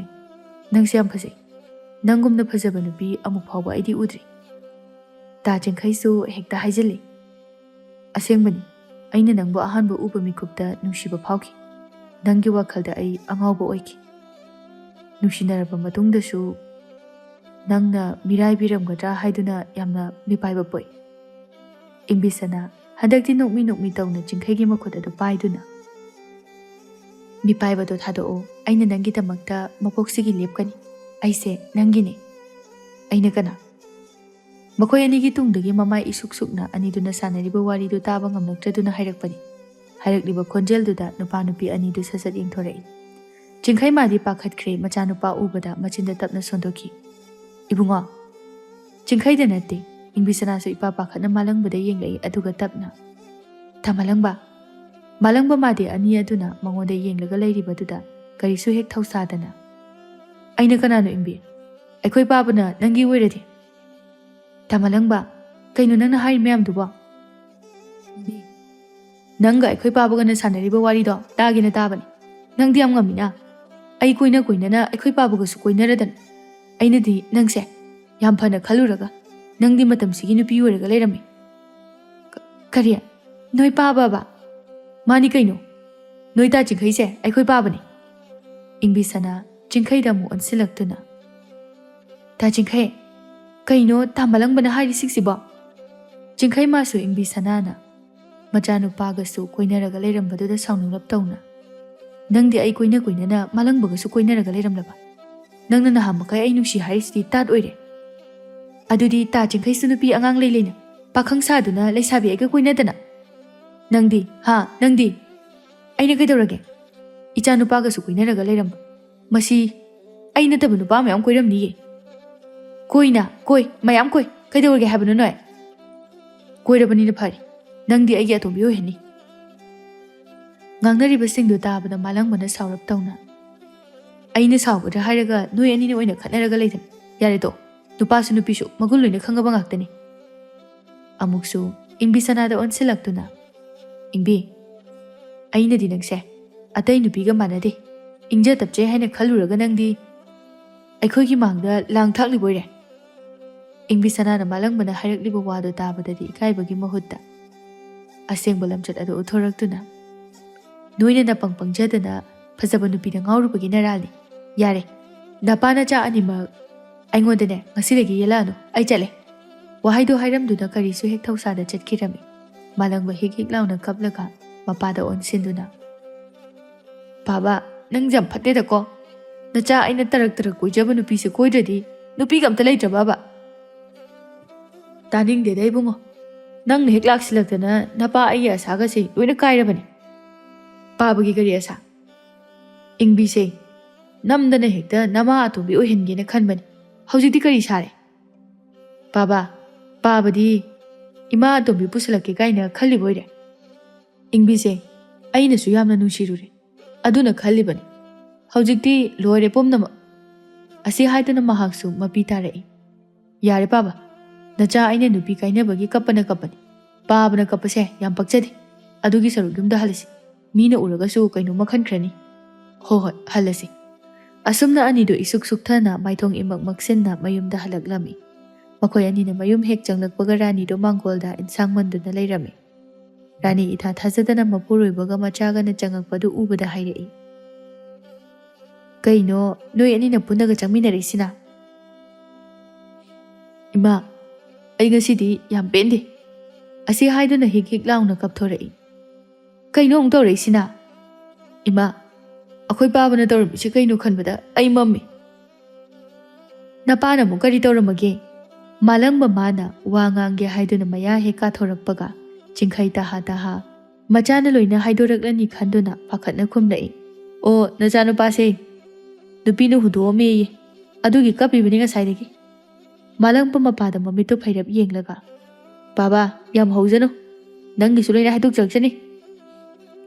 ꯅꯪꯁꯦ ꯌꯥꯝ ꯐꯖꯩ꯫ ꯅꯪꯒꯨꯝꯅ ꯐꯖꯕ ꯅꯨꯄꯤ ꯑꯃꯨꯛ ꯐꯥꯎꯕ ꯑꯩꯗꯤ ꯎꯗ꯭ꯔꯤ꯫" ꯇꯥ ꯆꯤꯡꯈꯩꯁꯨ ꯍꯦꯛꯇ ꯍꯥꯏꯖꯤꯜꯂꯤ꯫ "ꯑꯁꯦꯡꯕꯅꯤ, ꯑꯩꯅ ꯅꯪꯕꯨ ꯑꯍꯥꯟꯕ ꯎꯕ ꯃꯤꯀꯨꯞꯇ ꯅꯨꯡꯁꯤꯕ ꯐꯥꯎꯈꯤ꯫ ꯅꯪꯒꯤ ꯋꯥꯈꯜꯗ ꯑꯩ ꯑꯉꯥꯎꯕ ꯑꯣꯏꯈꯤ꯫ ꯅꯨꯡꯁꯤꯅꯔꯕ ꯃꯇꯨꯡꯗꯁꯨ ꯅꯪꯅ ꯃꯤꯔꯥꯏꯕꯤꯔꯝꯒꯗ꯭ꯔꯥ ꯍꯥꯏꯗꯨꯅ ꯌꯥꯝꯅ ꯃꯤꯄꯥꯏꯕ ꯄꯣꯛꯏ꯫" ꯏꯝꯕꯤꯁꯅꯥ ꯍꯟꯗꯛꯇꯤ ꯅꯣꯛꯃꯤ ꯅꯣꯛꯃꯤ ꯇꯧꯅ ꯆꯤꯡꯈꯩꯒꯤ ꯃꯈꯨꯠ ꯑꯗꯨ ꯄꯥꯏꯗꯨꯅ, "ꯃꯤꯄꯥꯏꯕꯗꯣ ꯊꯥꯗꯣꯛꯑꯣ, ꯑꯩꯅ ꯅꯪꯒꯤꯗꯃꯛꯇ ꯃꯀꯣꯛꯁꯤꯒꯤ ꯂꯦꯞꯀꯅꯤ꯫ ꯑꯩꯁꯦ ꯅꯪꯒꯤꯅꯦ꯫" "ꯑꯩꯅ ꯀꯅꯥ?" ꯃꯈꯣꯏ ꯑꯅꯤꯒꯤ ꯇꯨꯡꯗꯒꯤ ꯃꯃꯥꯏ ꯏꯁꯨꯛ ꯁꯨꯛꯅ ꯑꯅꯤꯗꯨꯅ ꯁꯥꯟꯅꯔꯤꯕ ꯋꯥꯔꯤꯗꯨ ꯇꯥꯕ ꯉꯝꯂꯛꯇ꯭ꯔꯗꯨꯅ ꯍꯥꯏꯔꯛꯄꯅꯤ꯫ ꯍꯥꯏꯔꯛꯂꯤꯕ ꯈꯣꯟꯖꯦꯜꯗꯨꯗ ꯅꯨꯄꯥ ꯅꯨꯄꯤ ꯑꯅꯤꯗꯨ ꯁꯠ ꯁꯠ ꯌꯦꯡꯊꯣꯔꯛꯏ꯫ ꯆꯤꯡꯈꯩ ꯃꯥꯗꯤ ꯄꯥꯈꯠꯈ꯭ꯔꯦ, ꯃꯆꯥꯅꯨꯄꯥ ꯎꯕꯗ ꯃꯆꯤꯟꯗ ꯇꯞꯅ ꯁꯣꯟꯗꯣꯛꯈꯤ꯫ "ꯏꯕꯨꯡꯉꯣ!" ꯆꯤꯡꯈꯩꯗ ꯅꯠꯇꯦ, ꯏꯪꯕꯤꯁꯅꯥꯁꯨ ꯏꯄꯥ ꯄꯥꯈꯠꯅ ꯃꯥꯂꯪꯕꯗ ꯌꯦꯡꯂꯛꯏ, ꯑꯗꯨꯒ ꯇꯞꯅ, "ꯇꯥ ꯃꯥꯂꯪꯕ!" ꯃꯥꯂꯪꯕ ꯃꯥꯗꯤ ꯑꯅꯤ ꯑꯗꯨꯅ ꯃꯉꯣꯟꯗ ꯌꯦꯡꯂꯒ ꯂꯩꯔꯤꯕꯗꯨꯗ ꯀꯔꯤꯁꯨ ꯍꯦꯛ ꯊꯧꯁꯥꯗꯅ, "ꯑꯩꯅ ꯀꯅꯥꯅꯣ ꯏꯪꯕꯤ? ꯑꯩꯈꯣꯏ ꯄꯥꯕꯅ ꯅꯪꯒꯤ ꯑꯣꯏꯔꯗꯤ?" "ꯇꯥ ꯃꯥꯂꯪꯕ, ꯀꯩꯅꯣ ꯅꯪꯅ ꯍꯥꯏꯔꯤ ꯃꯌꯥꯝꯗꯨꯕꯣ?" "ꯅꯪꯒ ꯑꯩꯈꯣꯏ ꯄꯥꯕꯒꯅ ꯁꯥꯟꯅꯔꯤꯕ ꯋꯥꯔꯤꯗꯣ ꯇꯥꯒꯦꯅ ꯇꯥꯕꯅꯤ꯫ ꯅꯪꯗꯤ ꯌꯥꯝ ꯉꯝꯃꯤꯅ꯫ ꯑꯩ ꯀꯣꯏꯅ ꯀꯣꯏꯅꯅ ꯑꯩꯈꯣꯏ ꯄꯥꯕꯒꯁꯨ ꯀꯣꯏꯅꯔꯗꯅ꯫ ꯑꯩꯅꯗꯤ ꯅꯪꯁꯦ ꯌꯥꯝ ꯐꯅ ꯈꯜꯂꯨꯔꯒ ꯅꯪꯗꯤ ꯃꯇꯝꯁꯤꯒꯤ ꯅꯨꯄꯤ ꯑꯣꯏꯔꯒ ꯂꯩꯔꯝꯃꯤ꯫" "ꯀ-, ꯀꯔꯤ? ꯅꯣꯏ ꯄꯥꯕꯕ?" "ꯃꯥꯅꯤ ꯀꯩꯅꯣ꯫ ꯅꯣꯏ ꯇꯥ ꯆꯤꯡꯈꯩꯁꯦ ꯑꯩꯈꯣꯏ ꯄꯥꯕꯅꯤ꯫" ꯏꯪꯕꯤꯁꯅꯥ ꯆꯤꯡꯈꯩꯗ ꯑꯃꯨꯛ ꯑꯣꯟꯁꯤꯜꯂꯛꯇꯨꯅ, "ꯇꯥ ꯆꯤꯡꯈꯩ, ꯀꯩꯅꯣ ꯇꯥ ꯃꯥꯂꯪꯕꯅ ꯍꯥꯏꯔꯤꯁꯤꯡꯁꯤꯕꯣ?" ꯆꯤꯡꯈꯩ ꯃꯥꯁꯨ ꯏꯪꯕꯤꯁꯅꯥꯅ ꯃꯆꯥꯅꯨꯄꯥꯒꯁꯨ ꯀꯣꯏꯅꯔꯒ ꯂꯩꯔꯝꯕꯗꯨꯗ ꯁꯥꯎꯅꯤꯡꯂꯞ ꯇꯧꯅ, "ꯅꯪꯗꯤ ꯑꯩ ꯀꯣꯏꯅ ꯀꯣꯏꯅꯅ ꯃꯥꯂꯪꯕꯒꯁꯨ ꯀꯣꯏꯅꯔꯒ ꯂꯩꯔꯝꯂꯕ? ꯅꯪꯅ ꯅꯍꯥꯟ ꯃꯈꯩ ꯑꯩ ꯅꯨꯡꯁꯤ ꯍꯥꯏꯔꯤꯁꯤꯗꯤ ꯇꯥꯠ ꯑꯣꯏꯔꯦ꯫ ꯑꯗꯨꯗꯤ ꯇꯥ ꯆꯤꯡꯈꯩꯁꯨ ꯅꯨꯄꯤ ꯑꯉꯥꯡ ꯂꯩ ꯂꯩꯅ ꯄꯥꯈꯪ ꯁꯥꯗꯨꯅ ꯂꯩꯁꯥꯕꯤ ꯑꯩꯒ ꯀꯣꯏꯅꯗꯅ? ꯅꯪꯗꯤ, ꯍꯥ, ꯅꯪꯗꯤ? ꯑꯩꯅ ꯀꯩꯗꯧꯔꯒꯦ? ꯏꯆꯥ ꯅꯨꯄꯥꯒꯁꯨ ꯀꯣꯏꯅꯔꯒ ꯂꯩꯔꯝꯕ꯫ ꯃꯁꯤ ꯑꯩ ꯅꯠꯇꯕ ꯅꯨꯄꯥ ꯃꯌꯥꯝ ꯀꯣꯏꯔꯝꯅꯤꯌꯦ꯫" "ꯀꯣꯏꯅ ꯀꯣꯏ, ꯃꯌꯥꯝ ꯀꯣꯏ꯫ ꯀꯩꯗꯧꯔꯒꯦ ꯍꯥꯏꯕꯅꯣ ꯅꯣꯏ? ꯀꯣꯏꯔꯕꯅꯤꯅ ꯐꯔꯦ꯫ ꯅꯪꯗꯤ ꯑꯩꯒꯤ ꯑꯇꯣꯝꯕꯤ ꯑꯣꯏꯍꯟꯅꯤ꯫" ꯉꯥꯡꯅꯔꯤꯕꯁꯤꯡꯗꯨ ꯇꯥꯕꯗ ꯃꯥꯂꯪꯕꯅ ꯁꯥꯎꯔꯞ ꯇꯧꯅ, "ꯑꯩꯅ ꯁꯥꯎꯒꯗ꯭ꯔꯥ ꯍꯥꯏꯔꯒ ꯅꯣꯏ ꯑꯅꯤꯅ ꯑꯣꯏꯅ ꯈꯠꯅꯔꯒ ꯂꯩꯗꯅ꯫ ꯌꯥꯔꯦꯗꯣ, ꯅꯨꯄꯥꯁꯨ ꯅꯨꯄꯤꯁꯨ ꯃꯒꯨꯟ ꯂꯣꯏꯅ ꯈꯪꯉꯕ ꯉꯥꯛꯇꯅꯤ꯫" ꯑꯃꯨꯛꯁꯨ ꯏꯪꯕꯤꯁꯅꯥꯗ ꯑꯣꯟꯁꯤꯜꯂꯛꯇꯨꯅ, "ꯏꯪꯕꯤ, ꯑꯩꯅꯗꯤ ꯅꯪꯁꯦ ꯑꯇꯩ ꯅꯨꯄꯤꯒ ꯃꯥꯟꯅꯗꯦ, ꯏꯪꯖ ꯇꯞꯆꯩ ꯍꯥꯏꯅ ꯈꯜꯂꯨꯔꯒ ꯅꯪꯗꯤ ꯑꯩꯈꯣꯏꯒꯤ ꯃꯥꯡꯗ ꯂꯥꯡ ꯊꯥꯛꯂꯤꯕ ꯑꯣꯏꯔꯦ꯫" ꯏꯪꯕꯤꯁꯅꯥꯅ ꯃꯥꯂꯪꯕꯅ ꯍꯥꯏꯔꯛꯂꯤꯕ ꯋꯥꯗꯨ ꯇꯥꯕꯗꯗꯤ ꯏꯀꯥꯏꯕꯒꯤ ꯃꯍꯨꯠꯇ ꯑꯁꯦꯡꯕ ꯂꯝꯆꯠ ꯑꯗꯨ ꯎꯠꯊꯣꯔꯛꯇꯨꯅ, "ꯅꯣꯏꯅ ꯅꯄꯪ ꯄꯪꯖꯗꯅ ꯐꯖꯕ ꯅꯨꯄꯤꯗ ꯉꯥꯎꯔꯨꯕꯒꯤ ꯅꯔꯥꯜꯅꯤ꯫ ꯌꯥꯔꯦ, ꯅꯄꯥ ꯅꯆꯥ ꯑꯅꯤꯃꯛ ꯑꯩꯉꯣꯟꯗꯅꯦ ꯉꯁꯤꯗꯒꯤ ꯌꯦꯜꯂꯛꯑꯅꯨ, ꯑꯩ ꯆꯠꯂꯦ꯫" ꯋꯥꯍꯩꯗꯨ ꯍꯥꯏꯔꯝꯗꯨꯅ ꯀꯔꯤꯁꯨ ꯍꯦꯛ ꯊꯧꯁꯥꯗ ꯆꯠꯈꯤꯔꯝꯃꯤ꯫ ꯃꯥꯂꯪꯕ ꯍꯤꯛ ꯍꯤꯛ ꯂꯥꯎꯅ ꯀꯞꯂꯒ ꯃꯄꯥꯗ ꯑꯣꯟꯁꯤꯟꯗꯨꯅ, "ꯄꯥꯕ, ꯅꯪꯁꯦ ꯌꯥꯝ ꯐꯠꯇꯦꯗꯀꯣ꯫ ꯅꯆꯥ ꯑꯩꯅ ꯇꯔꯛ ꯇꯔꯛ ꯀꯣꯏꯖꯕ ꯅꯨꯄꯤꯁꯦ ꯀꯣꯏꯗ꯭ꯔꯗꯤ ꯅꯨꯄꯤꯒ ꯑꯝꯇ ꯂꯩꯇ꯭ꯔꯕꯕ?" "ꯇꯥꯅꯤꯡꯗꯦꯗ ꯏꯕꯨꯡꯉꯣ꯫ ꯅꯪꯅ ꯍꯦꯛ ꯂꯥꯛꯁꯤꯜꯂꯛꯇꯅ ꯅꯄꯥ ꯑꯩꯒꯤ ꯑꯁꯥꯒꯁꯦ ꯂꯣꯏꯅ ꯀꯥꯏꯔꯕꯅꯦ꯫" "ꯄꯥꯕꯒꯤ ꯀꯔꯤ ꯑꯁꯥ?" "ꯏꯪꯕꯤꯁꯦ, ꯅꯝꯗꯅ ꯍꯦꯛꯇ ꯅꯃꯥ ꯑꯇꯣꯝꯕꯤ ꯑꯣꯏꯍꯟꯒꯦꯅ ꯈꯟꯕꯅꯦ꯫ ꯍꯧꯖꯤꯛꯇꯤ ꯀꯔꯤ ꯁꯥꯔꯦ?" "ꯄꯥꯕ, ꯄꯥꯕꯗꯤ ꯏꯃꯥ ꯑꯇꯣꯝꯕꯤ ꯄꯨꯁꯤꯜꯂꯛꯀꯦ ꯀꯥꯏꯅ ꯈꯜꯂꯤꯕ ꯑꯣꯏꯔꯦ?" "ꯏꯪꯕꯤꯁꯦ, ꯑꯩꯅꯁꯨ ꯌꯥꯝꯅ ꯅꯨꯡꯁꯤꯔꯨꯔꯦ꯫ ꯑꯗꯨꯅ ꯈꯜꯂꯤꯕꯅꯤ꯫ ꯍꯧꯖꯤꯛꯇꯤ ꯂꯣꯏꯔꯦ ꯄꯨꯝꯅꯃꯛ꯫" ꯑꯁꯤ ꯍꯥꯏꯗꯨꯅ ꯃꯍꯥꯛꯁꯨ ꯃꯄꯤ ꯇꯥꯔꯛꯏ꯫ "ꯌꯥꯔꯦ ꯄꯥꯕ, ꯅꯆꯥ ꯑꯩꯅ ꯅꯨꯄꯤ ꯀꯥꯏꯅꯕꯒꯤ ꯀꯞꯄꯅ ꯀꯞꯄꯅꯤ꯫ ꯄꯥꯕꯅ ꯀꯞꯄꯁꯦ ꯌꯥꯝ ꯄꯛꯆꯗꯦ꯫ ꯑꯗꯨꯒꯤ ꯁꯔꯨꯛ ꯌꯨꯝꯗ ꯍꯜꯂꯁꯤ꯫ ꯃꯤꯅ ꯎꯔꯒꯁꯨ ꯀꯩꯅꯣꯝꯃ ꯈꯟꯈ꯭ꯔꯅꯤ꯫ ꯍꯣ ꯍꯣꯏ, ꯍꯜꯂꯁꯤ꯫" ꯑꯁꯨꯝꯅ ꯑꯅꯤꯗꯨ ꯏꯁꯨꯛ ꯁꯨꯛꯊꯅ ꯃꯥꯏꯊꯣꯡ ꯏꯃꯛ ꯃꯛꯁꯤꯟꯅ ꯃꯌꯨꯝꯗ ꯍꯜꯂꯛꯂꯝꯃꯤ꯫ ꯃꯈꯣꯏ ꯑꯅꯤꯅ ꯃꯌꯨꯝ ꯍꯦꯛ ꯆꯪꯂꯛꯄꯒ ꯔꯥꯅꯤꯗꯨ ꯃꯥꯡꯒꯣꯜꯗ ꯏꯟꯁꯥꯡ ꯃꯟꯗꯨꯅ ꯂꯩꯔꯝꯃꯤ꯫ ꯔꯥꯅꯤ ꯏꯊꯥ ꯊꯥꯖꯗꯅ ꯃꯄꯨꯔꯣꯏꯕꯒ ꯃꯆꯥꯒꯅ ꯆꯪꯉꯛꯄꯗꯨ ꯎꯕꯗ ꯍꯥꯏꯔꯛꯏ, "ꯀꯩꯅꯣ, ꯅꯣꯏ ꯑꯅꯤꯅ ꯄꯨꯟꯅꯒ ꯆꯪꯃꯤꯟꯅꯔꯛꯏꯁꯤꯅ?" "ꯏꯃꯥ, ꯑꯩ ꯉꯁꯤꯗꯤ ꯌꯥꯝ ꯄꯦꯟꯗꯦ꯫" ꯑꯁꯤ ꯍꯥꯏꯗꯨꯅ ꯍꯤꯛ ꯍꯤꯛ ꯂꯥꯎꯅ ꯀꯞꯊꯣꯔꯛꯏ꯫ "ꯀꯩꯅꯣ ꯑꯃꯨꯛ ꯇꯧꯔꯛꯏꯁꯤꯅ?" "ꯏꯃꯥ, ꯑꯩꯈꯣꯏ ꯄꯥꯕꯅ ꯇꯧꯔꯝꯃꯤꯁꯤ ꯀꯩꯅꯣ ꯈꯟꯕꯗ ꯑꯩ ꯃꯝꯃꯤ꯫" "ꯅꯄꯥꯅ ꯑꯃꯨꯛ ꯀꯔꯤ ꯇꯧꯔꯝꯃꯒꯦ?" ꯃꯥꯂꯪꯕ ꯃꯥꯅ ꯋꯥ ꯉꯥꯡꯒꯦ ꯍꯥꯏꯗꯨꯅ ꯃꯌꯥ ꯍꯦꯛ ꯀꯥꯊꯣꯔꯛꯄꯒ, ꯆꯤꯡꯈꯩ ꯇꯍꯥ ꯇꯍꯥ ꯃꯆꯥꯅ ꯂꯣꯏꯅ ꯍꯥꯏꯗꯣꯔꯛꯂꯅꯤ ꯈꯟꯗꯨꯅ ꯄꯥꯈꯠꯅ ꯈꯨꯝꯂꯛꯏ꯫ "ꯑꯣ, ꯅꯆꯥꯅꯨꯄꯥꯁꯦ ꯅꯨꯄꯤꯅ ꯍꯨꯟꯗꯣꯛꯑꯝꯃꯦꯌꯦ, ꯑꯗꯨꯒꯤ ꯀꯞꯄꯤꯕꯅꯤ ꯉꯁꯥꯏꯗꯒꯤ꯫" ꯃꯥꯂꯪꯕ ꯃꯄꯥꯗ ꯃꯃꯤꯠꯇꯨ ꯐꯩꯔꯞ ꯌꯦꯡꯂꯒ, "ꯄꯥꯕ, ꯌꯥꯝ ꯍꯧꯖꯅꯨ, ꯅꯪꯒꯤꯁꯨ ꯂꯣꯏꯅ ꯍꯥꯏꯗꯣꯛꯆꯔꯛꯆꯅꯤ꯫"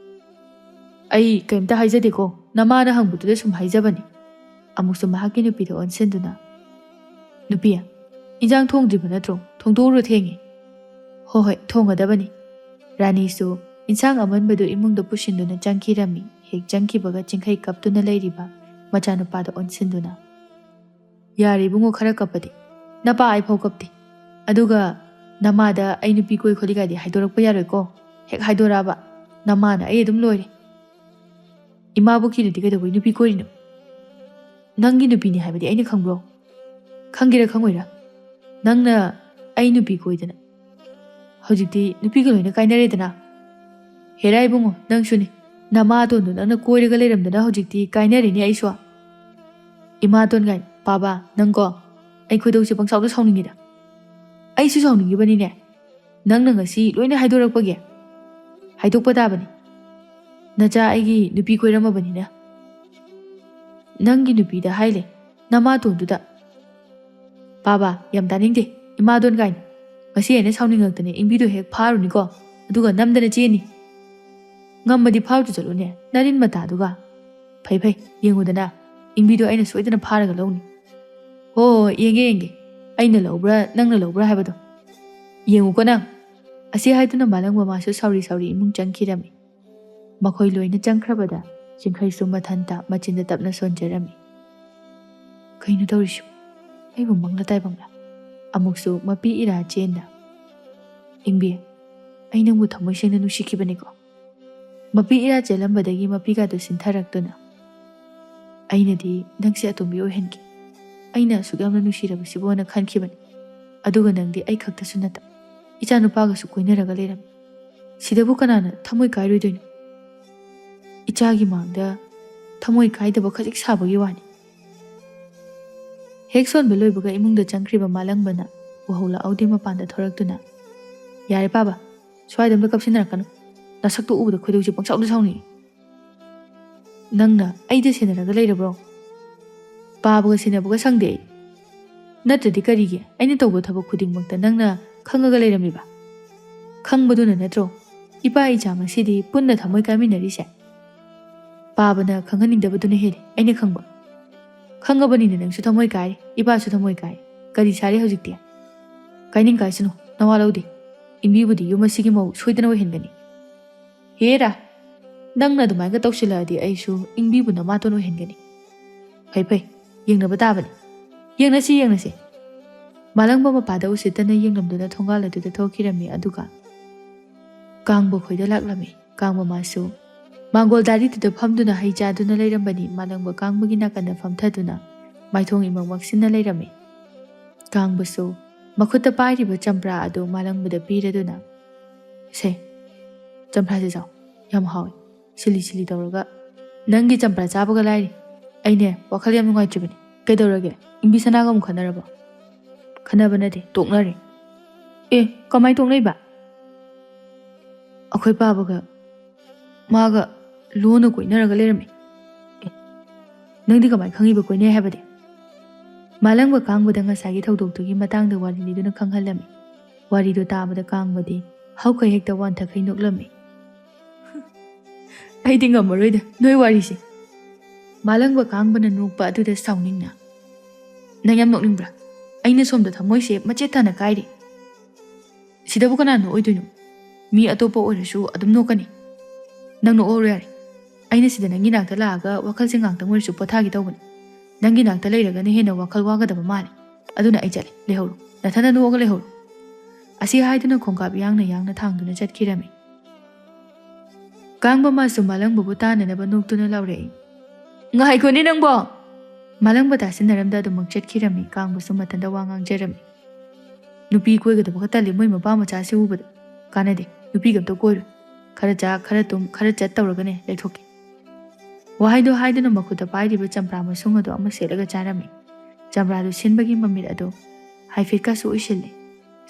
"ꯑꯩ ꯀꯩꯝꯇ ꯍꯥꯏꯖꯗꯦꯀꯣ, ꯅꯃꯥꯅ ꯍꯪꯕꯗꯨꯗ ꯁꯨꯝ ꯍꯥꯏꯖꯕꯅꯤ꯫" ꯑꯃꯨꯛꯁꯨ ꯃꯍꯥꯛꯀꯤ ꯅꯨꯄꯤꯗ ꯑꯣꯟꯁꯤꯟꯗꯨꯅ, "ꯅꯨꯄꯤ, ꯏꯟꯖꯥꯡ ꯊꯣꯡꯗ꯭ꯔꯤꯕ ꯅꯠꯇ꯭ꯔꯣ? ꯊꯣꯡꯗꯣꯛꯎꯔꯣ, ꯊꯦꯡꯉꯦ꯫" "ꯍꯣ ꯍꯣꯏ, ꯊꯣꯡꯒꯗꯕꯅꯤ꯫" ꯔꯥꯅꯤꯁꯨ ꯏꯟꯁꯥꯡ ꯑꯃꯟꯕꯗꯨ ꯏꯃꯨꯡꯗ ꯄꯨꯁꯤꯟꯗꯨꯅ ꯆꯪꯈꯤꯔꯝꯃꯤ꯫ ꯍꯦꯛ ꯆꯪꯈꯤꯕꯒ ꯆꯤꯡꯈꯩ ꯀꯞꯇꯨꯅ ꯂꯩꯔꯤꯕ ꯃꯆꯥꯅꯨꯄꯥꯗ ꯑꯣꯟꯁꯤꯟꯗꯨꯅ, "ꯌꯥꯔꯦ ꯏꯕꯨꯡꯉꯣ, ꯈꯔ ꯀꯞꯄꯗꯤ꯫ ꯅꯄꯥ ꯑꯩꯐꯥꯎ ꯀꯞꯇꯦ꯫ ꯑꯗꯨꯒ ꯅꯃꯥꯗ ꯑꯩ ꯅꯨꯄꯤ ꯀꯣꯏ ꯈꯣꯠꯂꯤꯒꯥꯏꯗꯤ ꯍꯥꯏꯗꯣꯔꯛꯄ ꯌꯥꯔꯣꯏꯀꯣ꯫ ꯍꯦꯛ ꯍꯥꯏꯗꯣꯔꯛꯑꯕ ꯅꯃꯥꯅ ꯑꯩ ꯑꯗꯨꯝ ꯂꯣꯏꯔꯦ꯫ ꯏꯃꯥꯕꯨ ꯀꯤꯔꯗꯤ ꯀꯩꯗꯧꯕꯩ ꯅꯨꯄꯤ ꯀꯣꯏꯔꯤꯅꯣ? ꯅꯪꯒꯤ ꯅꯨꯄꯤꯅꯤ ꯍꯥꯏꯕꯗꯤ ꯑꯩꯅ ꯈꯪꯕ꯭ꯔꯣ? ꯈꯪꯒꯦꯔꯥ ꯈꯪꯉꯣꯏꯔꯥ? ꯅꯪꯅ ꯑꯩ ꯅꯨꯄꯤ ꯀꯣꯏꯗꯅ ꯍꯧꯖꯤꯛꯇꯤ ꯅꯨꯄꯤꯒ ꯂꯣꯏꯅ ꯀꯥꯏꯅꯔꯦꯗꯅ꯫ ꯍꯦꯔꯥ ꯏꯕꯨꯡꯉꯣ, ꯅꯪꯁꯨꯅꯤ꯫ ꯅꯃꯥꯇꯣꯟꯗꯣ ꯅꯪꯅ ꯀꯣꯏꯔꯒ ꯂꯩꯔꯝꯗꯅ ꯍꯧꯖꯤꯛꯇꯤ ꯀꯥꯏꯅꯔꯦꯅꯦ ꯑꯩꯁꯨ꯫ ꯏꯃꯥꯇꯣꯟ ꯀꯥꯏꯅ, ꯄꯥꯕ, ꯅꯪꯀꯣ, ꯑꯩ ꯈꯣꯏꯗꯧꯁꯦ ꯄꯪꯁꯥꯎꯗ ꯁꯥꯎꯅꯤꯡꯉꯤꯗ꯫ ꯑꯩꯁꯨ ꯁꯥꯎꯅꯤꯡꯉꯤꯕꯅꯤꯅꯦ꯫ ꯅꯪꯅ ꯉꯁꯤ ꯂꯣꯏꯅ ꯍꯥꯏꯗꯣꯔꯛꯄꯒꯤ꯫ ꯍꯥꯏꯗꯣꯛꯄ ꯇꯥꯕꯅꯤ꯫ ꯅꯆꯥ ꯑꯩꯒꯤ ꯅꯨꯄꯤ ꯀꯣꯏꯔꯝꯃꯕꯅꯤꯅ꯫ ꯅꯪꯒꯤ ꯅꯨꯄꯤꯗ ꯍꯥꯏꯂꯦ, ꯅꯃꯥꯇꯣꯟꯗꯨꯗ꯫ ꯄꯥꯕ, ꯌꯥꯝ ꯇꯥꯅꯤꯡꯗꯦ꯫ ꯏꯃꯥꯗꯣꯟ ꯀꯥꯏꯅ꯫ ꯉꯁꯤ ꯑꯩꯅ ꯁꯥꯎꯅꯤꯡꯉꯛꯇꯅ ꯏꯪꯕꯤꯗꯣ ꯍꯦꯛ ꯐꯥꯔꯨꯅꯤꯀꯣ, ꯑꯗꯨꯒ ꯅꯝꯗꯅ ꯆꯦꯟꯅꯤ꯫ ꯉꯝꯃꯗꯤ ꯐꯥꯎꯗꯨ ꯆꯠꯂꯨꯅꯦ, ꯅꯔꯤꯟ ꯃꯇꯥꯗꯨꯒ꯫ ꯐꯩ ꯐꯩ, ꯌꯦꯡꯉꯨꯗꯅ, ꯏꯪꯕꯤꯗꯣ ꯑꯩꯅ ꯁꯣꯏꯗꯅ ꯐꯥꯔꯒ ꯂꯧꯅꯤ꯫ ꯍꯣ ꯍꯣ, ꯌꯦꯡꯒꯦ ꯌꯦꯡꯒꯦ, ꯑꯩꯅ ꯂꯧꯕ꯭ꯔꯥ ꯅꯪꯅ ꯂꯧꯕ꯭ꯔꯥ ꯍꯥꯏꯕꯗꯣ꯫ ꯌꯦꯡꯉꯨꯀꯣ ꯅꯪ꯫ ꯑꯁꯤ ꯍꯥꯏꯗꯨꯅ ꯃꯥꯂꯪꯕ ꯃꯥꯁꯨ ꯁꯥꯎꯔꯤ ꯁꯥꯎꯔꯤ ꯏꯃꯨꯡ ꯆꯪꯈꯤꯔꯝꯃꯤ꯫ ꯃꯈꯣꯏ ꯂꯣꯏꯅ ꯆꯪꯈ꯭ꯔꯕꯗ ꯆꯤꯡꯈꯩꯁꯨ ꯃꯊꯟꯇ ꯃꯆꯤꯟꯗ ꯇꯞꯅ ꯁꯣꯟꯖꯔꯝꯃꯤ꯫ ꯀꯩꯅꯣ ꯇꯧꯔꯤꯁꯤꯕꯨ? ꯑꯩꯕꯨ ꯃꯪꯂ ꯇꯥꯏꯕꯪꯂ? ꯑꯃꯨꯛꯁꯨ ꯃꯄꯤ ꯏꯔꯥ ꯆꯦꯟꯅ, "ꯏꯪꯕꯤ, ꯑꯩ ꯅꯪꯕꯨ ꯊꯃꯣꯏ ꯁꯦꯡꯅ ꯅꯨꯡꯁꯤꯈꯤꯕꯅꯤꯀꯣ꯫" ꯃꯄꯤ ꯏꯔꯥ ꯆꯦꯜꯂꯝꯕꯗꯒꯤ ꯃꯄꯤꯒꯥꯗꯨ ꯁꯤꯟꯊꯔꯛꯇꯨꯅ, "ꯑꯩꯅꯗꯤ ꯅꯪꯁꯦ ꯑꯇꯣꯝꯕꯤ ꯑꯣꯏꯍꯟꯒꯦ꯫ ꯑꯩꯅ ꯑꯁꯨꯛ ꯌꯥꯝꯅ ꯅꯨꯡꯁꯤꯔꯕꯁꯤꯕꯨꯅ ꯈꯟꯈꯤꯕꯅꯤ꯫ ꯑꯗꯨꯒ ꯅꯪꯗꯤ ꯑꯩ ꯈꯛꯇꯁꯨ ꯅꯠꯇ, ꯏꯆꯥꯅꯨꯄꯥꯒꯁꯨ ꯀꯣꯏꯅꯔꯒ ꯂꯩꯔꯝꯃꯤ꯫ ꯁꯤꯗꯕꯨ ꯀꯅꯥꯅ ꯊꯃꯣꯏ ꯀꯥꯏꯔꯣꯏꯗꯣꯏꯅꯣ? ꯏꯆꯥꯒꯤ ꯃꯥꯡꯗ ꯊꯃꯣꯏ ꯀꯥꯏꯗꯕ ꯈꯖꯤꯛ ꯁꯥꯕꯒꯤ ꯋꯥꯅꯤ꯫" ꯍꯦꯛ ꯁꯣꯟꯕ ꯂꯣꯏꯕꯒ ꯏꯃꯨꯡꯗ ꯆꯪꯈ꯭ꯔꯤꯕ ꯃꯥꯂꯪꯕꯅ ꯎꯍꯧ ꯂꯥꯛꯍꯧꯗꯦ ꯃꯄꯥꯟꯗ ꯊꯣꯔꯛꯇꯨꯅ, "ꯌꯥꯔꯦ ꯄꯥꯕ, ꯁ꯭ꯋꯥꯏꯗ ꯑꯝꯇ ꯀꯞꯁꯤꯟꯅꯔꯛꯀꯅꯨ꯫ ꯅꯁꯛꯇꯨ ꯎꯕꯗ ꯈꯣꯏꯗꯧꯁꯦ ꯄꯪꯁꯥꯎꯗ ꯁꯥꯎꯅꯤꯡꯏ꯫ ꯅꯪꯅ ꯑꯩꯗ ꯁꯦꯟꯅꯔꯒ ꯂꯩꯔꯕ꯭ꯔꯣ? ꯄꯥꯕꯒ ꯁꯦꯟꯅꯕꯒ ꯁꯪꯗꯦ ꯑꯩ꯫ ꯅꯠꯇ꯭ꯔꯗꯤ ꯀꯔꯤꯒꯤ ꯑꯩꯅ ꯇꯧꯕ ꯊꯕꯛ ꯈꯨꯗꯤꯡꯃꯛꯇ ꯅꯪꯅ ꯈꯪꯉꯒ ꯂꯩꯔꯝꯃꯤꯕ? ꯈꯪꯕꯗꯨꯅ ꯅꯠꯇ꯭ꯔꯣ ꯏꯄꯥ ꯏꯆꯥ ꯉꯁꯤꯗꯤ ꯄꯨꯟꯅ ꯊꯃꯣꯏ ꯀꯥꯏꯃꯤꯟꯅꯔꯤꯁꯦ?" "ꯄꯥꯕꯅ ꯈꯪꯍꯟꯅꯤꯡꯗꯕꯗꯨꯅ ꯍꯦꯜꯂꯤ, ꯑꯩꯅ ꯈꯪꯕ꯫ ꯈꯪꯉꯕꯅꯤꯅ ꯅꯪꯁꯨ ꯊꯃꯣꯏ ꯀꯥꯏꯔꯦ, ꯏꯄꯥꯁꯨ ꯊꯃꯣꯏ ꯀꯥꯏꯔꯦ꯫ ꯀꯔꯤ ꯁꯥꯔꯤ ꯍꯧꯖꯤꯛꯇꯤ? ꯀꯥꯏꯅꯤꯡ ꯀꯥꯏꯁꯅꯨ, ꯅꯋꯥ ꯂꯧꯗꯦ꯫ ꯏꯪꯕꯤꯕꯨꯗꯤ ꯌꯨꯝ ꯑꯁꯤꯒꯤ ꯃꯧ ꯁꯣꯏꯗꯅ ꯑꯣꯏꯍꯟꯒꯅꯤ꯫" "ꯍꯦꯔꯥ, ꯅꯪꯅ ꯑꯗꯨꯃꯥꯏꯅ ꯇꯧꯁꯤꯜꯂꯛꯑꯗꯤ ꯑꯩꯁꯨ ꯏꯪꯕꯤꯕꯨ ꯅꯃꯥꯇꯣꯟ ꯑꯣꯏꯍꯟꯒꯅꯤ꯫" "ꯐꯩ ꯐꯩ, ꯌꯦꯡꯅꯕ ꯇꯥꯕꯅꯤ꯫ ꯌꯦꯡꯅꯁꯤ, ꯌꯦꯡꯅꯁꯤ꯫" ꯃꯥꯂꯪꯕ ꯃꯄꯥꯗ ꯎꯁꯤꯠꯇꯅ ꯌꯦꯡꯂꯝꯗꯨꯅ ꯊꯣꯡꯒꯥꯜ ꯑꯗꯨꯗ ꯊꯣꯛꯈꯤꯔꯝꯃꯤ꯫ ꯑꯗꯨꯒ ꯀꯥꯡꯕ ꯈꯣꯏꯗ ꯂꯥꯛꯂꯝꯃꯤ꯫ ꯀꯥꯡꯕ ꯃꯥꯁꯨ ꯃꯥꯡꯒꯣꯜ ꯗꯥꯔꯤꯗꯨꯗ ꯐꯝꯗꯨꯅ ꯍꯩ ꯆꯥꯗꯨꯅ ꯂꯩꯔꯝꯕꯅꯤ꯫ ꯃꯥꯂꯪꯕ ꯀꯥꯡꯕꯒꯤ ꯅꯥꯀꯟꯗ ꯐꯝꯊꯗꯨꯅ ꯃꯥꯏꯊꯣꯡ ꯏꯃꯛ ꯃꯛꯁꯤꯟꯅ ꯂꯩꯔꯝꯃꯤ꯫ ꯀꯥꯡꯕꯁꯨ ꯃꯈꯨꯠꯇ ꯄꯥꯏꯔꯤꯕ ꯆꯝꯄ꯭ꯔꯥ ꯑꯗꯨ ꯃꯥꯂꯪꯕꯗ ꯄꯤꯔꯗꯨꯅ, "ꯁꯦ, ꯆꯝꯄ꯭ꯔꯥꯁꯦ ꯆꯥꯎ, ꯌꯥꯝ ꯍꯥꯎꯏ꯫ ꯁꯤꯂꯤ ꯁꯤꯂꯤ ꯇꯧꯔꯒ꯫ "ꯅꯪꯒꯤ ꯆꯝꯄ꯭ꯔꯥ ꯆꯥꯕꯒ ꯂꯥꯏꯔꯤ꯫ ꯑꯩꯅꯦ, ꯋꯥꯈꯜ ꯌꯥꯝ ꯅꯨꯡꯉꯥꯏꯇ꯭ꯔꯤꯕꯅꯤ꯫ ꯀꯩꯗꯧꯔꯒꯦ? ꯏꯝꯕꯤ ꯁꯅꯥꯒ ꯑꯃꯨꯛ ꯈꯠꯅꯔꯕꯣ?" "ꯈꯠꯅꯕ ꯅꯠꯇꯦ, ꯇꯣꯛꯅꯔꯦ"꯫ "ꯑꯦ, ꯀꯃꯥꯏ ꯇꯣꯛꯅꯩꯕ?" "ꯑꯩꯈꯣꯏ ꯄꯥꯕꯒ ꯃꯥꯒ ꯂꯣꯟꯅ ꯀꯣꯏꯅꯔꯒ ꯂꯩꯔꯝꯃꯤ"꯫ "ꯑꯦ, ꯅꯪꯗꯤ ꯀꯃꯥꯏ ꯈꯪꯉꯤꯕ ꯀꯣꯏꯅꯩ ꯍꯥꯏꯕꯗꯤ?" ꯃꯥꯂꯪꯕ ꯀꯥꯡꯕꯗ ꯉꯁꯥꯏꯒꯤ ꯊꯧꯗꯣꯛꯇꯨꯒꯤ ꯃꯇꯥꯡꯗ ꯋꯥꯔꯤ ꯂꯤꯗꯨꯅ ꯈꯪꯍꯜꯂꯝꯃꯤ꯫ ꯋꯥꯔꯤꯗꯨ ꯇꯥꯕꯗ ꯀꯥꯡꯕꯗꯤ ꯍꯧꯈꯩ ꯍꯦꯛꯇ ꯋꯥꯟꯊꯈꯩ ꯅꯣꯛꯂꯝꯃꯤ꯫ "ꯑꯩꯗꯤ ꯉꯝꯃꯔꯣꯏꯗ ꯅꯣꯏ ꯋꯥꯔꯤꯁꯦ"꯫ ꯃꯥꯂꯪꯕ ꯀꯥꯡꯕꯅ ꯅꯣꯛꯄ ꯑꯗꯨꯗ ꯁꯥꯎꯅꯤꯡꯅ, "ꯅꯪ ꯌꯥꯝ ꯅꯣꯛꯅꯤꯡꯕ꯭ꯔꯥ? ꯑꯩꯅ ꯁꯣꯝꯗ ꯊꯃꯣꯏꯁꯦ ꯃꯆꯦꯠ ꯊꯥꯅ ꯀꯥꯏꯔꯤ꯫ ꯁꯤꯗꯕꯨ ꯀꯅꯥ ꯅꯣꯛꯑꯣꯏꯗꯣꯏꯅꯣ? ꯃꯤ ꯑꯇꯣꯞꯄ ꯑꯣꯏꯔꯁꯨ ꯑꯗꯨꯝ ꯅꯣꯛꯀꯅꯤ꯫ ꯅꯪ ꯅꯣꯛꯍꯧꯔꯣ ꯌꯥꯔꯦ꯫ ꯑꯩꯅ ꯁꯤꯗ ꯅꯪꯒꯤ ꯅꯥꯛꯇ ꯂꯥꯛꯑꯒ ꯋꯥꯈꯜꯁꯦ ꯉꯥꯛꯇꯪ ꯑꯣꯏꯔꯁꯨ ꯄꯣꯊꯥꯒꯦ ꯇꯧꯕꯅꯤ꯫ ꯅꯪꯒꯤ ꯅꯥꯛꯇ ꯂꯩꯔꯒꯅ ꯍꯦꯟꯅ ꯋꯥꯈꯜ ꯋꯥꯒꯗꯕ ꯃꯥꯜꯂꯦ꯫ ꯑꯗꯨꯅ ꯑꯩ ꯆꯠꯂꯦ, ꯂꯩꯍꯧꯔꯣ꯫ ꯅꯊꯟꯗ ꯅꯣꯛꯑꯒ ꯂꯩꯍꯧꯔꯣ"꯫ ꯑꯁꯤ ꯍꯥꯏꯗꯨꯅ ꯈꯣꯡꯀꯥꯞ ꯌꯥꯡꯅ ꯌꯥꯡꯅ ꯊꯥꯡꯗꯨꯅ ꯆꯠꯈꯤꯔꯝꯃꯤ꯫ ꯀꯥꯡꯕ ꯃꯥꯁꯨ ꯃꯥꯂꯪꯕꯕꯨ ꯇꯥꯅꯅꯕ ꯅꯣꯛꯇꯨꯅ ꯂꯥꯎꯔꯛꯏ꯫ "ꯉꯥꯏꯈꯣꯅꯦ ꯅꯪꯕꯣ!" ꯃꯥꯂꯪꯕ ꯇꯥꯁꯤꯟꯅꯔꯝꯗ ꯑꯗꯨꯃꯛ ꯆꯠꯈꯤꯔꯝꯃꯤ꯫ ꯀꯥꯡꯕꯁꯨ ꯃꯊꯟꯇ ꯋꯥ ꯉꯥꯡꯖꯔꯝꯃꯤ꯫ "ꯅꯨꯄꯤ ꯀꯣꯏꯒꯗꯕꯒ ꯇꯜꯂꯤ ꯃꯣꯏ ꯃꯄꯥ ꯃꯆꯥꯁꯤ ꯎꯕꯗ꯫ ꯀꯥꯟꯅꯗꯦ, ꯅꯨꯄꯤꯒ ꯑꯝꯇ ꯀꯣꯏꯔꯣꯏ꯫ ꯈꯔ ꯆꯥ, ꯈꯔ ꯇꯨꯝ, ꯈꯔ ꯆꯠ ꯇꯧꯔꯒꯅꯦ ꯂꯩꯊꯣꯛꯀꯦ"꯫ ꯋꯥꯍꯩꯗꯣ ꯍꯥꯏꯗꯨꯅ ꯃꯈꯨꯠꯇ ꯄꯥꯏꯔꯤꯕ ꯆꯝꯄ꯭ꯔꯥ ꯃꯁꯨꯡ ꯑꯗꯨ ꯑꯃ ꯁꯦꯠꯂꯒ ꯆꯥꯔꯝꯃꯤ꯫ ꯆꯝꯄ꯭ꯔꯥꯗꯨ ꯁꯤꯟꯕꯒꯤ ꯃꯃꯤꯠ ꯑꯗꯨ ꯍꯥꯏꯐꯦꯠꯀꯁꯨ ꯎꯏꯁꯤꯜꯂꯤ꯫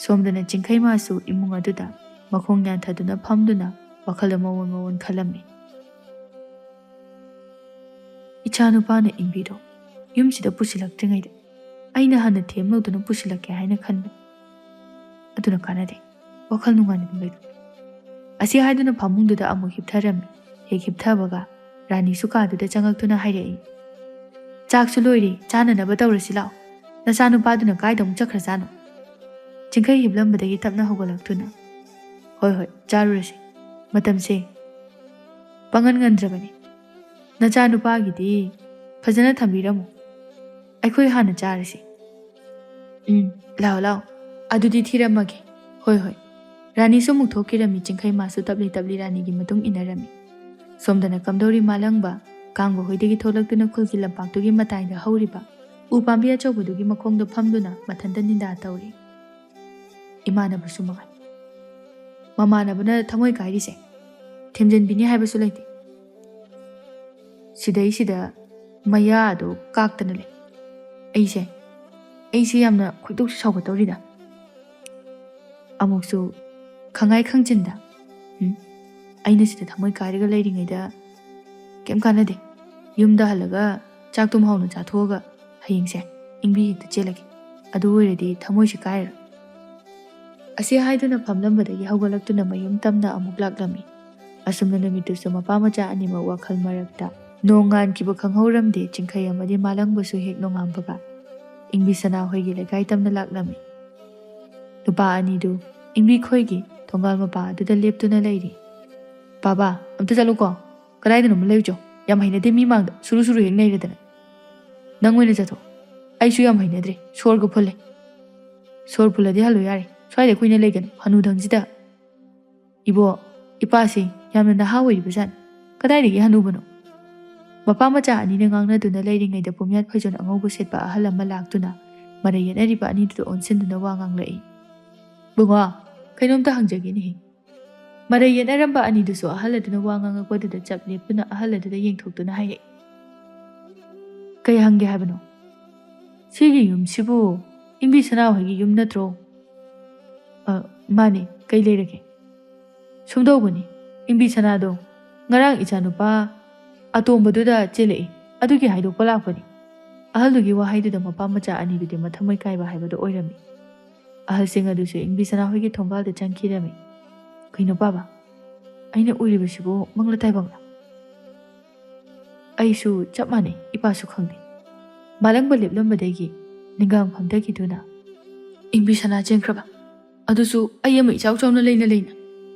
ꯁꯣꯝꯗꯅ ꯆꯤꯡꯈꯩ ꯃꯥꯁꯨ ꯏꯃꯨꯡ ꯑꯗꯨꯗ ꯃꯈꯣꯡ ꯌꯥꯟꯊꯗꯨꯅ ꯐꯝꯗꯨꯅ ꯋꯥꯈꯜ ꯑꯃ ꯑꯣꯟ ꯑꯃ ꯑꯣꯟ ꯈꯜꯂꯝꯃꯤ꯫ "ꯏꯆꯥꯅꯨꯄꯥꯅ ꯏꯝꯕꯤꯗꯣ ꯌꯨꯝꯁꯤꯗ ꯄꯨꯁꯤꯜꯂꯛꯇ꯭ꯔꯤꯉꯩꯗ ꯑꯩꯅ ꯍꯥꯟꯅ ꯊꯦꯝ ꯂꯧꯗꯨꯅ ꯄꯨꯁꯤꯜꯂꯛꯀꯦ ꯍꯥꯏꯅ ꯈꯟꯕꯅꯤ꯫ ꯑꯗꯨꯅ ꯀꯥꯟꯅꯗꯦ꯫ ꯋꯥꯈꯜ ꯅꯨꯡꯉꯥꯏꯅ ꯑꯗꯨꯝ ꯂꯩꯊꯣꯛ"꯫ ꯑꯁꯤ ꯍꯥꯏꯗꯨꯅ ꯐꯃꯨꯡꯗꯨꯗ ꯑꯃꯨꯛ ꯍꯤꯞꯊꯔꯝꯃꯤ꯫ ꯍꯦꯛ ꯍꯤꯞꯊꯕꯒ ꯔꯥꯅꯤꯁꯨ ꯀꯥꯗꯨꯗ ꯆꯪꯉꯛꯇꯨꯅ ꯍꯥꯏꯔꯛꯏ, "ꯆꯥꯛꯁꯨ ꯂꯣꯏꯔꯦ, ꯆꯥꯅꯅꯕ ꯇꯧꯔꯁꯤ ꯂꯥꯛꯑꯣ꯫ ꯅꯆꯥꯅꯨꯄꯥꯗꯨꯅ ꯀꯥꯏꯗ ꯑꯃꯨꯛ ꯆꯠꯈ꯭ꯔꯖꯥꯠꯅꯣ?" ꯆꯤꯡꯈꯩ ꯍꯤꯞꯂꯝꯕꯗꯒꯤ ꯇꯞꯅ ꯍꯧꯒꯠꯂꯛꯇꯨꯅ, "ꯍꯣꯏ, ꯍꯣꯏ, ꯆꯥꯔꯨꯔꯁꯤ꯫ ꯃꯇꯝꯁꯦ ꯄꯥꯡꯉꯟ ꯉꯟꯗ꯭ꯔꯕꯅꯤ꯫ ꯅꯆꯥꯅꯨꯄꯥꯒꯤꯗꯤ ꯐꯖꯅ ꯊꯝꯕꯤꯔꯝꯃꯨ꯫ ꯑꯩꯈꯣꯏ ꯍꯥꯟꯅ ꯆꯥꯔꯁꯤ"꯫ "ꯎꯝ, ꯂꯥꯛꯑꯣ, ꯂꯥꯛꯑꯣ꯫ ꯑꯗꯨꯗꯤ ꯊꯤꯔꯝꯃꯒꯦ"꯫ "ꯍꯣꯏ, ꯍꯣꯏ"꯫ ꯔꯥꯅꯤꯁꯨ ꯑꯃꯨꯛ ꯊꯣꯛꯈꯤꯔꯝꯃꯤ꯫ ꯆꯤꯡꯈꯩ ꯃꯥꯁꯨ ꯇꯞꯂꯤ ꯇꯞꯂꯤ ꯔꯥꯅꯤꯒꯤ ꯃꯇꯨꯡ ꯏꯟꯅꯔꯝꯃꯤ꯫ ꯁꯣꯝꯗꯅ ꯀꯝꯗꯧꯔꯤ ꯃꯥꯂꯪꯕ ꯀꯥꯡꯕ ꯍꯣꯏꯗꯒꯤ ꯊꯣꯛꯂꯛꯇꯨꯅ ꯈꯨꯜꯒꯤ ꯂꯝꯄꯥꯛꯇꯨꯒꯤ ꯃꯇꯥꯏꯗ ꯍꯧꯔꯤꯕ ꯎ ꯄꯥꯝꯕꯤ ꯑꯆꯧꯕꯗꯨꯒꯤ ꯃꯈꯣꯡꯗ ꯐꯝꯗꯨꯅ ꯃꯊꯟꯇ ꯅꯤꯟꯗꯥ ꯇꯧꯔꯤ꯫ ꯏꯃꯥꯟꯅꯕꯁꯨ ꯃꯉꯥꯏ꯫ ꯃꯃꯥꯟꯅꯕꯅ ꯊꯃꯣꯏ ꯀꯥꯏꯔꯤꯁꯦ ꯊꯦꯝꯖꯤꯟꯕꯤꯅꯤ ꯍꯥꯏꯕꯁꯨ ꯂꯩꯇꯦ꯫ ꯁꯤꯗꯩꯁꯤꯗ ꯃꯌꯥꯗꯣ ꯀꯥꯛꯇꯅ ꯂꯩ꯫ ꯑꯩꯁꯦ ꯑꯩꯁꯦ ꯌꯥꯝꯅ ꯈꯣꯏꯗꯧꯁꯦ ꯁꯥꯎꯒꯠꯇꯧꯔꯤꯗ꯫ ꯑꯃꯨꯛꯁꯨ ꯈꯪꯉꯥꯏ ꯈꯪꯖꯤꯟꯗ꯫ ꯎꯝ, ꯑꯩꯅ ꯁꯤꯗ ꯊꯃꯣꯏ ꯀꯥꯏꯔꯒ ꯂꯩꯔꯤꯉꯩꯗ ꯀꯩꯝ ꯀꯥꯟꯅꯗꯦ꯫ ꯌꯨꯝꯗ ꯍꯜꯂꯒ ꯆꯥꯛꯇꯨꯝ ꯍꯥꯎꯅ ꯆꯥꯊꯣꯛꯑꯒ ꯍꯌꯦꯡꯁꯦ ꯏꯪꯕꯤ ꯍꯦꯛꯇ ꯆꯦꯜꯂꯒꯦ꯫ ꯑꯗꯨ ꯑꯣꯏꯔꯗꯤ ꯊꯃꯣꯏꯁꯦ ꯀꯥꯏꯔꯔꯣꯏ꯫ ꯑꯁꯤ ꯍꯥꯏꯗꯨꯅ ꯐꯝꯂꯝꯕꯗꯒꯤ ꯍꯧꯒꯠꯂꯛꯇꯨꯅ ꯃꯌꯨꯝ ꯇꯝꯅ ꯑꯃꯨꯛ ꯂꯥꯛꯂꯝꯃꯤ꯫ ꯑꯁꯨꯝꯅ ꯅꯨꯃꯤꯠꯇꯨꯁꯨ ꯃꯄꯥ ꯃꯆꯥ ꯑꯅꯤꯃꯛ ꯋꯥꯈꯜ ꯃꯔꯛꯇ ꯅꯣꯡ ꯉꯥꯟꯈꯤꯕ ꯈꯪꯍꯧꯔꯝꯗꯦ꯫ ꯆꯤꯡꯈꯩ ꯑꯃꯗꯤ ꯃꯥꯂꯪꯕꯁꯨ ꯍꯦꯛ ꯅꯣꯡꯉꯥꯟꯕꯒ ꯏꯪꯕꯤ ꯁꯅꯥ ꯍꯣꯏꯒꯤ ꯂꯩꯀꯥꯏ ꯇꯝꯅ ꯂꯥꯛꯂꯝꯃꯤ꯫ ꯅꯨꯄꯥ ꯑꯅꯤꯗꯨ ꯏꯪꯕꯤ ꯈꯣꯏꯒꯤ ꯊꯣꯡꯒꯥꯜ ꯃꯄꯥ ꯑꯗꯨꯗ ꯂꯦꯞꯇꯨꯅ ꯂꯩꯔꯤ꯫ "ꯕꯥꯕꯥ, ꯑꯝꯇ ꯆꯠꯂꯨꯀꯣ꯫ ꯀꯗꯥꯏꯗꯅꯣ ꯑꯃ ꯂꯩꯔꯨꯆꯣ꯫ ꯌꯥꯝ ꯍꯩꯅꯗꯦ ꯃꯤ ꯃꯥꯡꯗ ꯁꯨꯔꯨ ꯁꯨꯔꯨ ꯍꯦꯛ ꯅꯩꯔꯗꯅ꯫ ꯅꯪ ꯑꯣꯏꯅ ꯆꯠꯊꯣꯛ꯫ ꯑꯩꯁꯨ ꯌꯥꯝ ꯍꯩꯅꯗ꯭ꯔꯦ꯫ ꯁꯣꯔꯒ ꯐꯨꯜꯂꯦ꯫ ꯁꯣꯔ ꯐꯨꯜꯂꯗꯤ ꯍꯜꯂꯨ ꯌꯥꯔꯦ꯫ ꯁ꯭ꯋꯥꯏꯗ ꯀꯨꯏꯅ ꯂꯩꯒꯅꯨ꯫ ꯍꯅꯨꯊꯪꯁꯤꯗ꯫ ꯏꯕꯣ, ꯏꯄꯥꯁꯤ ꯌꯥꯝꯅ ꯅꯍꯥ ꯑꯣꯏꯔꯤꯕꯖꯥꯠꯅꯤ꯫ ꯀꯗꯥꯏꯗꯒꯤ ꯍꯅꯨꯕꯅꯣ?" ꯃꯄꯥ ꯃꯆꯥ ꯑꯅꯤꯅ ꯉꯥꯡꯅꯗꯨꯅ ꯂꯩꯔꯤꯉꯩꯗ ꯄꯨꯝꯌꯥꯠ ꯐꯩꯖꯣꯟ ꯑꯉꯧꯕ ꯁꯦꯠꯄ ꯑꯍꯜ ꯑꯃ ꯂꯥꯛꯇꯨꯅ ꯃꯔꯩ ꯌꯦꯠꯅꯔꯤꯕ ꯑꯅꯤꯗꯨꯗ ꯑꯣꯟꯁꯤꯟꯗꯨꯅ ꯋꯥ ꯉꯥꯡꯂꯛꯏ꯫ "ꯕꯨꯡꯉꯣ, ꯀꯩꯅꯣꯝꯇ ꯍꯪꯖꯒꯦꯅꯦꯍꯦ?" ꯃꯔꯩ ꯌꯦꯠꯅꯔꯝꯕ ꯑꯅꯤꯗꯨꯁꯨ ꯑꯍꯜ ꯑꯗꯨꯅ ꯋꯥ ꯉꯥꯡꯉꯛꯄꯗꯨꯗ ꯆꯞ ꯂꯦꯞꯇꯨꯅ ꯑꯍꯜ ꯑꯗꯨꯗ ꯌꯦꯡꯊꯣꯛꯇꯨꯅ ꯍꯥꯏꯔꯛꯏ꯫ "ꯀꯩ ꯍꯪꯒꯦ ꯍꯥꯏꯕꯅꯣ?" "ꯁꯤꯒꯤ ꯌꯨꯝꯁꯤꯕꯨ ꯏꯪꯕꯤ ꯁꯅꯥ ꯍꯣꯏꯒꯤ ꯌꯨꯝ ꯅꯠꯇ꯭ꯔꯣ?" "ꯑ, ꯃꯥꯅꯦ, ꯀꯩ ꯂꯩꯔꯒꯦ?" "ꯁꯨꯝꯗꯧꯕꯅꯤ, ꯏꯪꯕꯤ ꯁꯅꯥꯗꯣ ꯉꯔꯥꯡ ꯏꯆꯥꯅꯨꯄꯥ ꯑꯇꯣꯝꯕꯗꯨꯗ ꯆꯦꯜꯂꯛꯏ, ꯑꯗꯨꯒꯤ ꯍꯥꯏꯗꯣꯛꯄ ꯂꯥꯛꯄꯅꯤ꯫" ꯑꯍꯜꯗꯨꯒꯤ ꯋꯥꯍꯩꯗꯨꯗ ꯃꯄꯥ ꯃꯆꯥ ꯑꯅꯤꯗꯨꯗꯤ ꯃꯊꯃꯣꯏ ꯀꯥꯏꯕ ꯍꯥꯏꯕꯗꯨ ꯑꯣꯏꯔꯝꯃꯤ꯫ ꯑꯍꯜꯁꯤꯡ ꯑꯗꯨꯁꯨ ꯏꯪꯕꯤ ꯁꯅꯥ ꯍꯣꯏꯒꯤ ꯊꯣꯡꯒꯥꯜꯗ ꯆꯪꯈꯤꯔꯝꯃꯤ꯫ "ꯀꯩꯅꯣ ꯄꯥꯕ, ꯑꯩꯅ ꯎꯔꯤꯕꯁꯤꯕꯨ ꯃꯪꯂ ꯇꯥꯏꯕꯪꯂ?" "ꯑꯩꯁꯨ ꯆꯞ ꯃꯥꯟꯅꯩ, ꯏꯄꯥꯁꯨ ꯈꯪꯗꯦ꯫" ꯃꯥꯂꯪꯕ ꯂꯦꯞꯂꯝꯕꯗꯒꯤ ꯅꯤꯡꯒꯥꯡ ꯐꯝꯊꯈꯤꯗꯨꯅ, "ꯏꯪꯕꯤ ꯁꯅꯥ ꯆꯦꯟꯈ꯭ꯔꯕ? ꯑꯗꯨꯁꯨ ꯑꯩ ꯑꯃ ꯏꯆꯥꯎ ꯆꯥꯎꯅ ꯂꯩꯅ ꯂꯩꯅ?"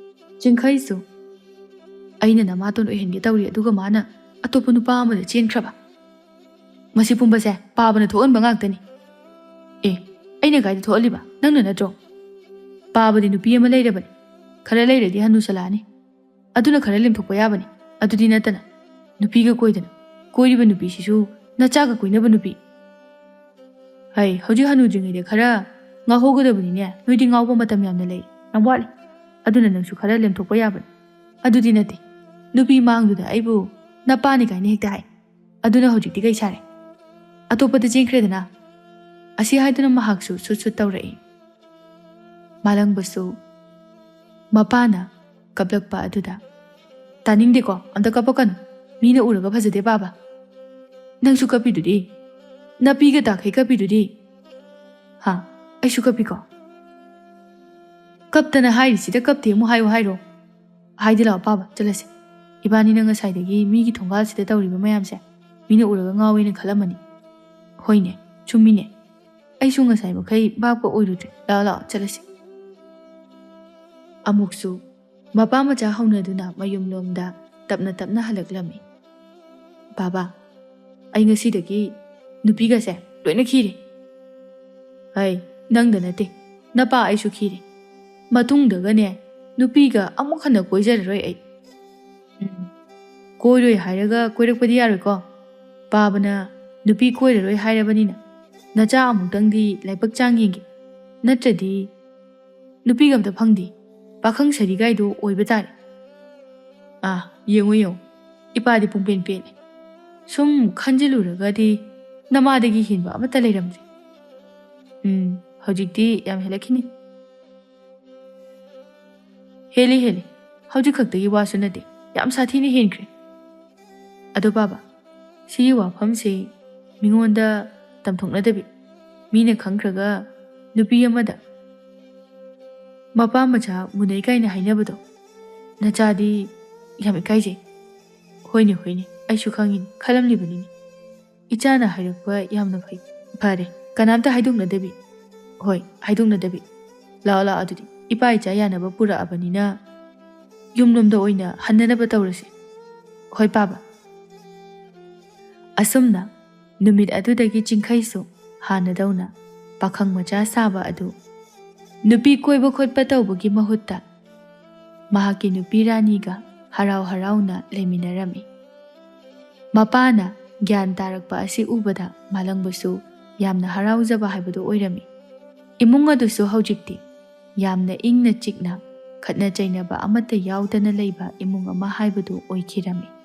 ꯆꯤꯡꯈꯩꯁꯨ, "ꯑꯩꯅ ꯅꯃꯥꯇꯣꯟ ꯑꯣꯏꯍꯟꯒꯦ ꯇꯧꯔꯤ, ꯑꯗꯨꯒ ꯃꯥꯅ ꯑꯇꯣꯞꯄ ꯅꯨꯄꯥ ꯑꯃꯗ ꯆꯦꯟꯈ꯭ꯔꯕ? ꯃꯁꯤ ꯄꯨꯝꯕꯁꯦ ꯄꯥꯕꯅ ꯊꯣꯛꯍꯟꯕ ꯉꯥꯛꯇꯅꯤ꯫" "ꯑꯦ, ꯑꯩꯅ ꯀꯥꯏꯗ ꯊꯣꯛꯍꯜꯂꯤꯕ? ꯅꯪꯅ ꯅꯠꯇ꯭ꯔꯣ?" "ꯄꯥꯕꯗꯤ ꯅꯨꯄꯤ ꯑꯃ ꯂꯩꯔꯕꯅꯤ꯫ ꯈꯔ ꯂꯩꯔꯗꯤ ꯍꯅꯨꯁꯜꯂꯛꯑꯅꯤ꯫ ꯑꯗꯨꯅ ꯈꯔ ꯂꯦꯝꯊꯣꯛꯄ ꯌꯥꯕꯅꯤ꯫ ꯑꯗꯨꯗꯤ ꯅꯠꯇꯅ ꯅꯨꯄꯤꯒ ꯀꯣꯏꯗꯅ, ꯀꯣꯏꯔꯤꯕ ꯅꯨꯄꯤꯁꯤꯁꯨ ꯅꯆꯥꯒ ꯀꯣꯏꯅꯕ ꯅꯨꯄꯤ꯫ ꯍꯩ, ꯍꯧꯖꯤꯛ ꯍꯅꯨꯗ꯭ꯔꯤꯉꯩꯗ ꯈꯔ ꯉꯥꯎꯍꯧꯒꯗꯕꯅꯤꯅꯦ꯫ ꯅꯣꯏꯗꯤ ꯉꯥꯎꯕ ꯃꯇꯝ ꯌꯥꯝꯅ ꯂꯩ, ꯌꯥꯝ ꯋꯥꯠꯂꯤ꯫ ꯑꯗꯨꯅ ꯅꯪꯁꯨ ꯈꯔ ꯂꯦꯝꯊꯣꯛꯄ ꯌꯥꯕꯅꯤ꯫ ꯑꯗꯨꯗꯤ ꯅꯠꯇꯦ, ꯅꯨꯄꯤ ꯃꯥꯡꯗꯨꯗ ꯑꯩꯕꯨ ꯅꯄꯥꯅꯤ ꯀꯥꯏꯅ ꯍꯦꯛꯇ ꯍꯥꯏ꯫ ꯑꯗꯨꯅ ꯍꯧꯖꯤꯛꯇꯤ ꯀꯩ ꯁꯥꯔꯦ? ꯑꯇꯣꯞꯄꯗ ꯆꯦꯟꯈ꯭ꯔꯦꯗꯅ꯫ ꯑꯁꯤ ꯍꯥꯏꯗꯨꯅ ꯃꯍꯥꯛꯁꯨ ꯁꯨꯠ ꯁꯨꯠ ꯇꯧꯔꯛꯏ꯫ ꯃꯥꯂꯪꯕꯁꯨ ꯃꯄꯥꯅ ꯀꯞꯂꯛꯄ ꯑꯗꯨꯗ, "ꯇꯥꯅꯤꯡꯗꯦꯀꯣ, ꯑꯝꯇ ꯀꯞꯄꯛꯀꯅꯨ꯫ ꯃꯤꯅ ꯎꯔꯒ ꯐꯖꯗꯦ, ꯄꯥꯕ꯫ ꯅꯪꯁꯨ ꯀꯞꯄꯤꯗꯨꯗꯤ꯫ ꯅꯄꯤꯒ ꯇꯥꯈꯩ ꯀꯞꯄꯤꯗꯨꯗꯤ꯫ ꯍꯥ? ꯑꯩꯁꯨ ꯀꯞꯄꯤꯀꯣ?" "ꯀꯞꯇꯅ ꯍꯥꯏꯔꯤꯁꯤꯗ ꯀꯞꯇꯦ ꯑꯃꯨꯛ ꯍꯥꯏꯌꯨ ꯍꯥꯏꯔꯣ? ꯍꯥꯏꯗꯤ ꯂꯥꯛꯑꯣ, ꯄꯥꯕ, ꯆꯠꯂꯁꯤ꯫ ꯏꯕꯥꯅꯤꯅ ꯉꯁꯥꯏꯗꯒꯤ ꯃꯤꯒꯤ ꯊꯣꯡꯒꯥꯜꯁꯤꯗ ꯇꯧꯔꯤꯕ ꯃꯌꯥꯝꯁꯦ ꯃꯤꯅ ꯎꯔꯒ ꯉꯥꯎꯋꯦꯅ ꯈꯜꯂꯝꯃꯅꯤ꯫ ꯍꯣꯏꯅꯦ, ꯆꯨꯝꯃꯤꯅꯦ꯫ ꯑꯩꯁꯨ ꯉꯁꯥꯏ ꯃꯈꯩ ꯚꯥꯞꯀ ꯑꯣꯏꯔꯨꯗ꯭ꯔꯦ꯫ ꯂꯥꯛꯑꯣ, ꯂꯥꯛꯑꯣ, ꯆꯠꯂꯁꯤ꯫" ꯑꯃꯨꯛꯁꯨ ꯃꯄꯥ ꯃꯆꯥ ꯍꯧꯅꯗꯨꯅ ꯃꯌꯨꯝꯂꯣꯝꯗ ꯇꯞꯅ ꯇꯞꯅ ꯍꯜꯂꯛꯂꯝꯃꯤ꯫ "ꯕꯥꯕꯥ, ꯑꯩ ꯉꯁꯤꯗꯒꯤ ꯅꯨꯄꯤꯒꯁꯦ ꯂꯣꯏꯅ ꯈꯤꯔꯦ꯫" "ꯍꯩ, ꯅꯪꯗ ꯅꯠꯇꯦ, ꯅꯄꯥ ꯑꯩꯁꯨ ꯈꯤꯔꯦ꯫ ꯃꯇꯨꯡꯗꯒꯅꯦ, ꯅꯨꯄꯤꯒ ꯑꯃꯨꯛ ꯍꯟꯅ ꯀꯣꯏꯖꯔꯔꯣꯏ ꯑꯩ꯫" "ꯎꯝ, ꯀꯣꯏꯔꯣꯏ ꯍꯥꯏꯔꯒ ꯀꯣꯏꯔꯛꯄꯗꯤ ꯌꯥꯔꯣꯏꯀꯣ꯫ ꯄꯥꯕꯅ ꯅꯨꯄꯤ ꯀꯣꯏꯔꯔꯣꯏ ꯍꯥꯏꯔꯕꯅꯤꯅ, ꯅꯆꯥ ꯑꯃꯨꯛꯇꯪꯗꯤ ꯂꯥꯏꯕꯛ ꯆꯥꯡ ꯌꯦꯡꯒꯦ꯫ ꯅꯠꯇ꯭ꯔꯗꯤ ꯅꯨꯄꯤꯒ ꯑꯝꯇ ꯐꯪꯗꯦ꯫ ꯄꯥꯈꯪ ꯁꯔꯤꯒꯥꯏꯗꯣ ꯑꯣꯏꯕ ꯇꯥꯔꯦ꯫" "ꯑꯥ, ꯌꯦꯡꯉꯨ, ꯌꯦꯡꯉꯨ, ꯏꯄꯥꯗꯤ ꯄꯨꯡꯄꯦꯟ ꯄꯦꯜꯂꯦ꯫ ꯁꯨꯝ ꯈꯟꯖꯤꯜꯂꯨꯔꯒꯗꯤ ꯅꯃꯥꯗꯒꯤ ꯍꯦꯟꯕ ꯑꯃꯠꯇ ꯂꯩꯔꯝꯗ꯭ꯔꯦ꯫" "ꯎꯝ, ꯍꯧꯖꯤꯛꯇꯤ ꯌꯥꯝ ꯍꯦꯜꯂꯛꯈꯤꯅꯤ꯫" "ꯍꯦꯜꯂꯤ, ꯍꯦꯜꯂꯤ꯫ ꯍꯧꯖꯤꯛ ꯈꯛꯇꯒꯤ ꯋꯥꯁꯨ ꯅꯠꯇꯦ, ꯌꯥꯝ ꯁꯥꯊꯤꯅ ꯍꯦꯟꯈ꯭ꯔꯦ꯫ ꯑꯗꯣ ꯄꯥꯕ, ꯁꯤꯒꯤ ꯋꯥꯐꯝꯁꯦ ꯃꯤꯉꯣꯟꯗ ꯇꯝꯊꯣꯛꯅꯗꯕꯤ, ꯃꯤꯅ ꯈꯪꯈ꯭ꯔꯒ ꯅꯨꯄꯤ ꯑꯃꯗ ꯃꯄꯥ ꯃꯆꯥ ꯃꯨꯟꯅꯩ ꯀꯥꯏꯅ ꯍꯥꯏꯅꯕꯗꯣ, ꯅꯆꯥꯗꯤ ꯌꯥꯝ ꯏꯀꯥꯏꯖꯩ꯫" "ꯍꯣꯏꯅꯦ, ꯍꯣꯏꯅꯦ, ꯑꯩꯁꯨ ꯈꯪꯉꯤꯅꯦ, ꯈꯜꯂꯝꯂꯤꯕꯅꯤꯅꯦ꯫ ꯏꯆꯥꯅ ꯍꯥꯏꯔꯛꯄ ꯌꯥꯝꯅ ꯐꯩ꯫ ꯐꯔꯦ, ꯀꯅꯥꯝꯇ ꯍꯥꯏꯗꯣꯛꯅꯗꯕꯤ꯫" "ꯍꯣꯏ, ꯍꯥꯏꯗꯣꯛꯅꯗꯕꯤ꯫ ꯂꯥꯛꯑꯣ, ꯂꯥꯛꯑꯣ, ꯑꯗꯨꯗꯤ ꯏꯄꯥ ꯏꯆꯥ ꯌꯥꯅꯕ ꯄꯨꯔꯛꯑꯕꯅꯤꯅ ꯌꯨꯝꯂꯣꯝꯗ ꯑꯣꯏꯅ ꯍꯟꯅꯅꯕ ꯇꯧꯔꯁꯦ꯫" "ꯍꯣꯏ, ꯄꯥꯕ꯫" ꯑꯁꯨꯝꯅ ꯅꯨꯃꯤꯠ ꯑꯗꯨꯗꯒꯤ ꯆꯤꯡꯈꯩꯁꯨ ꯍꯥꯟꯅꯗꯧꯅ ꯄꯥꯈꯪ ꯃꯆꯥ ꯁꯥꯕ ꯑꯗꯨ ꯅꯨꯄꯤ ꯀꯣꯏꯕ ꯈꯣꯠꯄ ꯇꯧꯕꯒꯤ ꯃꯍꯨꯠꯇ ꯃꯍꯥꯛꯀꯤ ꯅꯨꯄꯤ ꯔꯥꯅꯤꯒ ꯍꯔꯥꯎ ꯍꯔꯥꯎꯅ ꯂꯩꯃꯤꯟꯅꯔꯝꯃꯤ꯫ ꯃꯄꯥꯅ ꯒ꯭ꯌꯥꯟ ꯇꯥꯔꯛꯄ ꯑꯁꯤ ꯎꯕꯗ ꯃꯥꯂꯪꯕꯁꯨ ꯌꯥꯝꯅ ꯍꯔꯥꯎꯖꯕ ꯍꯥꯏꯕꯗꯨ ꯑꯣꯏꯔꯝꯃꯤ꯫ ꯏꯃꯨꯡ ꯑꯗꯨꯁꯨ ꯍꯧꯖꯤꯛꯇꯤ ꯌꯥꯝꯅ ꯏꯪꯅ ꯆꯤꯛꯅ, ꯈꯠꯅ ꯆꯩꯅꯕ ꯑꯃꯠꯇ ꯌꯥꯎꯗꯅ ꯂꯩꯕ ꯏꯃꯨꯡ ꯑꯃ ꯍꯥꯏꯕꯗꯨ ꯑꯣꯏꯈꯤꯔꯝꯃꯤ꯫